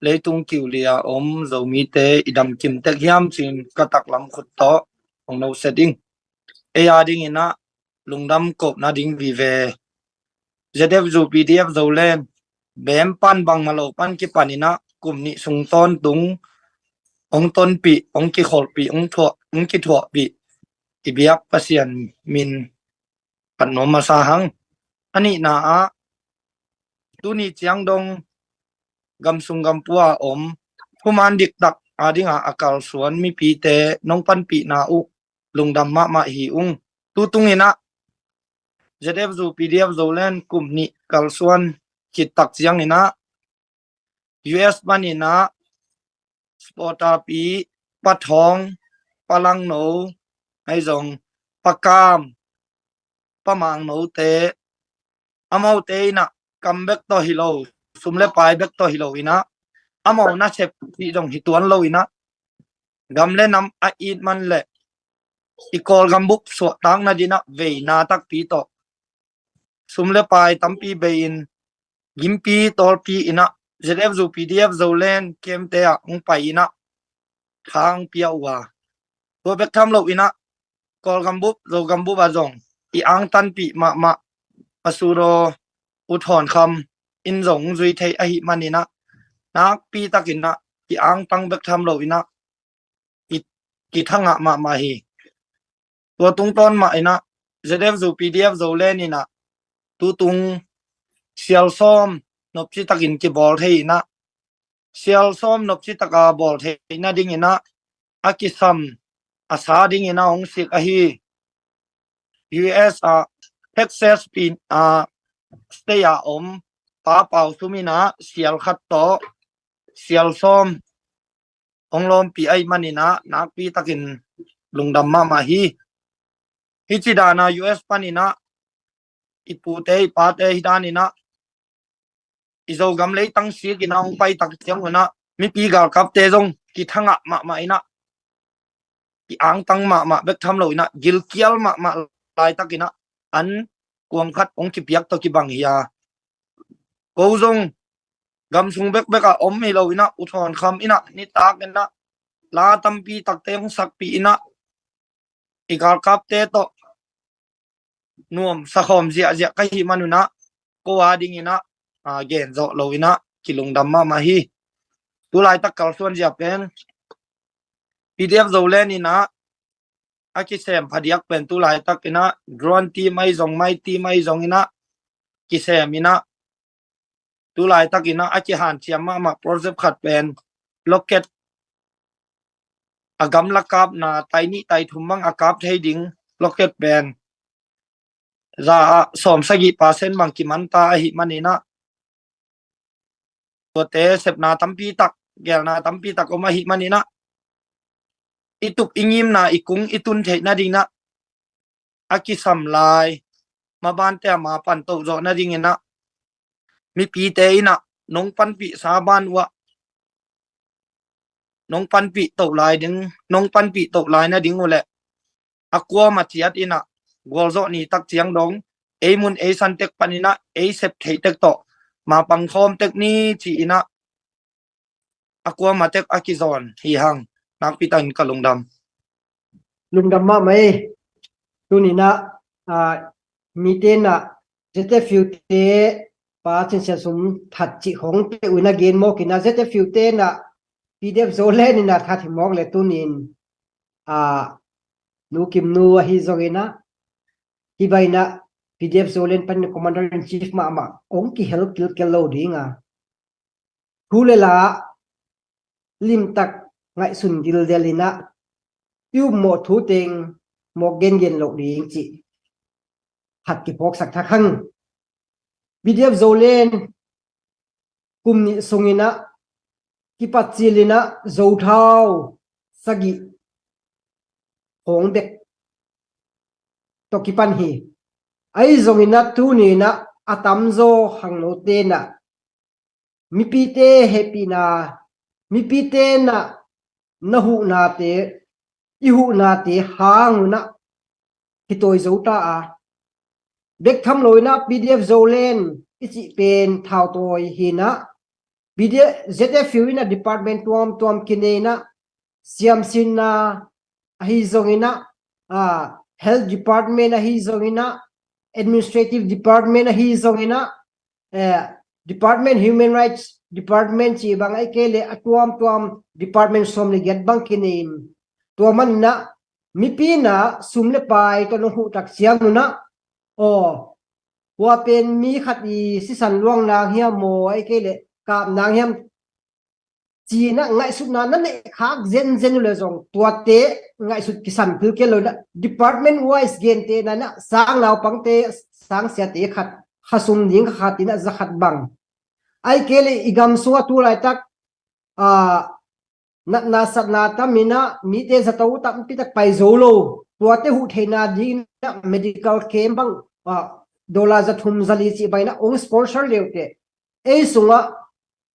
leitung kiulia om Zomite i damkim tek hiam cin ka taklam khut tawh ong noset ing. Ei a dinginah lungdam kop nading vive. ZFU PDF Zoland bem pan bangmah lo pan kipaninah kum nih sung tawntung ong tonpih, ong kikholhpih, ong thuah, ong kithuahpih i biak Pasian min phat nuam masa hang. A nihna ah tuni ciang dong gamsung gampua om thuman diktak a dinga a kalsuan mipite nong panpihna uh lungdam mahmah hi ung. Tutung inah ZFU PDF Zoland kum nih kalsuan khittak ciang inah US pan inah supporter pi, Pa Thawng, Pa Langno, ahi zong Pa Kam, Pa Mangno te, amaute inah kam bek tawh hi lo, sum le pai bek tawh hi lo inah, amau nasep pi zong hi tuan lo inah, gam le nam a it man le i Kawlgam bup suahtakna dinah veina takpi tawh sum le pai tampi bei-in gimpi tawlpi inah ZFU PDF Zoland camp te ah hong pai inah tha hong pia uh a, tua bek tham lo inah Kawlgam bup Zogam bup ah zong i angtanpih mahmah a sudaw U Thawn Kham in zong zui thei ahih man inah nakpi tak inah i angtang bek tham lo inah i kithangah mahmah hi. Tua tungtawn mah inah ZFU PDF Zoland inah tutung sial sawm nopci takin kibawl thei inah, sial sawm nopci taka bawl theihna ding inah a kisam a sa ding inah hong sik ahi. US ah Texas pi a state ah om Pa Pau Sum inah sial khat tawh sial sawm hong lawmpi ahih man inah nakpi takin lungdam mahmah hi. Hih ci dana US pan inah i pute i pate hi dan inah i Zogam leitang sik inah hong pai tak ciang unah mipi galkapte zong kithangah mahmah inah i angtang mahmah bek tham lo inah gilkial mahmah laitak inah an kuang khat hong kipiak tawh kibang hi a, ko zong gamsung bekbek ah om hi lo inah U Thawn Kham inah nitak inah la tampi takte hong sakpih inah i galkapte tawh nuam sakhawm ziahziah ka hih man unah ko a ding inah a, gen zawh lo inah kilungdam mahmah hi. Tulaitak kalsuan zia pen PDF Zoland inah a kisem phadiak pen tulaitak inah drone team ahi zong mai team ahi zong inah kisem inah tulaitak inah a kihanciam mahmah project khat pen locket a gamla kapna tai nih tai thum bang a kap thei ding locket pen za ah sawm sagih percent bang kimanta ahih man inah tuate sepna tampi tak gelna tampi tak om ahih man inah i tup i ngimna i kung i tun theih nading inah a kisam lai mabante a ma pan toh zawh nading inah mipite inah nong panpih sa ban uh ah nong panpih toh lai ding nong panpih toh lai nading uh leh a kuama ciat inah gualzawh ni tak ciang dong ei mun ei san tek pan inah ei sep theih tek tawh ma pangkhawm tek ni ci inah a kuama tek a kizawn hi hang. Nakpi takin ka lungdam. Lungdam mahmah ei. Tuninah a, mite inah ZFU te pa Cin Sian Sum that cih khong te uh inah gen mawk inah ZFU te inah PDF Zoland inah that hi mawk le tunin a, Nu Kim Nu ahi zong inah hi ba inah PDF Zoland pan Commander in Chief mahmah hong kihel kilkel lo ding a, thu le la limtak ngaihsun dildel inah i upmawh thu teng mawk gengen loh ding cih khat kiphawksak thak hang. PDF Zoland kum nih sung inah kipat cil inah Zothau sagih khawng bek tawh kipan hi. Ahi zong inah tuni inah a tamzaw khangnote inah mipite hehpihna, mipite inah na huhnate, i huhnate hang unah kitawi zo ta a, bek tham lo inah PDF Zoland i cih pen thautawi hi inah PDF, ZFU inah department tuamtuam kinei inah siamsinna ahi zong inah, a, health department ahi zong inah, administrative department ahi zong inah, eh, department, human rights department cih bang ahih kei leh a tuamtuam department sawm le giat bang kinei in tua man inah mipi inah sum le pai tawh nong huh tak ciang unah aw, hua pen mi khat i sisan luang nang hiam maw, ahih kei leh kap nang hiam, ci-in ah ngaihsutna na neih khak zenzen uh leh zong tuate ngaihsut kisan philkial lo in ah, department wise gentehna in ah sang naupangte, sang siate khat, kha sum ding kha khat in ah za khat bang, ahih kei leh i gam sungah tu laitak, ah, natna satna tam in ah mite zato tampi tak pai zo lo, tuate huh theihna ding in ah medical camp bang, ah, dollar za thum za li cih bang in ah hong sponsor le uh teh, ei sungah,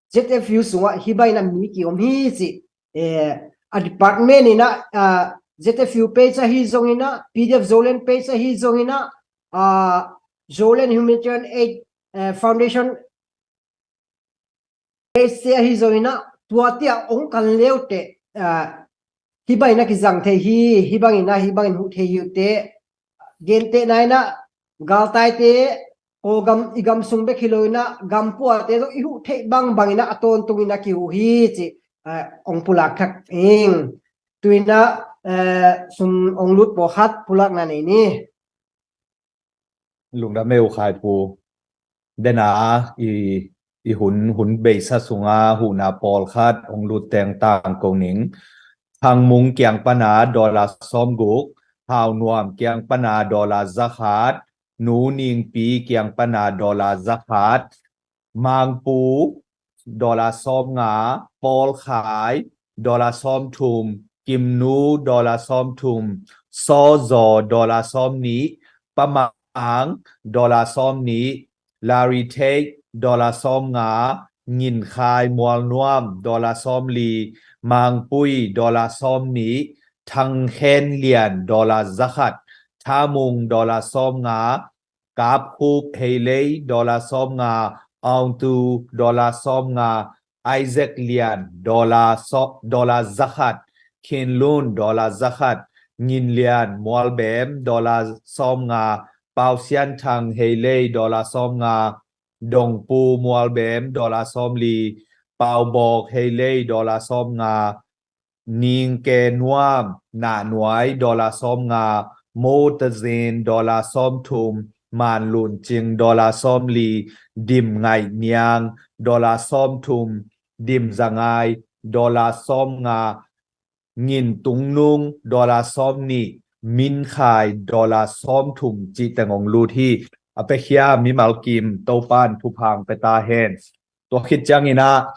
Z F U sungah hih bang in ah mi ki-om hi cih, eh, a department in ah, ah, Z F U page ahi zong in ah, P D F Zoland page ahi zong in ah, ah, Zoland Humanitarian Aid, eh, Foundation page te ahi zong in ah, tuate ah hong kan le uh teh, ah, hih bang in ah kizang thei hi, hih bang in ah, hih bang in huh thei hi uh teh, gentehna in ah galtaite, Kawlgam, i gam sung bek hi lo in ah gam puate zong i huh theih bangbang in ah a tawntung in ah kihuh hi cih, ah, hong pulak thak ing. Tu in ah, eh, sum hong lut pawlkhat pulakna nei ni. Lungdam e U Khai Pu. Dena i, i hun, hun beisa sunga huhna pawlkhat hong lut teng tangko ning. Thang Mung kiang pana dollar sawm guk, Hau Nuam kiang pana dollar za khat, Nu Ning Pi kiang pana dollar za khat, Mang Pu dollar sawm nga, Pawl Khai dollar sawm thum, Kim Nu dollar sawm thum, Saw Zaw dollar sawm nih, Pa Mang dollar sawm nih, Larry Thei dollar sawm nga, Ngin Khai Mual Nuam dollar sawm li, Mang Pui dollar sawm nih, Thang Khen Lian dollar za khat, Tha Mung dollar sawm nga, Kap Khup Hei Lei dollar sawm nga, Aung Tu dollar sawm nga, Isaac Lian dollar saw-, dollar za khat, Khin Lun dollar za khat, Ngin Lian Mual Bem dollar sawm nga, Pau Sian Thang Hei Lei dollar sawm nga, Dong Pu Mual Bem dollar sawm li, Pau Bawk Hei Lei dollar sawm nga, Ning Ke Nuam Nah Nuai dollar sawm nga, Mo Ta Zin dollar sawm thum, Man Lun Cing dollar sawm li, Dim Ngaih Niang dollar sawm thum, Dim Za Ngai dollar sawm nga, Ngin Tung Nung dollar sawm nih, Min Khai dollar sawm thum cih teng hong lut hi. A piakhia mimal kim Topan thupha hong pia ta hen. Tua khit ciangin ah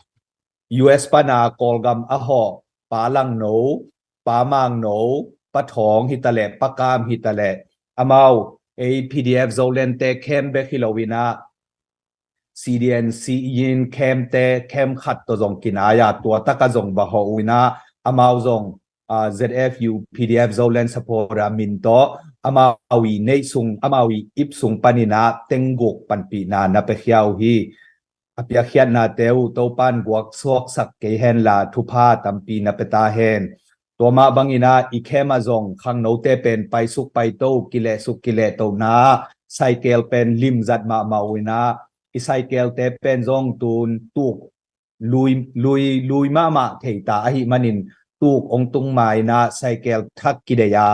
U S pana Kawlgam a hawh Pa Lang No, Pa Mang No, Pa Thawng hi ta leh, Pa Kam hi ta leh, amau ei P D F Zoland te camp bek hi lo in ah, C D N C in camp te, camp khat tawh zong kinai a, tua tak a zong va hawh uh in ah, amau zong, ah, Z F U P D F Zoland supporter min tawh amau i neih sung, amau i ip sung panin ah teng guk panpihna na piakhia uh hi. A piakkhiatnate uh Topan guak suaksak kei hen la, thupha tampi na pia ta hen. Tua mah bangin ah i camp ah zong khangnote pen paisuk paito, kilehsuk kilehtohna ah cycle pen limzat mahmah uh in ah, i cycle te pen zong tun tuk lui, lui, lui mahmah thei ta ahih manin tuk hong tung ma in ah cycle thak kideih a,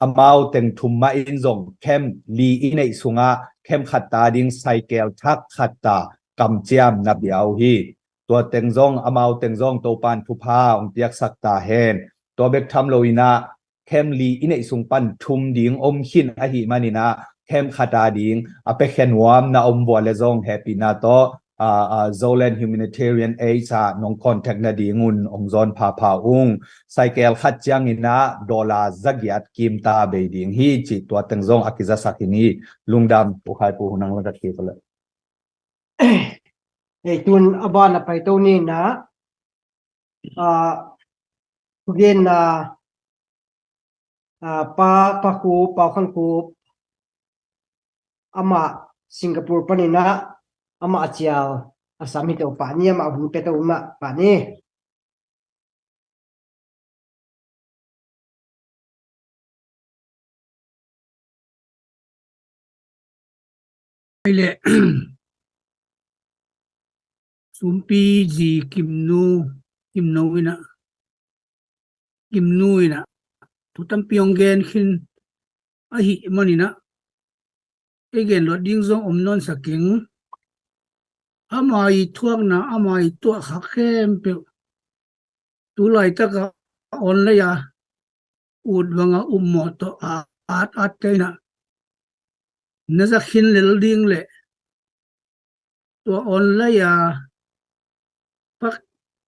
amau teng thum mah in zong camp li i neih sungah camp khat ta ding cycle thak khat ta kamciam na bia uh hi. Tua teng zong, amau teng zong Topan thupha hong piaksak ta hen. Tua bek tham lo in ah camp li i neih sung pan thum ding om khin ahih manin ah camp khat a ding a piakhia nuam na om vua leh zong hehpihna tawh, ah, ah, Zoland Humanitarian Aid ah nong contact nadingun hong zawn phapha ung. Cycle khat ciangin ah dollar za giat kim ta bei ding hi cih tua teng zong a kizasak hi ni. Lungdam, U Khai Pu, hun nang lak a kik leh. Ei, tun a ban a paito ni in ah, ah, thugenna, ah, Pa, Pa Khup, Pau Khan Khup, amah Singapore panin ah, amah a cial a sam hi to pah ni, amah hun pia to mah pah ni. Ai leh, Sumpi zi Kimnu, Kimnu in ah, Kimnu in ah thu tampi hong gen khin ahih manin ah, ei genluat ding zong om nawn sak ing. Ama i thuakna, ama i tuahkhak khempeuh tu laitak a online a ut banga upmawh tawh a at at te in ah na za khin lel ding leh tua online a fak,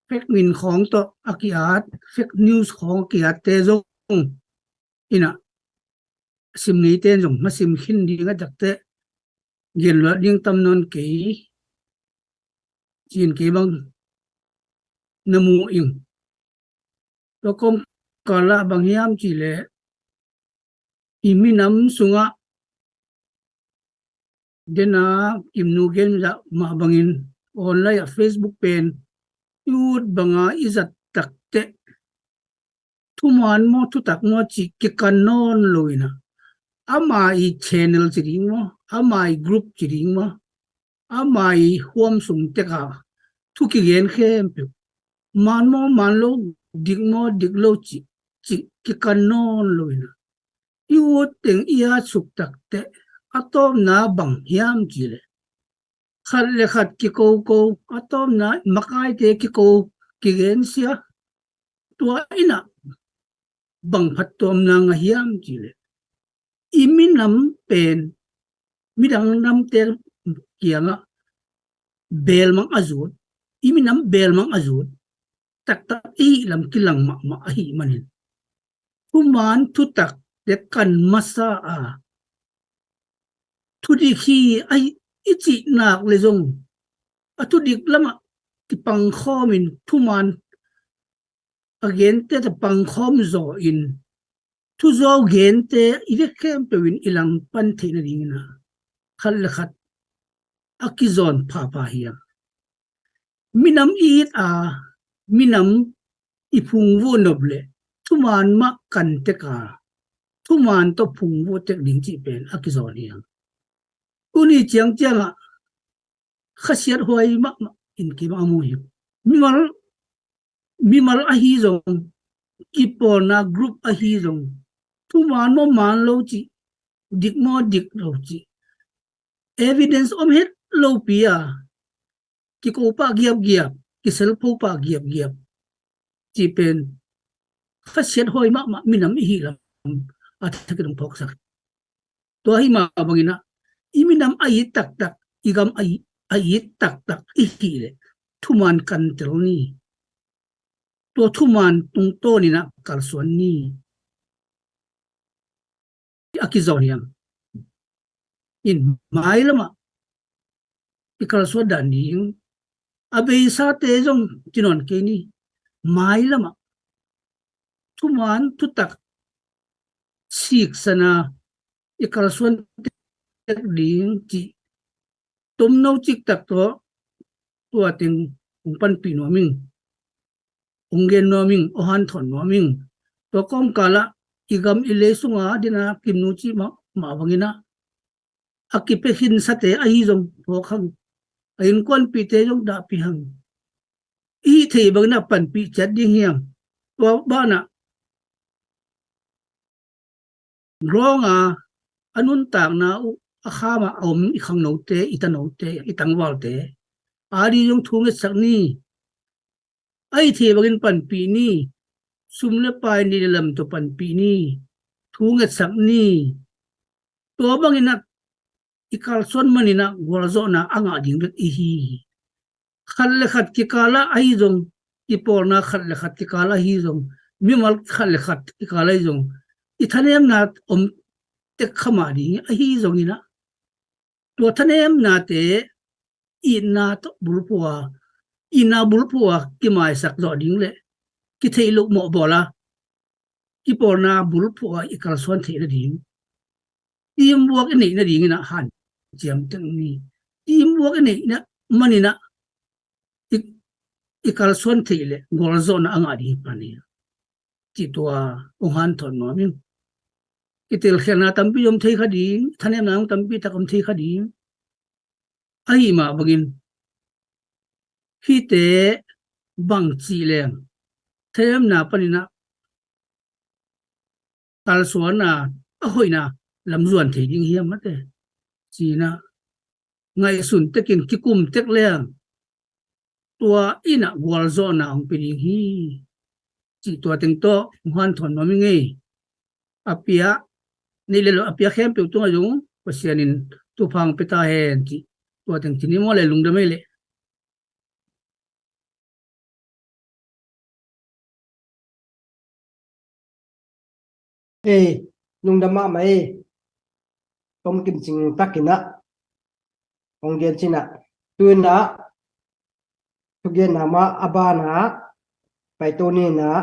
fake min khawng tawh a ki-at, fake news khawng a ki-at te zong in ah sim neite in zong na sim khin ding a, tak teh genluat ding tam nawn kei, ci-in kei bang na mu ing. Tua kawmkal ah bang hiam cih leh i minam sungah, den a Kimnu gen mah bangin online ah Facebook pen i ut banga i zat tak teh thuman maw, thutak maw cih kikan nawn lo in ah, ama i channel ci ding maw, ama i group ci ding maw, ama i huam sung tek a thu kigen khempeuh, man maw man lo, dik maw dik lo cih, cih kikan nawn lo in ah, i ut teng i at suk tak teh a tawpna bang hiam cih leh khat le khat kikoko, a tawpna makaite kiko, kigensia. Tua in ah bang phattuamna ngah hiam cih leh i minam pen midang namte kiangah belmang a zut, i minam belmang a zut taktak i hih lam kilang mahmah ahih manin thuman thutak te kan masa a, thudik hi a, i cih nak le zong a thudik lamah kipangkhawmin thuman a gente tawh pangkhawm zaw in, thuzaw gente i vek khempeuh in i langpan theih nadingin ah khat le khat a kizawn phapha hiam? Minam i it a, minam i phungvuh nop leh thuman mah kan tek a, thuman tawh phungvuh tek ding cih pen a kizawn hiam? Tuni ciangciangah khasiat huai mahmah in kei bang a mu hi. Mimal, mimal ahi zong, kipawlna group ahi zong, thuman maw man lo cih, dik maw dik lo cih, evidence om het lopi a, kiko pah giapgiap, kiselpho pah giapgiap cih pen khasiat huai mahmah minam i hih lam a thakin hong phawksak. Tua hi mah bangin ah i minam a it taktak, i gam a it, a it taktak i hih leh thuman kan tel ni. Tua thuman tungtawnin ah kalsuan ni. A kizawn hiam? In mailamah i kalsuan dan ding, a beisate zong ci nawn kei ni. Mailamah thuman thutak siksan a i kalsuan tek ding cih tomno ciktak tawh tua teng hong panpih nuam ing, hong gen nuam ing, hong hanthawn nuam ing. Tua kawmkal ah i gam i lei sunga dina Kimnu cih mah, mah bangin ah a kipia khinsate ahi zong phawk hang, a innkuanpihte zong dahpih hang. I hih theih bangin ah panpih ciat ding hiam? Tua banah grawng a, a nuntakna uh a kham a om i khangnote, i tanote, i tangvalte a ding zong thu ngetsak ni. A hih theih bangin panpih ni. Sum le pai, neih le lam tawh panpih ni. Thu ngetsak ni. Tua bangin ah i kalsuan manin ah gualzawhna a ngah ding bek i hi hi. Khat le khat kikal ah ahi zong, kipawlna khat le khat kikal ah ahi zong, mimal khat le khat kikal ah ahi zong, i thanemna om tek kha mah ding hi. Ahi zongin ah tua thanemnate itna tawh bulphuh a, itna bulphuh a kimaisak zawh ding leh kitheih loh mawh bawl a, kipawlna bulphuh a i kalsuan theih nading, teamwork i neih nadingin ah hanciam teng ni. Teamwork i neih manin ah i, i kalsuan theih leh gualzawhna a ngah ding hi pan hi. Cih tua hong hanthawn nuam ing. Kitelkhialhna tampi om thei kha ding, thanemna hong tampi tak om thei kha ding. Ahi mah bangin hihte bang cih leng thanemna panin ah kalsuanna a hoihna lam zuan thei ding hiam mate? ci-in ah ngaihsun tekin kikum tek leng tua in ah gualzawhna hong pia ding hi, cih tua teng tawh hong hanthawn nuam ing ei. A pia, neih le lo a pia khempeuh tungah zong Pasian in thupha hong pia ta hen cih tua teng ci ni maw le, lungdam ei leh. Ei, lungdam mahmah ei. Tom Kim Cing takin ah hong gen cin ah, tu-in ah thugenna mah a ban ah paito ni in ah,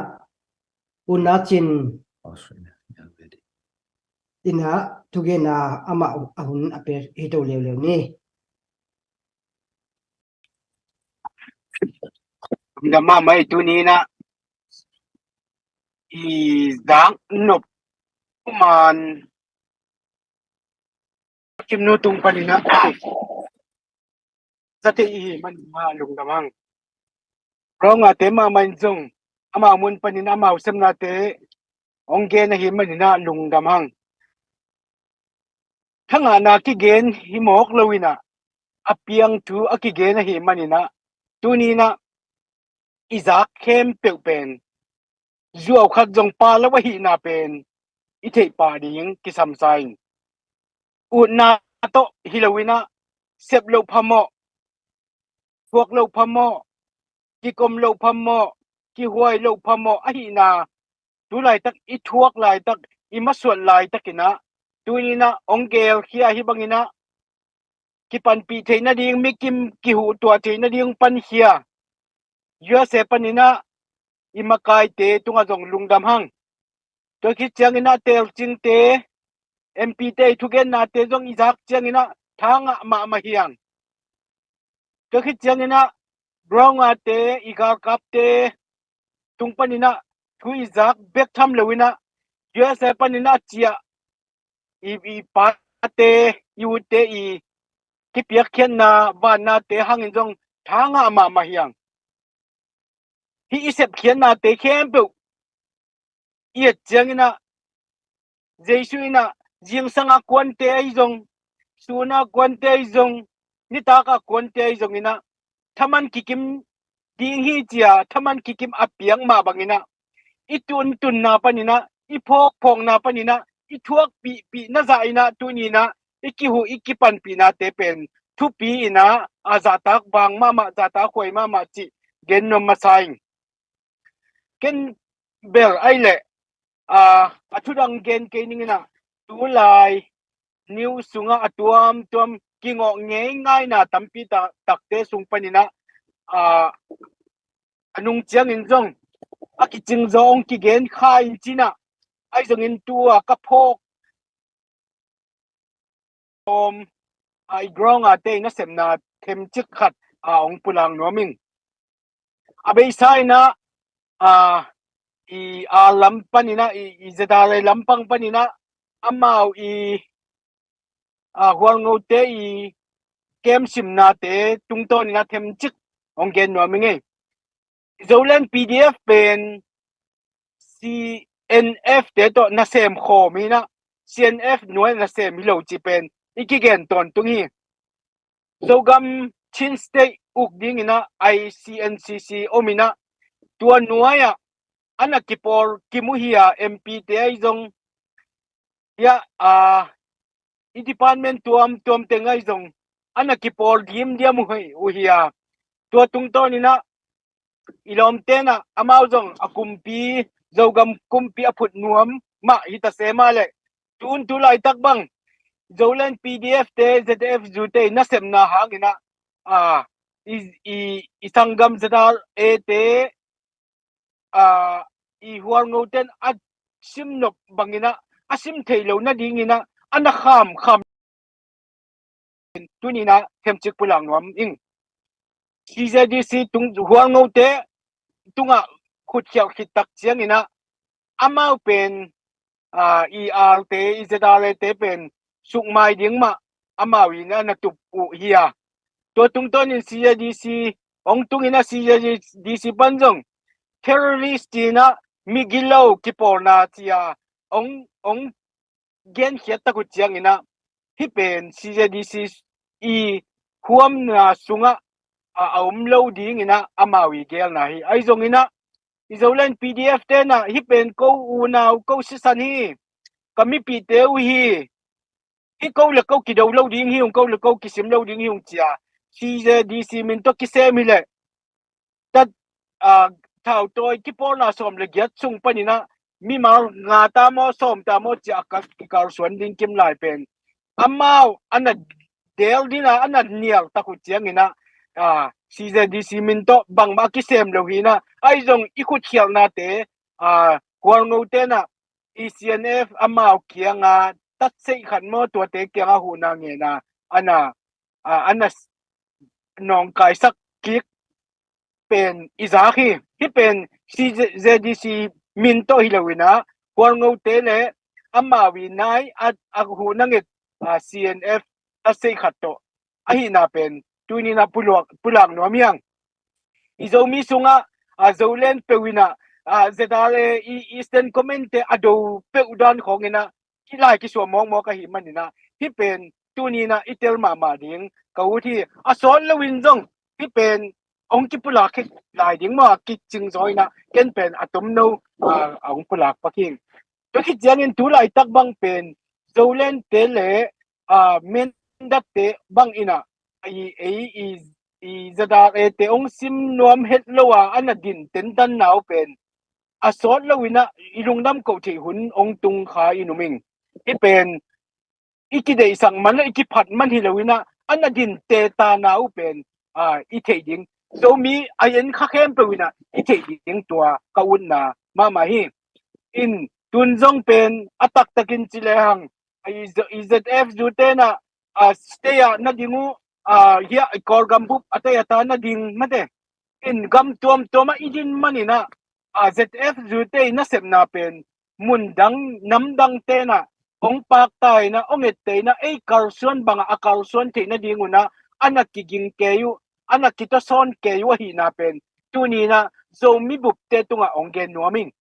U Na Cin in ah thugenna amah a hun a pia hi to leuleu ni. Lungdam mahmah ei. Tuni in ah i zak nop man Kimnu tung panin ah zate i hih manin ah lungdam hang. Rawnggate mahmah in zong amau mun panin amau sepnate hong gen ahih manin ah lungdam hang. Thangahna kigen hi mawk lo-in ah, a piang thu a kigen ahih manin ah, tuni in ah i zak khempeuh pen zuau khat zong pha lo ahihna pen i theih pah ding kisam sa ing. Utna tawh hi lo-in ah, sep loh phamawh, thuak loh phamawh, kikom loh phamawh, kihuai loh phamawh ahihna, tu laitak i thuak laitak, i masuan laitakin ah, tuni in ah hong gelkhia hi bangin ah kipanpih theih nading, mikim kihuhtuah theih nading pankhia U S A panin ah i makaite tungah zong lungdam hang. Tua khit ciangin ah telcingte, M P te i thugennate zong i zak ciangin ah tha ngah mahmah hi hang. Tua khit ciangin ah rawnggate, i galkapte tung panin ah thu i zak bek tham lo-in ah, U S A panin ah ciah i, i pate, i ute i kipiakkhiatna vannate hangin zong tha ngah mahmah hi hang. Hih i sepkhiatnate khempeuh i et ciangin ah, Jesu in ah zingsang a kuante ahi zong, sun a kuante ahi zong, nitak a kuante ahi zongin ah, thaman kikim ding hi ci-a thaman kikim a piak mah bangin ah, i tuntunna panin ah, i phawkphawkna panin ah, i thuakpihpih na zah in ah, tuni in ah i kihuh i kipanpihnate pen thupi in ah, a zahtak vang mahmah, zahtak huai mahmah cih gen nuam masa ing. Ken bel ahih leh, a, a thudang gen kei ning in ah, tulai news sungah a tuamtuam kingawh ngeingaina tampi ta-, takte sung panin ah, a, a nung ciangin zong a kicing zaw hong kigen kha in cin ah, ahi zongin tu-a ka phawk om, a, i ground a te i nasepna themcik khat, a, hong pulak nuam ing. A beisa in ah, a, i, a, lam panin ah, i, i Z R A lampang panin ah, amau i, a, Hualngote i camp simnate tungtawnin ah themcik hong gen nuam ing ei. Zoland P D F pen C N F te tawh nasem khawm in ah, C N F nuai nasem hi lo cih pen i kigen tawntung hi. Zogam Chin State uk dingin ah I C N C C om in ah, tua nuai-ah a na kipawl kim uh hi a, M P te ahi zong, hiah, a, i department tuamtuam teng ahi zong a na kipawl dimdiam uh hi, uh hi a. Tua tungtawnin ah i lawmte'n ah amau zong a kumpi, Zogam kumpi a phut nuam mah hi ta se mah leh, tu-in tu laitak bang Zoland P D F te, Z F U te i nasepna hangin ah, a, i, i, i sanggam Z R A te, a, i Hualngote'n a sim nop bangin ah, a sim thei lo nadingin ah a na khamkham tuni in ah themcik pulak nuam ing. C Z D C tung, Hualngote tungah khutkhialh khit tak ciangin ah, amau pen, a, E R te, E Z R A te pen sukmai ding mah amau in a na tup uh hi a. Tua tungtawnin C Z D C hong tungin ah, C Z D C pan zong terrorist ci-in ah migilo kipawlna ci-a hong, hong genkhiat tak uh ciangin ah, hih pen C Z D C i huamna sungah a, a om lo dinginah amau i gelna hi. Ahi zonginah i Zoland P D F tenah hih pen ko unau ko sisan hi, ka mipihte uh hi, hih ko le ko kido lo ding hi ung, ko le ko kisim lo ding hi ung cia C Z D C min tawh kisem hileh tat, a, thautawi kipawlna sawm le giat sung paninah mimal nga ta maw sawm ta maw cia a ka kikalsuan ding kim lai pen amau a na del dina a na nial tak uh cianginah, a, C Z D C min tawh bangmah a kisem lo hinah, ahi zong i khutkhialhnate, a, Hualngo tenah i C N F amau kianga tatseih khat maw tuate kianga huhna ngena a na, a, a na s-, nawngkaisak kik pen i zak hi. Hih pen C Z D C min tawh hi loinah Hualngote le amau i nai a, a huhna nget, a, C N F a sei khat tawh ahihna pen tuninah pulak, pulak nuam hiang. I Zomi sungah, a, Zoland peuhinah, a, Z R A i Eastern Command te a do peuh dan khawnginah hih lai kisuah mawkmawk ahih maninah hih pen tuninah i tel mahmah ding ka ut hi. A sawt loin zong hih pen hong kipulak khit lai ding maw a kicing zaw inah ken pen a tomno, a, a hong pulak pak hi. Tua khit ciangin tu laitak bang pen Zoland te le, a, Mindat te bang inah i, ei i, i Z R A te hong sim nuam het lo a a na din tentanna uh pen a sawt loinah i lungdam koh theih hun hong tung kha i numing. Hih pen i kideihsak man le i kiphat man hi loinah a na din tetana uh pen, a, i theih ding, Zomi a en kha khempeuh inah i theih ding tua ka utna mahmah hi. In tun zong pen a taktakin ci lehang, a, i Z-, i Z F zu tenah, a, stay ah na ding uh, a, hiah i Kawlgam bup a tei a ta na ding mate. In gam tuamtuamah i din maninah, a, Z F zu te i nasepna pen mundang namdang tenah hong pakta inah hong ette inah ei kalsuan bangah a kalsuan theih nadingunah a na kiging kei uh, a na kitasawn kei uh ahihna pen tuninah Zomi bupte tungah hong gen nuam ing.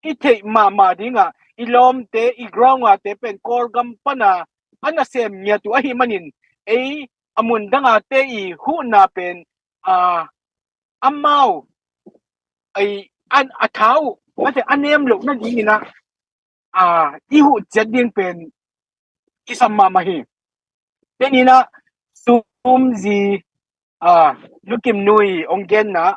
I theih mahmah dingah i lawmte i ground-ate pen Kawlgam pana a nasem ngiat uh ahih manin ei a mundangate i huhna pen, a, amau ei an a tha uh mate a nem loh nadinginah, a, i huh ciat ding pen kisam mahmah hi. Teninah sumzi, a, Lukim nui hong genna,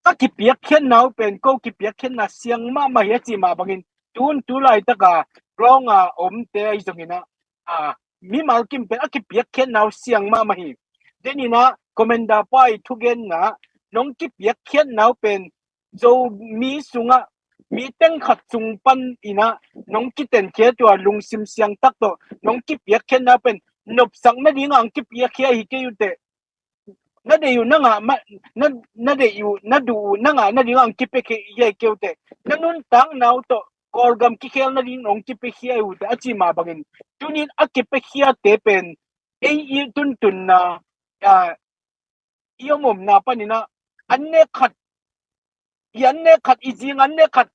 ka kipiakkhiatna uh pen ko kipiakkhiatna siang mahmah hi a cih mah bangin tun tu laitaka ground a omte ahi zonginah, a, mimal kim pen a kipiakkhiatna uh siang mahmah hi. Teninah Commander pa i thugenna, nong kipiakkhiatna uh pen Zomi sungah mi teng khat sung paninah nong kitenkhia tua lungsim siangtak tawh nong kipiakkhiatna pen nopsak nadingah hong kipiakkhia hi kei uh teh. Na deih uh na ngah ma-, na, na deih uh na duh uh na ngah nadingah hong kipiakhia hi kei uh teh. Na nuntakna uh tawh Kawlgam kikhel nading hong kipiakhia uh teh a cih mah bangin tunin a kipiakhiate pen ei i tuntunna, a, i om omna paninah an nek khat, i an nek khat, i zing an nek khat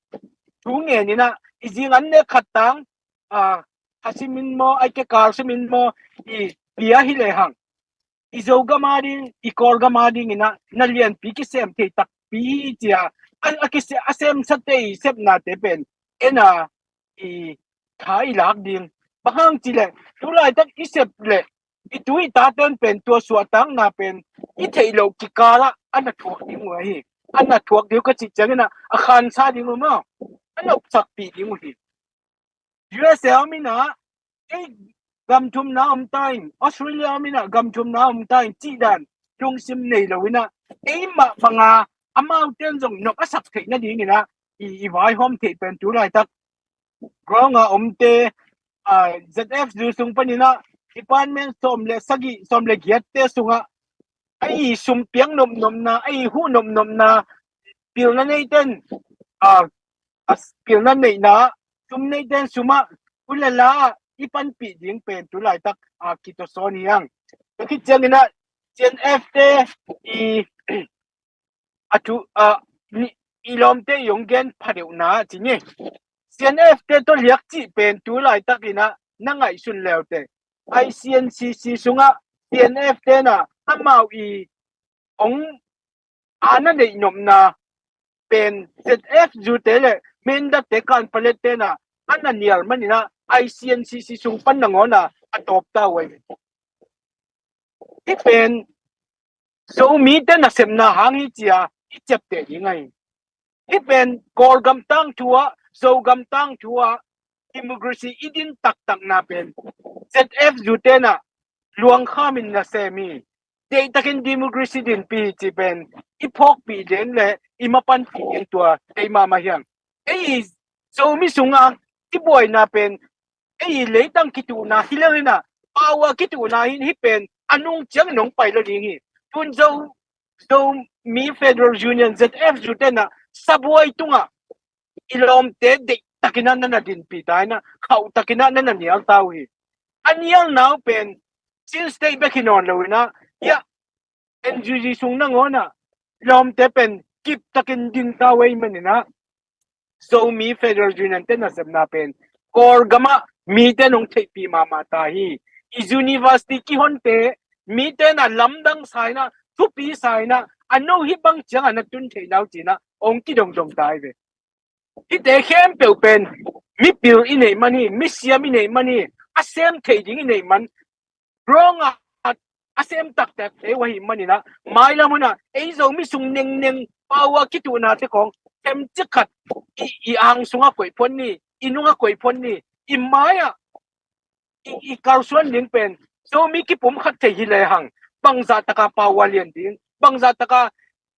thu ngeninah i zing an nek khat tang, a, a simin maw, a kekal simin maw, i pia hi lehang i Zogam a ding, i Kawlgam a dinginah na lianpi kisem thei takpi hi cia a, a kise-, a semsate i sepnate pen ena i tha i lak ding. Bang hang cileh tu laitak i sep leh i tu i taten pen tua suahtakna pen i theih loh kikalah a na thuak ding uh ahi. A na thuak ding uh ka cih cianginah a khansa ding uh maw, a nopsakpih ding uh hi. U S A om inah ei gam thumna om ta in, Australia om inah gam thumna om ta in cih dan lungsim nei loinah ei mah banga amaute in zong nop a sak theih nadinginah i, i vaihawm theih pen tu laitak ground a omte, a, Z F zu sung paninah department sawm le sagih, sawm le giatte sungah a i sum piak nopnopna, a i huh nopnopna, pilna neiten, a, a pilna neihna, sum neiten sumah u le la i panpih ding pen tu laitak, a, kitasawn hi hang. Tua khit cianginah C N F te i a thu, a, ni, i lawmte i hong gen phadeuhna ci ni. C N F te tawh liak cih pen tu laitakinah na ngaihsun leute. I C N C C sungah C N F tenah amau i ong a na neihnopna pen Z F U te le Mindat te kan palet tenah a na nial maninah I C N C C sung pan nangawnah a tawp ta uh ahi. Hih pen Zomite nasepna hang hi cia i ciapteh ding ahi. Hih pen Kawlgam tangthu ah, Zogam tangthu ah democracy i din taktakna pen Z F U tenah luangkhamin nasem hi. Deihtakin democracy dinpi hi ci pen i phawkpih den le i mapanpih den tua ei mahmah hiang. Ei Zomi sungah i buaina pen ei leitang kituhna hi lo inah, power kituhna hin hih pen a nung ciang nong pai lo ding hi. Tun Zo, Zomi Federal Union Z F U tenah sabuai tungah i lawmte deihtakinah na na dinpi ta inah, khauhtakinah na na nial ta uh hi. A nialna uh pen Chin State bek hi nawn lo inah, hiah N U G sung nangawnah lawmte pen kiptakin ding ta uh ei maninah Zomi Federal Union te nasepna pen Kawlgamah mite nong theihpih mahmah ta hi. I university kihonte mite na lamdang sa inah, thupi sa inah, a no hih bang ciangah na tun theihna uh cinah ong kidongdong ta hi ve. Hihte khempeuh pen mipil i neih man hi, misiam i neih man hi, a sem thei ding i neih man, ruangah a sem taktak te uh ahih maninah mailam hunah ei Zomi sung nengneng power kituhna te khawng themcik khat i, i ang sungah koih phot ni, i nungah koih phot ni, i mai-ah i, i kalsuan ding pen Zomi kipum khat thei hi lehang bangzah taka power lian ding, bangzah taka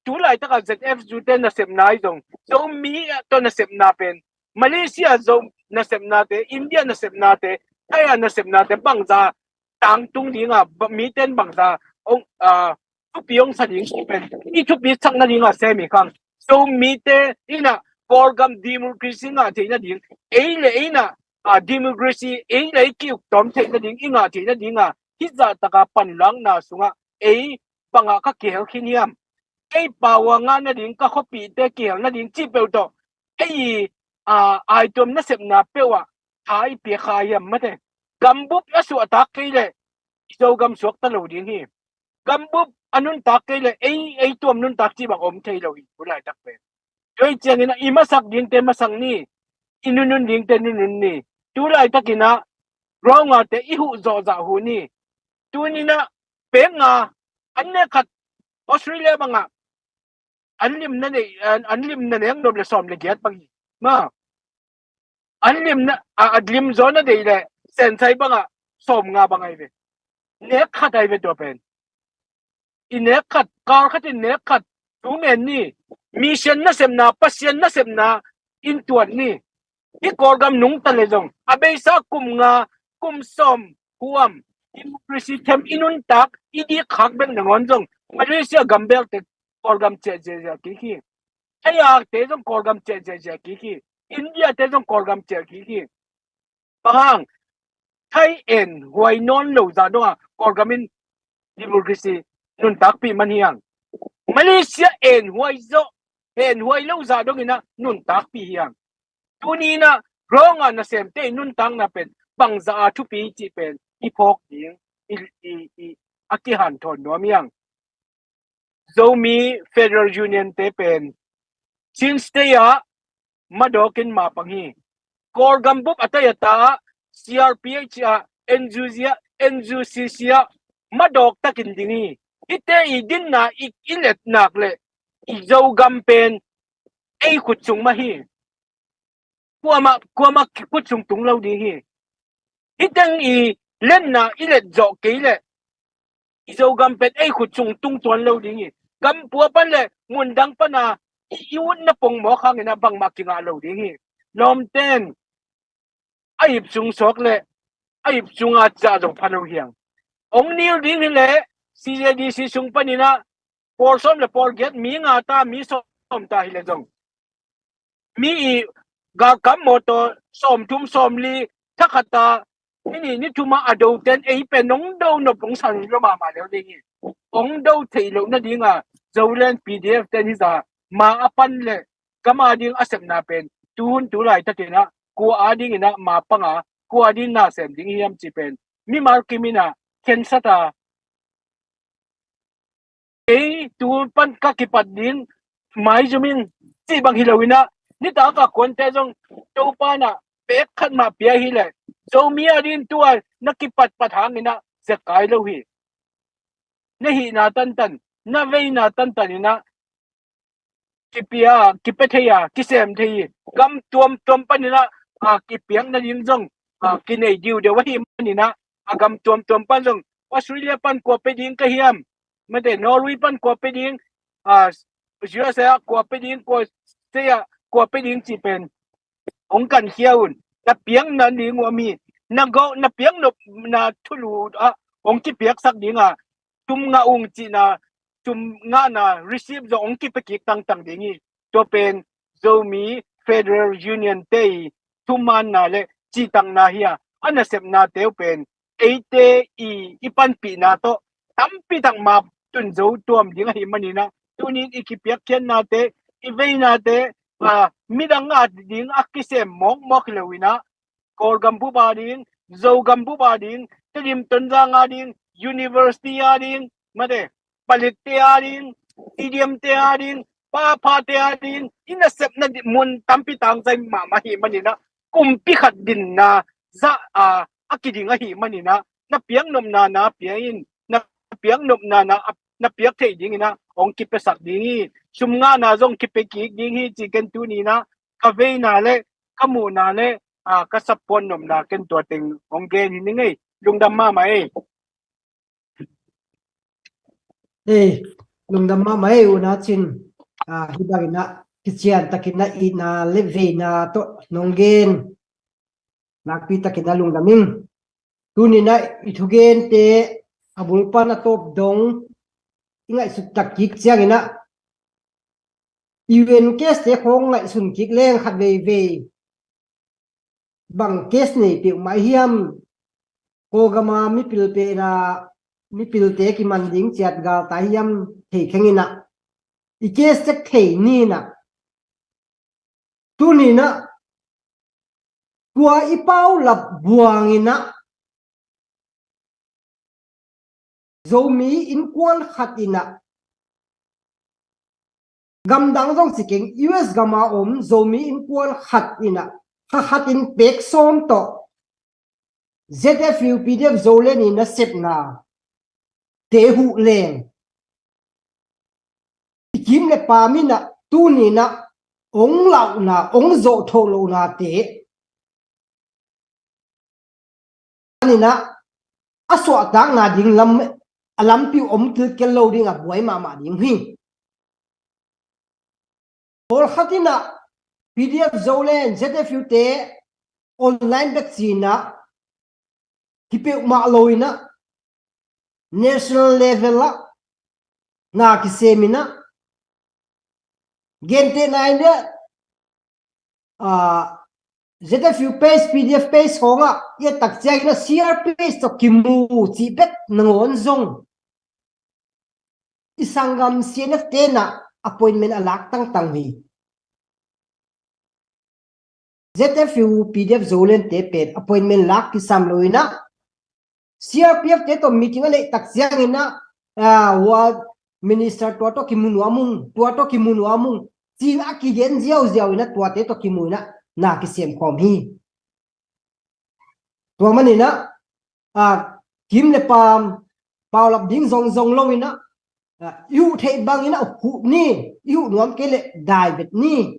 tu laitaka Z F U te nasepna ahi zong Zomi tawh nasepna pen Malaysia Zo nasepnate, India nasepnate, Thai a nasepnate bangzah tangtung dinga, miten bangzah ong, ah, thupi ong sa ding pen i thupi sakna dinga sem hi khang. Zomite inah Kawlgam democracy ngah theihna ding, ei le ei inah, ah, democracy ei le ei kiuk tawm theihna ding i ngah theihna dinga hih zahtaka panlakna sungah ei bangah ka kihel khin hiam? Ei power ngah nading, ka khuapihte kihel nading cih peuh tawh ei, ah, aituam nasepna peuh ah tha i piak kha hiam mate? Gambup a suahtak kei leh i Zogam suakta lo ding hi. Gambup a nuntak kei leh ei, ei tuam nuntak cih bang om thei lo hi tu laitak pen. Tua hi ciangin i masak dingte masak ni, i nunun dingte nunun ni. Tu laitakinah ruangate i huh zawhzah huh ni. Tuninah pek nga an nek khat Australia bangah an limna nei, an, an limna nek nop le sawm le giat bang hi. Ma an limna, a, a lim zaw na deih le sensai bangah sawm nga bang ahi ve. Nek khat ahi ve tua pen. I nek khat, kal khat in nek khat, tu men ni. Mission nasepna, Pasian nasepna in tuat ni. I Kawlgam nungta le zong a beisa kum nga, kum sawm huam democracy them i nuntak i dik khak bek nangawn zong Malaysia gambelte Kawlgam ciah ziahziah kik hi. Thai-ate zong Kawlgam ciah ziahziah kik hi. India-te zong Kawlgam ciah kik hi. Bang hang? Thai en huai nawn lo zah dongah Kawlgam in democracy nuntakpih man hiang. Malaysia en huai zawh, en huai lo zah donginah nuntakpih hiang. Tuninah ruangah nasemte i nuntakna pen bangzah a thupi cih pen i phawk ding i, i, i, a kihanthawn nuam hiang. Zomi Federal Union te pen Chin State ah madawkin mapang hi. Kawlgam bup a tai a ta ah C R P H ah, N U G ah, N U C C ah madawk takin ding hi. Hihte i dinna i, i letnak le i Zogam pen ei khut sung mah hi. Kuamah, kuamah khut sung tung lo ding hi. Hih teng i letna i let zawh kei leh i Zogam pen ei khut sung tung tuan lo ding hi. Gampua pan le mundang pana i, i utna pongmawk hangin a bangmah kingah lo ding hi. Lawmten a ip sung suak le a ip sunga ciah zong pha lo hiang. Ong nil ding hi leh C J D C sung paninah pawl sawm le pawl giat, mi nga ta, mi sawm ta hi le zong, mi i galkap mawtaw sawmthum sawmli thakhata ni nih ni thuma a doten ei pen nong do nop ong sa lo mahmah lel ding hi. Ong do theih loh nadinga Zoland P D F ten hi za ma a pan le gam a ding a sepna pen tuhun tu laitakinah kua a dinginah ma panga kua a ding na sem ding hiam ci pen mimal kim in ah khensat a, kei tu pan ka kipat ding maizum ing, cih bang hi lo in ah, nitak a kuante zong Topa in ah pek khat mah pia hi leh, Zomi a ding tu a na kipatpat hang in ah zekai lo hi. Na hihna tantan, na veina tantan in ah kipia, kipia thei a, kisem thei hi. Gam tuamtuam pan in ah, a, kipiak nading zong, a, kinei diudeu ahih man in ah, a gam tuamtuam pan zong, Australia pan kua pia ding ka hiam, mate, Norway pan kua pia ding, a, U S A ah kua pia ding, kua, sei ah kua pia ding cih pen hong kankhia un. Na piakna ding uh a mi, na gawh, na piaknopna thulu ah hong kipiaksak ding a, sum ngah ung cihna, sum ngahna receipt zong hong kipia kik tangtang ding hi. Tua pen Zomi Federal Union te i thumaanna le cihtakna hi a, a nasepnate uh pen eite i, i panpihna tawh tampi tak map tun zo tuam ding ahih man in ah, tuni in i kipiakkhiatnate, i veinate, a, midang a ding a kisem mawkmawk hi lo in ah, Kawlgam bup a ding, Zogam bup a ding, Tedim Tonzang a ding, university a ding, mate, palitte a ding, stadium te a ding, paphate a ding, i nasepna di-, mun tampi tangzai mahmah ahih man in ah, kumpi khat dinna zah a, a kiding ahih man in ah, na piaknopna na pia in, na piaknopna na, na piak theih ding in ah hong kipiasak ding hi. Sum ngahna zong kipia kik ding hi, cih ken tuni in ah ka veina le ka muhna le, a, ka support nopna ken tua teng hong gen hi ning ei. Lungdam mahmah ei. Ei, lungdam mahmah ei, U Na Cin. A, hih bangin ah kician takin ah itna le veina tawh nong gen nakpi takin ah lungdam ing. Tuni in ah i thugente a bul pan a tawp dong i ngaihsut tak kik ciangin ah, U N case te khawng ngaihsun kik leng khat veivei, bang case nei peuhmah hiam, Kawlgam a mipil pen a, mipilte kiman ding ciat galtai hiam thei kheng in ah, i case cek thei ni in ah, tuni in ah tua i paulap buang in ah, Zomi innkuan khat in ah, gamdang zong ci keng, U S gam a om Zomi innkuan khat in ah, kha khat in pek sawm tawh Z F U P D F Zoland in nasepna te huh leng, i kim le pam in ah tuni in ah hong lauhna, hong zawh thoh lohnate in ah, a suahtakna ding lam, a lampi uh om kilkel lo ding a buai mahmah ding hi. Pawlkhat in ah P D F Zoland, Z F U te online bek ci in ah hi peuhmah lo in ah, national level ah na kisem in ah, gentehna in ah, a, Z F U page, P D F page khawng ah i et tak ciangin ah C R page tawh kimu cih bek nangawn zong i sanggam C N F te in ah appointment a lak tangtang hi. Z F U P D F Zoland te pen appointment lak kisam lo in ah, C R P F te tawh meeting a neih tak ciangin ah, a, hua minister tua tawh kimu nuam ung, tua tawh kimu nuam ung, ci-in a kigen ziauziau in ah tuate tawh kimu in ah na kisem khawm hi. Tua man in ah, a, kim le pam, paulap ding zongzong lo in ah, a, i huh theih bang in ah huh ni, i huh nuam kei leh dai vet ni,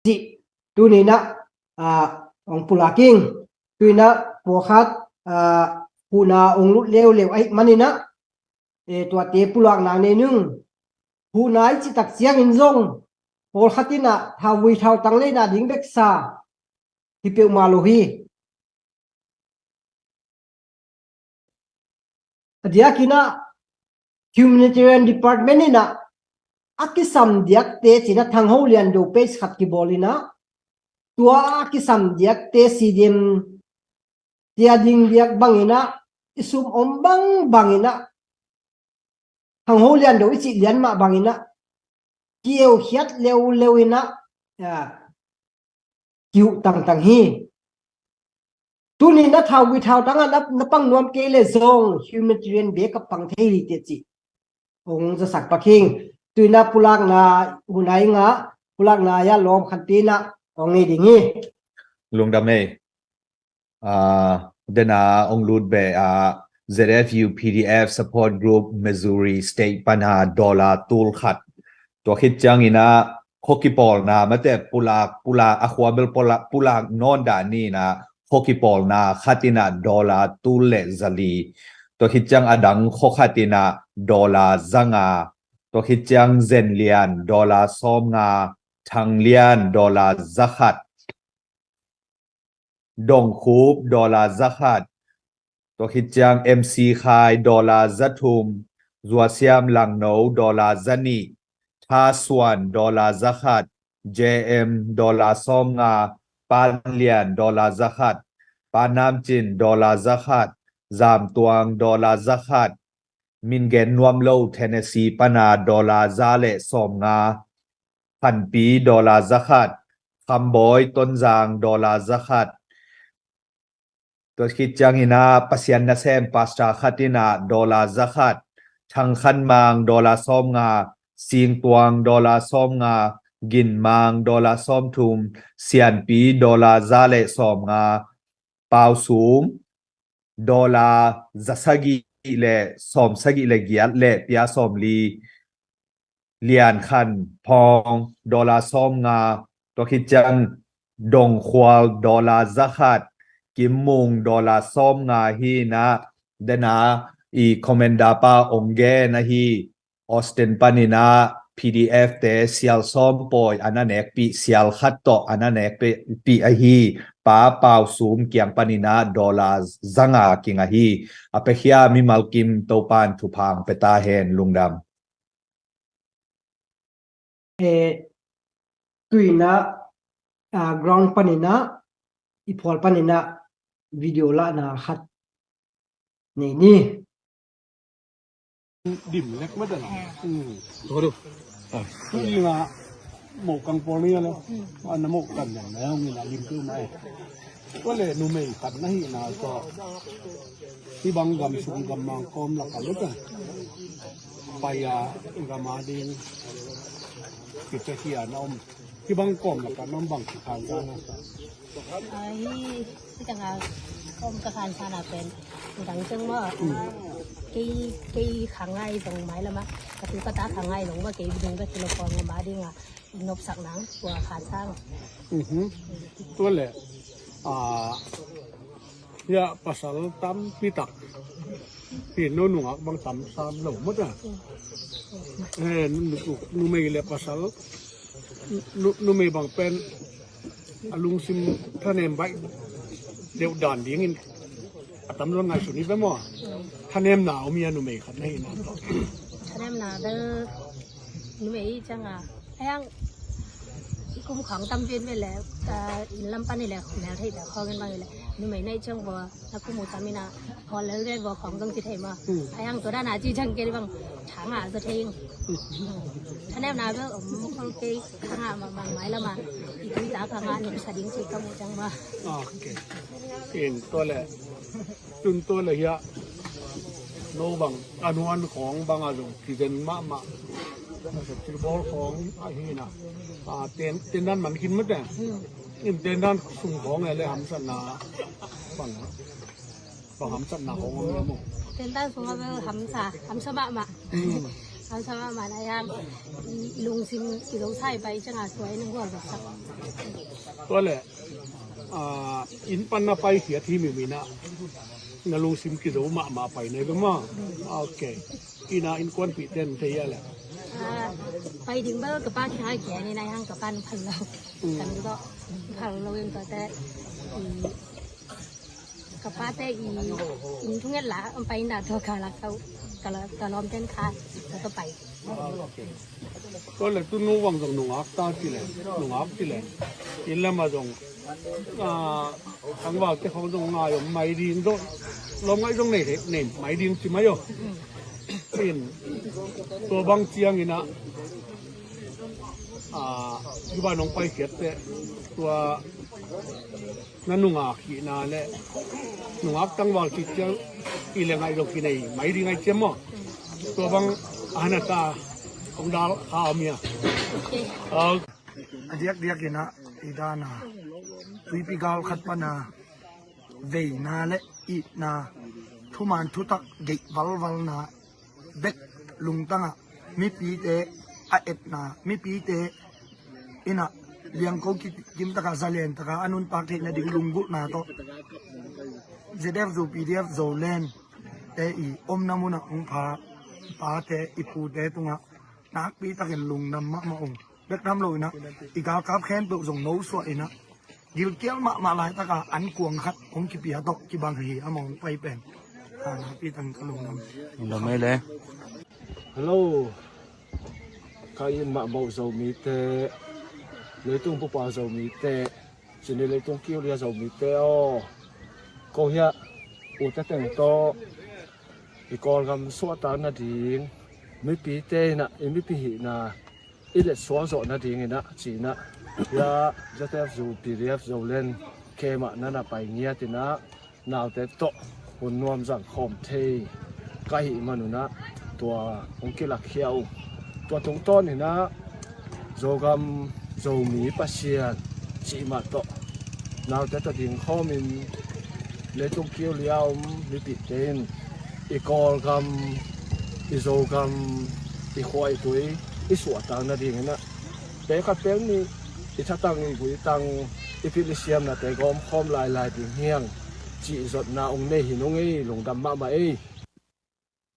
cih tuni in ah, a, hong pulak ing. Tu in ah pawlkhat, a, huhna hong lut leuleu ahih man in ah, e, tuate pulakna nei ning. Huhna i cih tak ciangin zong pawlkhat in ah thauvui thautang leina ding bek sa hi peuhmah lo hi. A diakin ah Humanitarian Department in ah a kisam diakte ci-in ah Thang Ho Lian Do page khat kibawl in ah, tua a kisam diakte C D M te a ding diak bang in ah, i sum om bangbang in ah, Thang Ho Lian Do i cih lian mah bang in ah, kieu khiat leuleu in ah, a, kihuh tangtang hi. Tuni na thau gui thau tangah na, na pang nuam kei le zong humanitarian bek ka pang thei hi teh ci. Hong zasak paking. Tuina pulakna hun a i ngah, pulakna a lawm khantinah hong ngei ding hi. Lungdam ei. Ah, dena hong lut beh ah, Z F U P D F Support Group Missouri State pana dollar tul khat. Tua khit ciangin ah khua kipawlna mate pulak, pulak, a khua bel pulak, pulak nawn dah ni-in ah khua kipawlna khatin ah dollar tul le zali. Tua khit ciang a dang khua khatin ah dollar zanga. Tua khit ciang Zenlian dollar sawmnga, Thanglian dollar zakhat, Dongkhup dollar zakhat, tua khit ciang M C Khai dollar zathum, Zuasiam Langno dollar zanih, Thasuan dollar zakhat, J M dollar sawmnga, Panlian dollar zakhat, Panamcin dollar zakhat, Zamtuang dollar zakhat, min gen nuam lo Tennessee pana dollar za le sawmnga, Khanpi dollar zakhat, Khambawi Tonzang dollar zakhat. Tua khit ciangin ah Pasian nasem pastor khatin ah dollar zakhat, Thangkhanmang dollar sawmnga, Singtuang dollar sawmnga, Ginmang dollar sawmthum, Sianpi dollar za le sawmnga, Pausum dollar zasagih le sawmsagih le giat le pia sawmli, Liankhan Phawng dollar sawmnga, tua khit ciang Dongkhual dollar zakhat, Kimmung dollar sawmnga hi-in ah, dena i commander pa hong gen ahi, Austin panin ah P D F te sial sawm pawi a na nekpih, sial khat tawh a na nekpih ahi Pa Pausum kiang panin ah dollar zanga kingah hi. A piakhia mimal kim Topan thupha hong pia ta hen. Lungdam. Eh, tuina, ah, ground panin ah, i phual panin ah video lahna khat nei ni. Dim lek mah dan. Hmm. Tuh, tuh. Ah. Tuh, ina mo kang pol ni lo. Ana mo kan yang na yang ina lim tu mai. Tua le numei khat na hihna tawh hih bang gam sung gam mang kawm lak a lut a, pai a, gam a ding kici khia na om, hih bang kawm lak a na om bang kikhan sa na. A, hih, hih tangah kawm ka khan sa na pen, dang ciang maw, kei, kei kha ngai zong mailam ah ka tu ka ta kha ngai zong maw, kei dung ka kilo kawm gam a ding a, nopsak nang tua khan sang. Mhm. Tua le, ah, hia pasal tampi tak hi, no nungak bang tam sam lo mawk a. Eh, nu, nu, numei le pasal, nu, numei bang pen a lungsim thanem baih deuh dan dingin a tamzaw ngaihsun hi ve maw? Thanemna om hi a, numei khat na hihna tawh. Thanemna bel numei hi ciang a, a hiang i kum khawng tam pen ve le, ah, inn lam pan hi le, mel thei ta khawng in bang hi le, numei na hih ciang bua na kum uh tam in a, hawl lel ve bua khawng zong ci thei maw? Hmm. A hiang tua dan a ci ciang kei bang tha ngah zaw thei ing. Thanemna bel om khol kei, tha ngah mahmah mailam ah i tui ta kha ngah nopsa ding ci ka muh ciang maw? Ok. In tua le, tun tua le hia, no bang a nuan khawng bang a zong kizen mahmah, cilbawl khawng ahi na. A, ten, tendan man khin mate. In tendan sung khawng e le hamsatna bang, bang hamsatna khawng om le maw? Tendan sung a bel hamsa, hamsa mahmah. Hmm. Hamsa mahmah na hiang, i, i lungsim i lo sai pai ciang a suai nang gual sak. Tua le, ah, inn pan na paikhiat hi mi mi na, na lungsim kizo mahmah pai na hi ve maw? Ok. Ina innkuanpihte in thei a le. Ah, pai ding bel ka pa kihai kia ni na hiang ka pa nung phal lo. Mm. Kan lo phal lo in tua te, i, ka pa te i, inn thunget la, pai na tua ka la ka, ka la, ka lawm ten kha, ka, ka pai. Tua le tu nu bang zong nungak ta ci le, nungak ci le. Inn lam a zong, ah, tangvalte khawng zong ngai om mai ding zong, lawm ngai zong nei, nei mai ding ci mai aw. In, tua bang ciangin ah, Cuba nong paikhiat teh tua na nungak hihna le nungak tangval cih ciang i le ngaih lo kinei mai ding ai ciam maw? Tua bang a hana ta hong dal kha om hia? A diakdiak inah i dana tuipi gal khat pana veina le itna thuman thutak geih valvalna bek lungtangah mipite a etna mipite inah liangko kimtaka zalen taka a nuntak theihna ding lunggulhna tawh ZFU PDF Zoland te i omna munah hong pha pate i pute tungah nakpi takin lungdam mahmah ung. Bek tham lo inah i galkap khempeuh zong nosuah inah gilkial mahmah laitaka an kuang khat hong kipia tawh kibang hi. Amah hong pai pen a nakpi takin ka lungdam. Lungdam ei le. Hello. Ka in mahmah Zomite, leitung pupa Zomite, cini leitung kiulia Zomite aw, ko hiah ute teng tawh i Kawlgam suahtak nading mipite inah i mipi hihna i letsuak zawh nadinginah cinah hiah ZFU PDF Zoland kemah nana pai ngiatinah naute tawh hun nuam zang khawm thei ka hih manunah tua hong kilakkhia uh. Tua tungtawninah Zogam Zomi Pasian cihmah tawh naute tawh dingkhawmin leitung kiulia om mipite in i Kawlgam, i Zogam, i khua i tui i suahtak nadinginah pek khat pek nih i thatang i guitang i pilh i siamnate gawmkhawm lailai ding hiang cih zotna ong nei hi nung ei. Lungdam mahmah ei.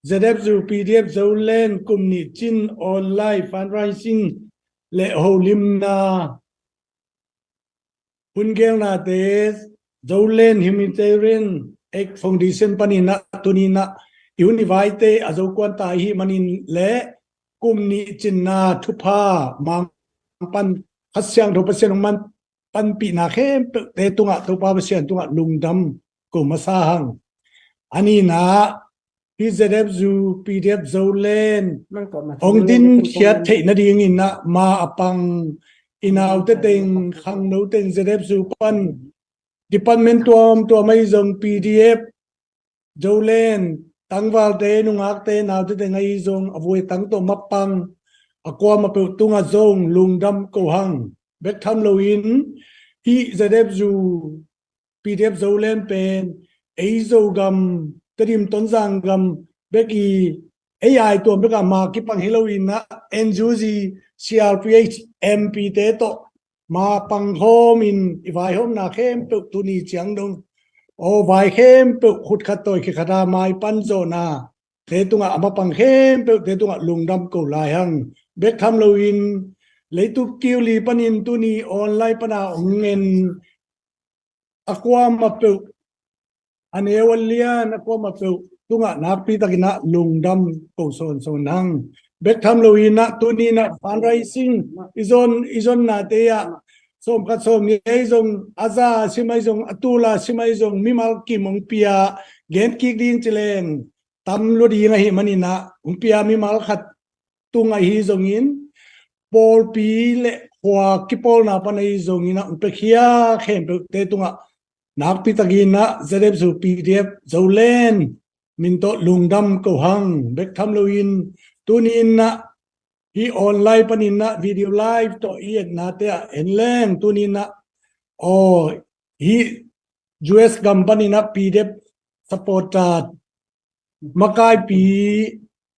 ZFU PDF Zoland kum nih cin online fundraising le holimna hun gelnate Zoland Humanitarian Aid Foundation paninah tuninah i hun i vaite a zokuan ta ihi manin le kum nih cinna thupha mangpan Kha Siangtho Pasian hong man panpihna khempeuhte tungah Topa Pasian tungah lungdam ko masa hang. A ninah hi ZFU PDF Zoland hong dinkhiat theih nadinginah ma a pang i naute teng khangno teng ZFU pan department tuamtuam ahi zong PDF Zoland tangvalte nungakte naute teng ahi zong a vui tang tawh mapang a kuamah peuh tungah zong lungdam ko hang. Bek tham loin hih ZFU PDF Zoland pen ei Zogam, Tedim, Tonzang gam bek i ei ai tuam bekah ma kipang hi loinah NUG, CRPH, MP te tawh ma pangkhawmin i vaihawmna khempeuh tuni ciang dong aw vai khempeuh khut khat tawi khikhat a mai pan zawhna te tungah a mapang khempeuhte tungah lungdam ko lai hang. Bek tham loin leitung kiuli panin tuni online pana hong ngen a kuamah peuh, a neu a lian a kuamah peuh tungah nakpi takinah lungdam ko sawnsawn hang. Bek tham loinah tuninah fundraising i zon i zonnate ah sawmkhat sawmnih ahi zong a za a sim ahi zong a tul a sim ahi zong mimal kim hong pia gen kik ding ci leng tam lua ding ahi maninah hong pia mimal khat tung ahi zongin pawlpi le khua kipawlna pan ahi zongin a hong piakhia khempeuhte tungah nakpi takinah ZFU PDF Zoland min tawh lungdam ko hang. Bek tham loin tuninah hih online paninah video live tawh i etnate ah en leng tuninah aw hih US gam paninah PDF supporter makaipi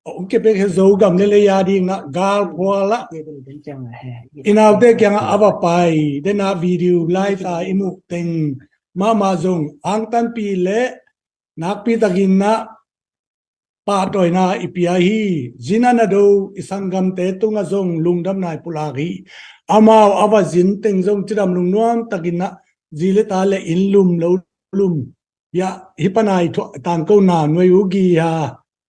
hong kepek hi Zogam le lei a dinginah galphualah i naute kiangah a va pai denah video live a i muh teng mahmah zong angtanpih le nakpi takinah pahtawina i pia hi. Zina na do i sanggamte tungah zong lungdamna i pulak hi. Amau a va zin teng zong cidam lungnuam takinah zi le ta le inn lum lo lum hiah hih pana i thuah tangkona nuai uh giha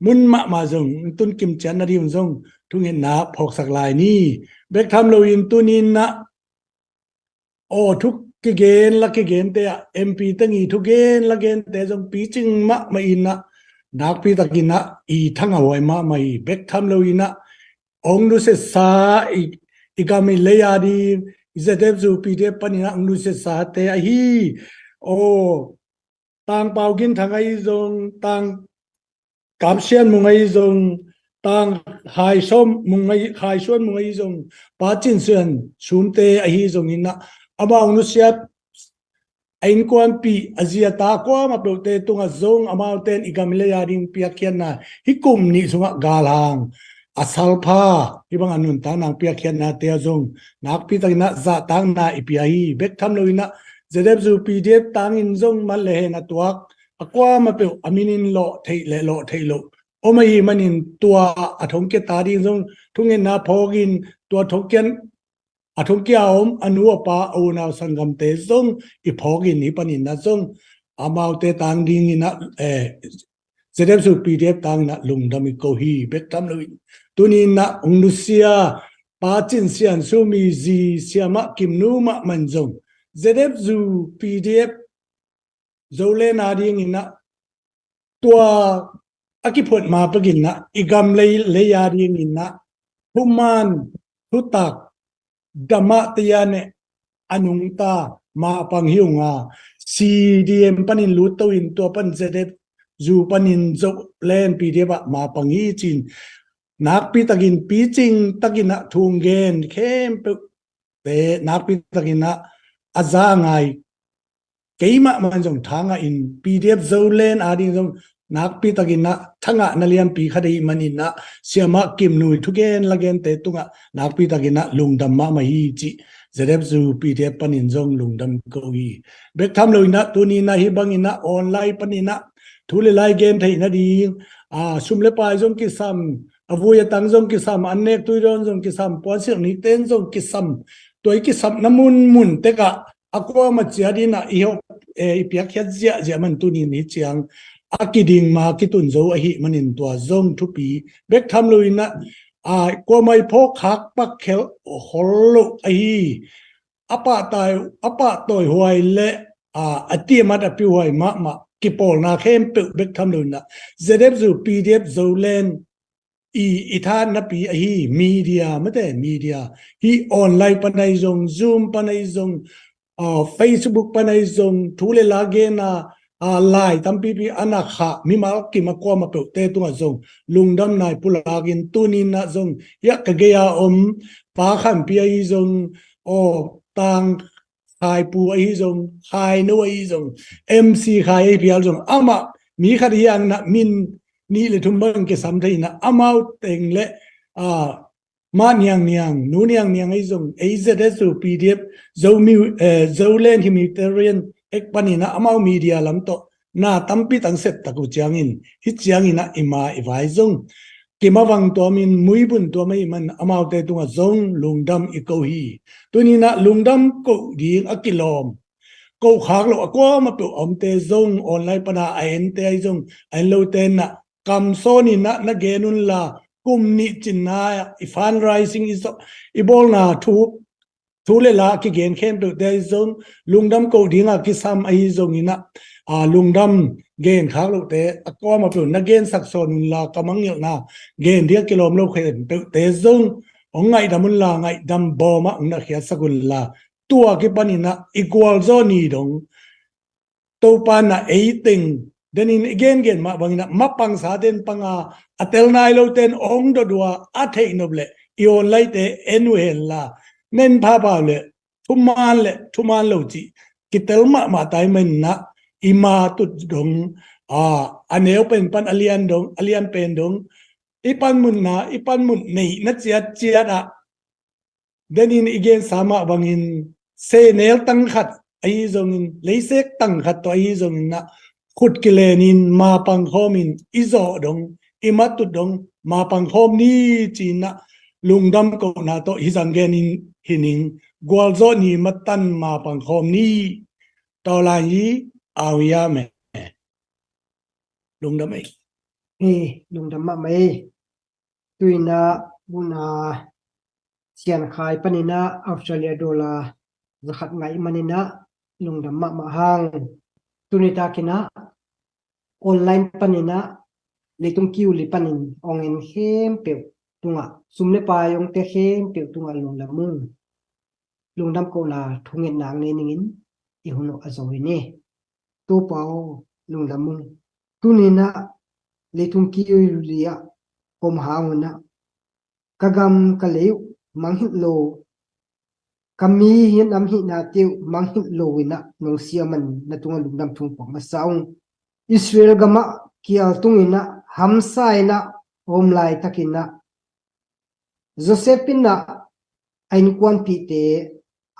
mun mahmah zong tun kimciat nading zong thungetna phawksak lai ni. Bek tham loin tuninah aw thu kigen la kigente ah MP teng i thugen la gente zong picing mahmah inah nakpi takinah i thangah huai mahmah hi. Bek tham loinah hong nusiatsa i i gam i lei a ding, i ZFU PDF panin a hong nusiat sate ahi. Aw, Tang Pau Gin Thang ahi zong, Tang Kap Sian Mung ahi zong, Tang Khai Suan Mung ahi, Khai Suan Mung ahi zong, Pa Cin Sian Sumte ahi zong in a, amau nusiat a innkuanpih, a zi a ta kuamah peuhte tungah zong amaute in i gam i lei a ding piakkhiatna, hih kum nih sungah galhang a salpha, hih bang a nuntakna piakkhiatnate ah zong nakpi takin a zahtakna i pia hi. Bek tham loin a ZFU PDF tangin zong man le hen a tuak a kuamah peuh a minin lawh theih le lawh theih loh om ahih manin tua a thongkia ta ding zong thungetna phawkin, tua thongkia, a thongkia a om a nu a pa, a unau sanggamte zong i phawkin, hih panin a zong amaute tang dingin a, eh, ZFU PDF tangin a lungdam i ko hi. Bek tham loin tuni in a hong nusia Pa Cin Sian Sum i zi Siamah Kim Nu mahmah in zong ZFU PDF Zoland a dingin a, tua a kiphuat ma pekin a, i gam lei, lei a dingin a, thuman, thutak, damah te a ne, a nungta mapang hi ung a, CDM panin lut to in tua pan ZFU panin Zoland PDF ah mapang hi ci-in nakpi takin picing takin a thu hong gen khempeuh te nakpi takin a, a za ngai, keimah man zong thangah in, PDF Zoland a ding zong nakpi takin a thangahna lianpi khat ahih manin a, Siamah Kim Nu i thugen lagente tungah nakpi takin a lungdam mahmah hi cih ZFU PDF panin zong lungdam ko hi. Bek tham loin a tuni in a hih bangin a online panin a thu le la i gen theihna ding, a, sum le pai zong kisam, a vui a tang zong kisam, an nek tui dawn zong kisam, puansilh nikten zong kisam, tua i kisamna munmun tekah a kuamah ciat in a i hawh, eh, i piakkhiat ziahziah man tuni in hih ciang a kiding ma kitun zo ahih manin tua zong thupi. Bek tham loin a, a, kuamah i phawk khak pak khelh khol loh ahi, a pahtawi, a pahtawi huai le, a, a tiamat a piuhuai mahmah kipawlna khempeuh bek tham loin a ZFU PDF Zoland i, i thannapi ahi media, mate media, hih online pan ahi zong, Zoom pan ahi zong, a, Facebook pan ahi zong, thu le la genna, a, lai tampipi a na khah mimal kim a kuamah peuhte tungah zong lungdamna i pulakin tuni in a zong hih a ka gei a om Pa Khan Pi ahi zong, aw, Tang Khai Pu ahi zong, Khai No ahi zong, MC Khai ahi phial zong, amah mi khat hi hangin a min nih le thum bang kisam thei in a, amau teng le, a, Ma Niang Niang, Nu Niang Niang ahi zong, ZFU PDF, Zomi, eh, Zoland Humanitarian Act panin a amau media lam tawh na tampi tang sep tak uh ciangin, hih ciangin a i ma i vai zong kimavang tuamin, muibun tuam ahih man amaute tungah zong lungdam i ko hi. Tuni in a lungdam koh ding a kilawm, koh khak loh a kuamah peuh a omte zong, online pan a a ente ahi zong, a en lote in a kam sawn in a na gen unla, kum nih cinna i fundraising i zo-, i bawlna thu, thu le la kigen khempeuhte ahi zong, lungdam koh ding a kisam ahi zongin a, a, lungdam gen khak lohte a kuamah peuh na gensak sawn unla, ka mangngilhna gen ding a kilawm lo khempeuhte zong hong ngaihdam unla, ngaihdam bawm ah hong na khiatsak unla, tua kipanin a i gualzawh ni dong, Topa in a ei teng, den in i gengen mah bangin a mapangsa ten panga, a tel nai lo ten hong dodua a theih nop leh i online te en uh henla, nen phapau leh thuman le thuman lo cih kitel mahmah tai manin a, i ma tut dong, a, a neu pen pan a lian dong, a lian pen dong, i panmunna, i panmun neihna ciatciat ah, den in i gensa mah bangin, senel tang khat ahi zongin, leisek tang khat tawh ahi zongin a, khut kilenin mapang khawmin i zawh dong, i matut dong mapang khawm ni ci-in a, lungdam kohna tawh hih zang genin hi ning. Gualzawh ni matan mapang khawm ni. Tawlan hi, au ya me. Lungdam ei. Ei, lungdam mahmah ei. Tu-in a, hun a, Sian Khai panin a Australia dollar za khat ngaih manin a lungdam mahmah hang. Tuni takin a online panin a, leitung kiu li panin hong en khempeuh tungah, sum le pai hong pia khempeuh tungah lungdam ung. Lungdam kohna thungetna nei ningin i hun uh a zo hi ni. Topa aw, lungdam ung. Tuni-in ah leitung kiu li ah ka om hang un ah ka gam ka lei uh mangngilh lo, ka mi hi nam hihna te uh mangngilh lo in ah nong siam man na tungah lungdam thu kong phuak masa ung. Israel gamah kial tungin ah hamsa in ah a om laitakin ah Joseph in ah a innkuanpihte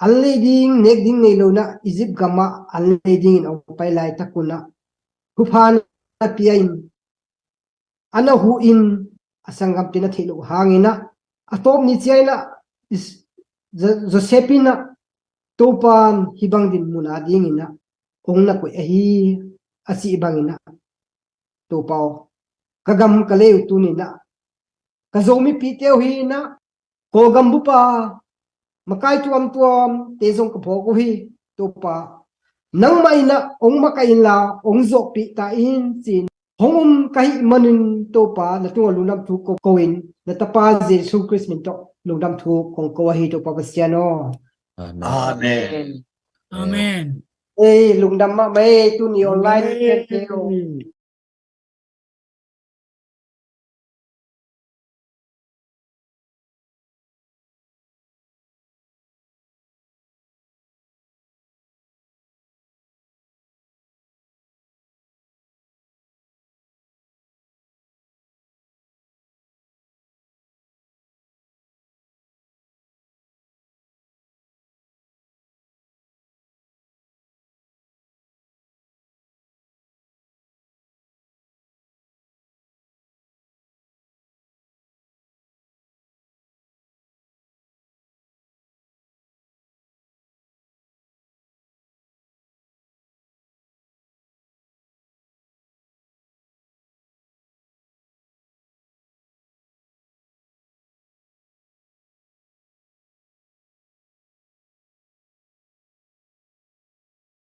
an lei ding, nek ding nei lo in ah Egypt gamah an lei dingin a hong pai laitak un ah thupha na pia in, a na huh in, a sanggamte na theih loh hangin ah a tawp ni ciang in ah Is-, Jo-, Joseph in ah Topa'n hih bang dinmun a dingin ah hong na koih ahi a cih bangin ah Topa aw, ka gam ka lei uh tuni-in ah ka Zomipihte uh hi in ah Kawlgam bup a makai tuamtuamte zong ka phawk uh hi. Topa, nangmah in ah hong makaih inla hong zawhpih ta in ci-in hong um ka hih manin Topa, na tungah lungdam thu ko, ko in na Tapa Jesu Khrist min tawh lungdam thu kong ko ahi, Topa Pasian aw. Amen. Amen. Ei, lungdam mahmah ei, tuni online te uh.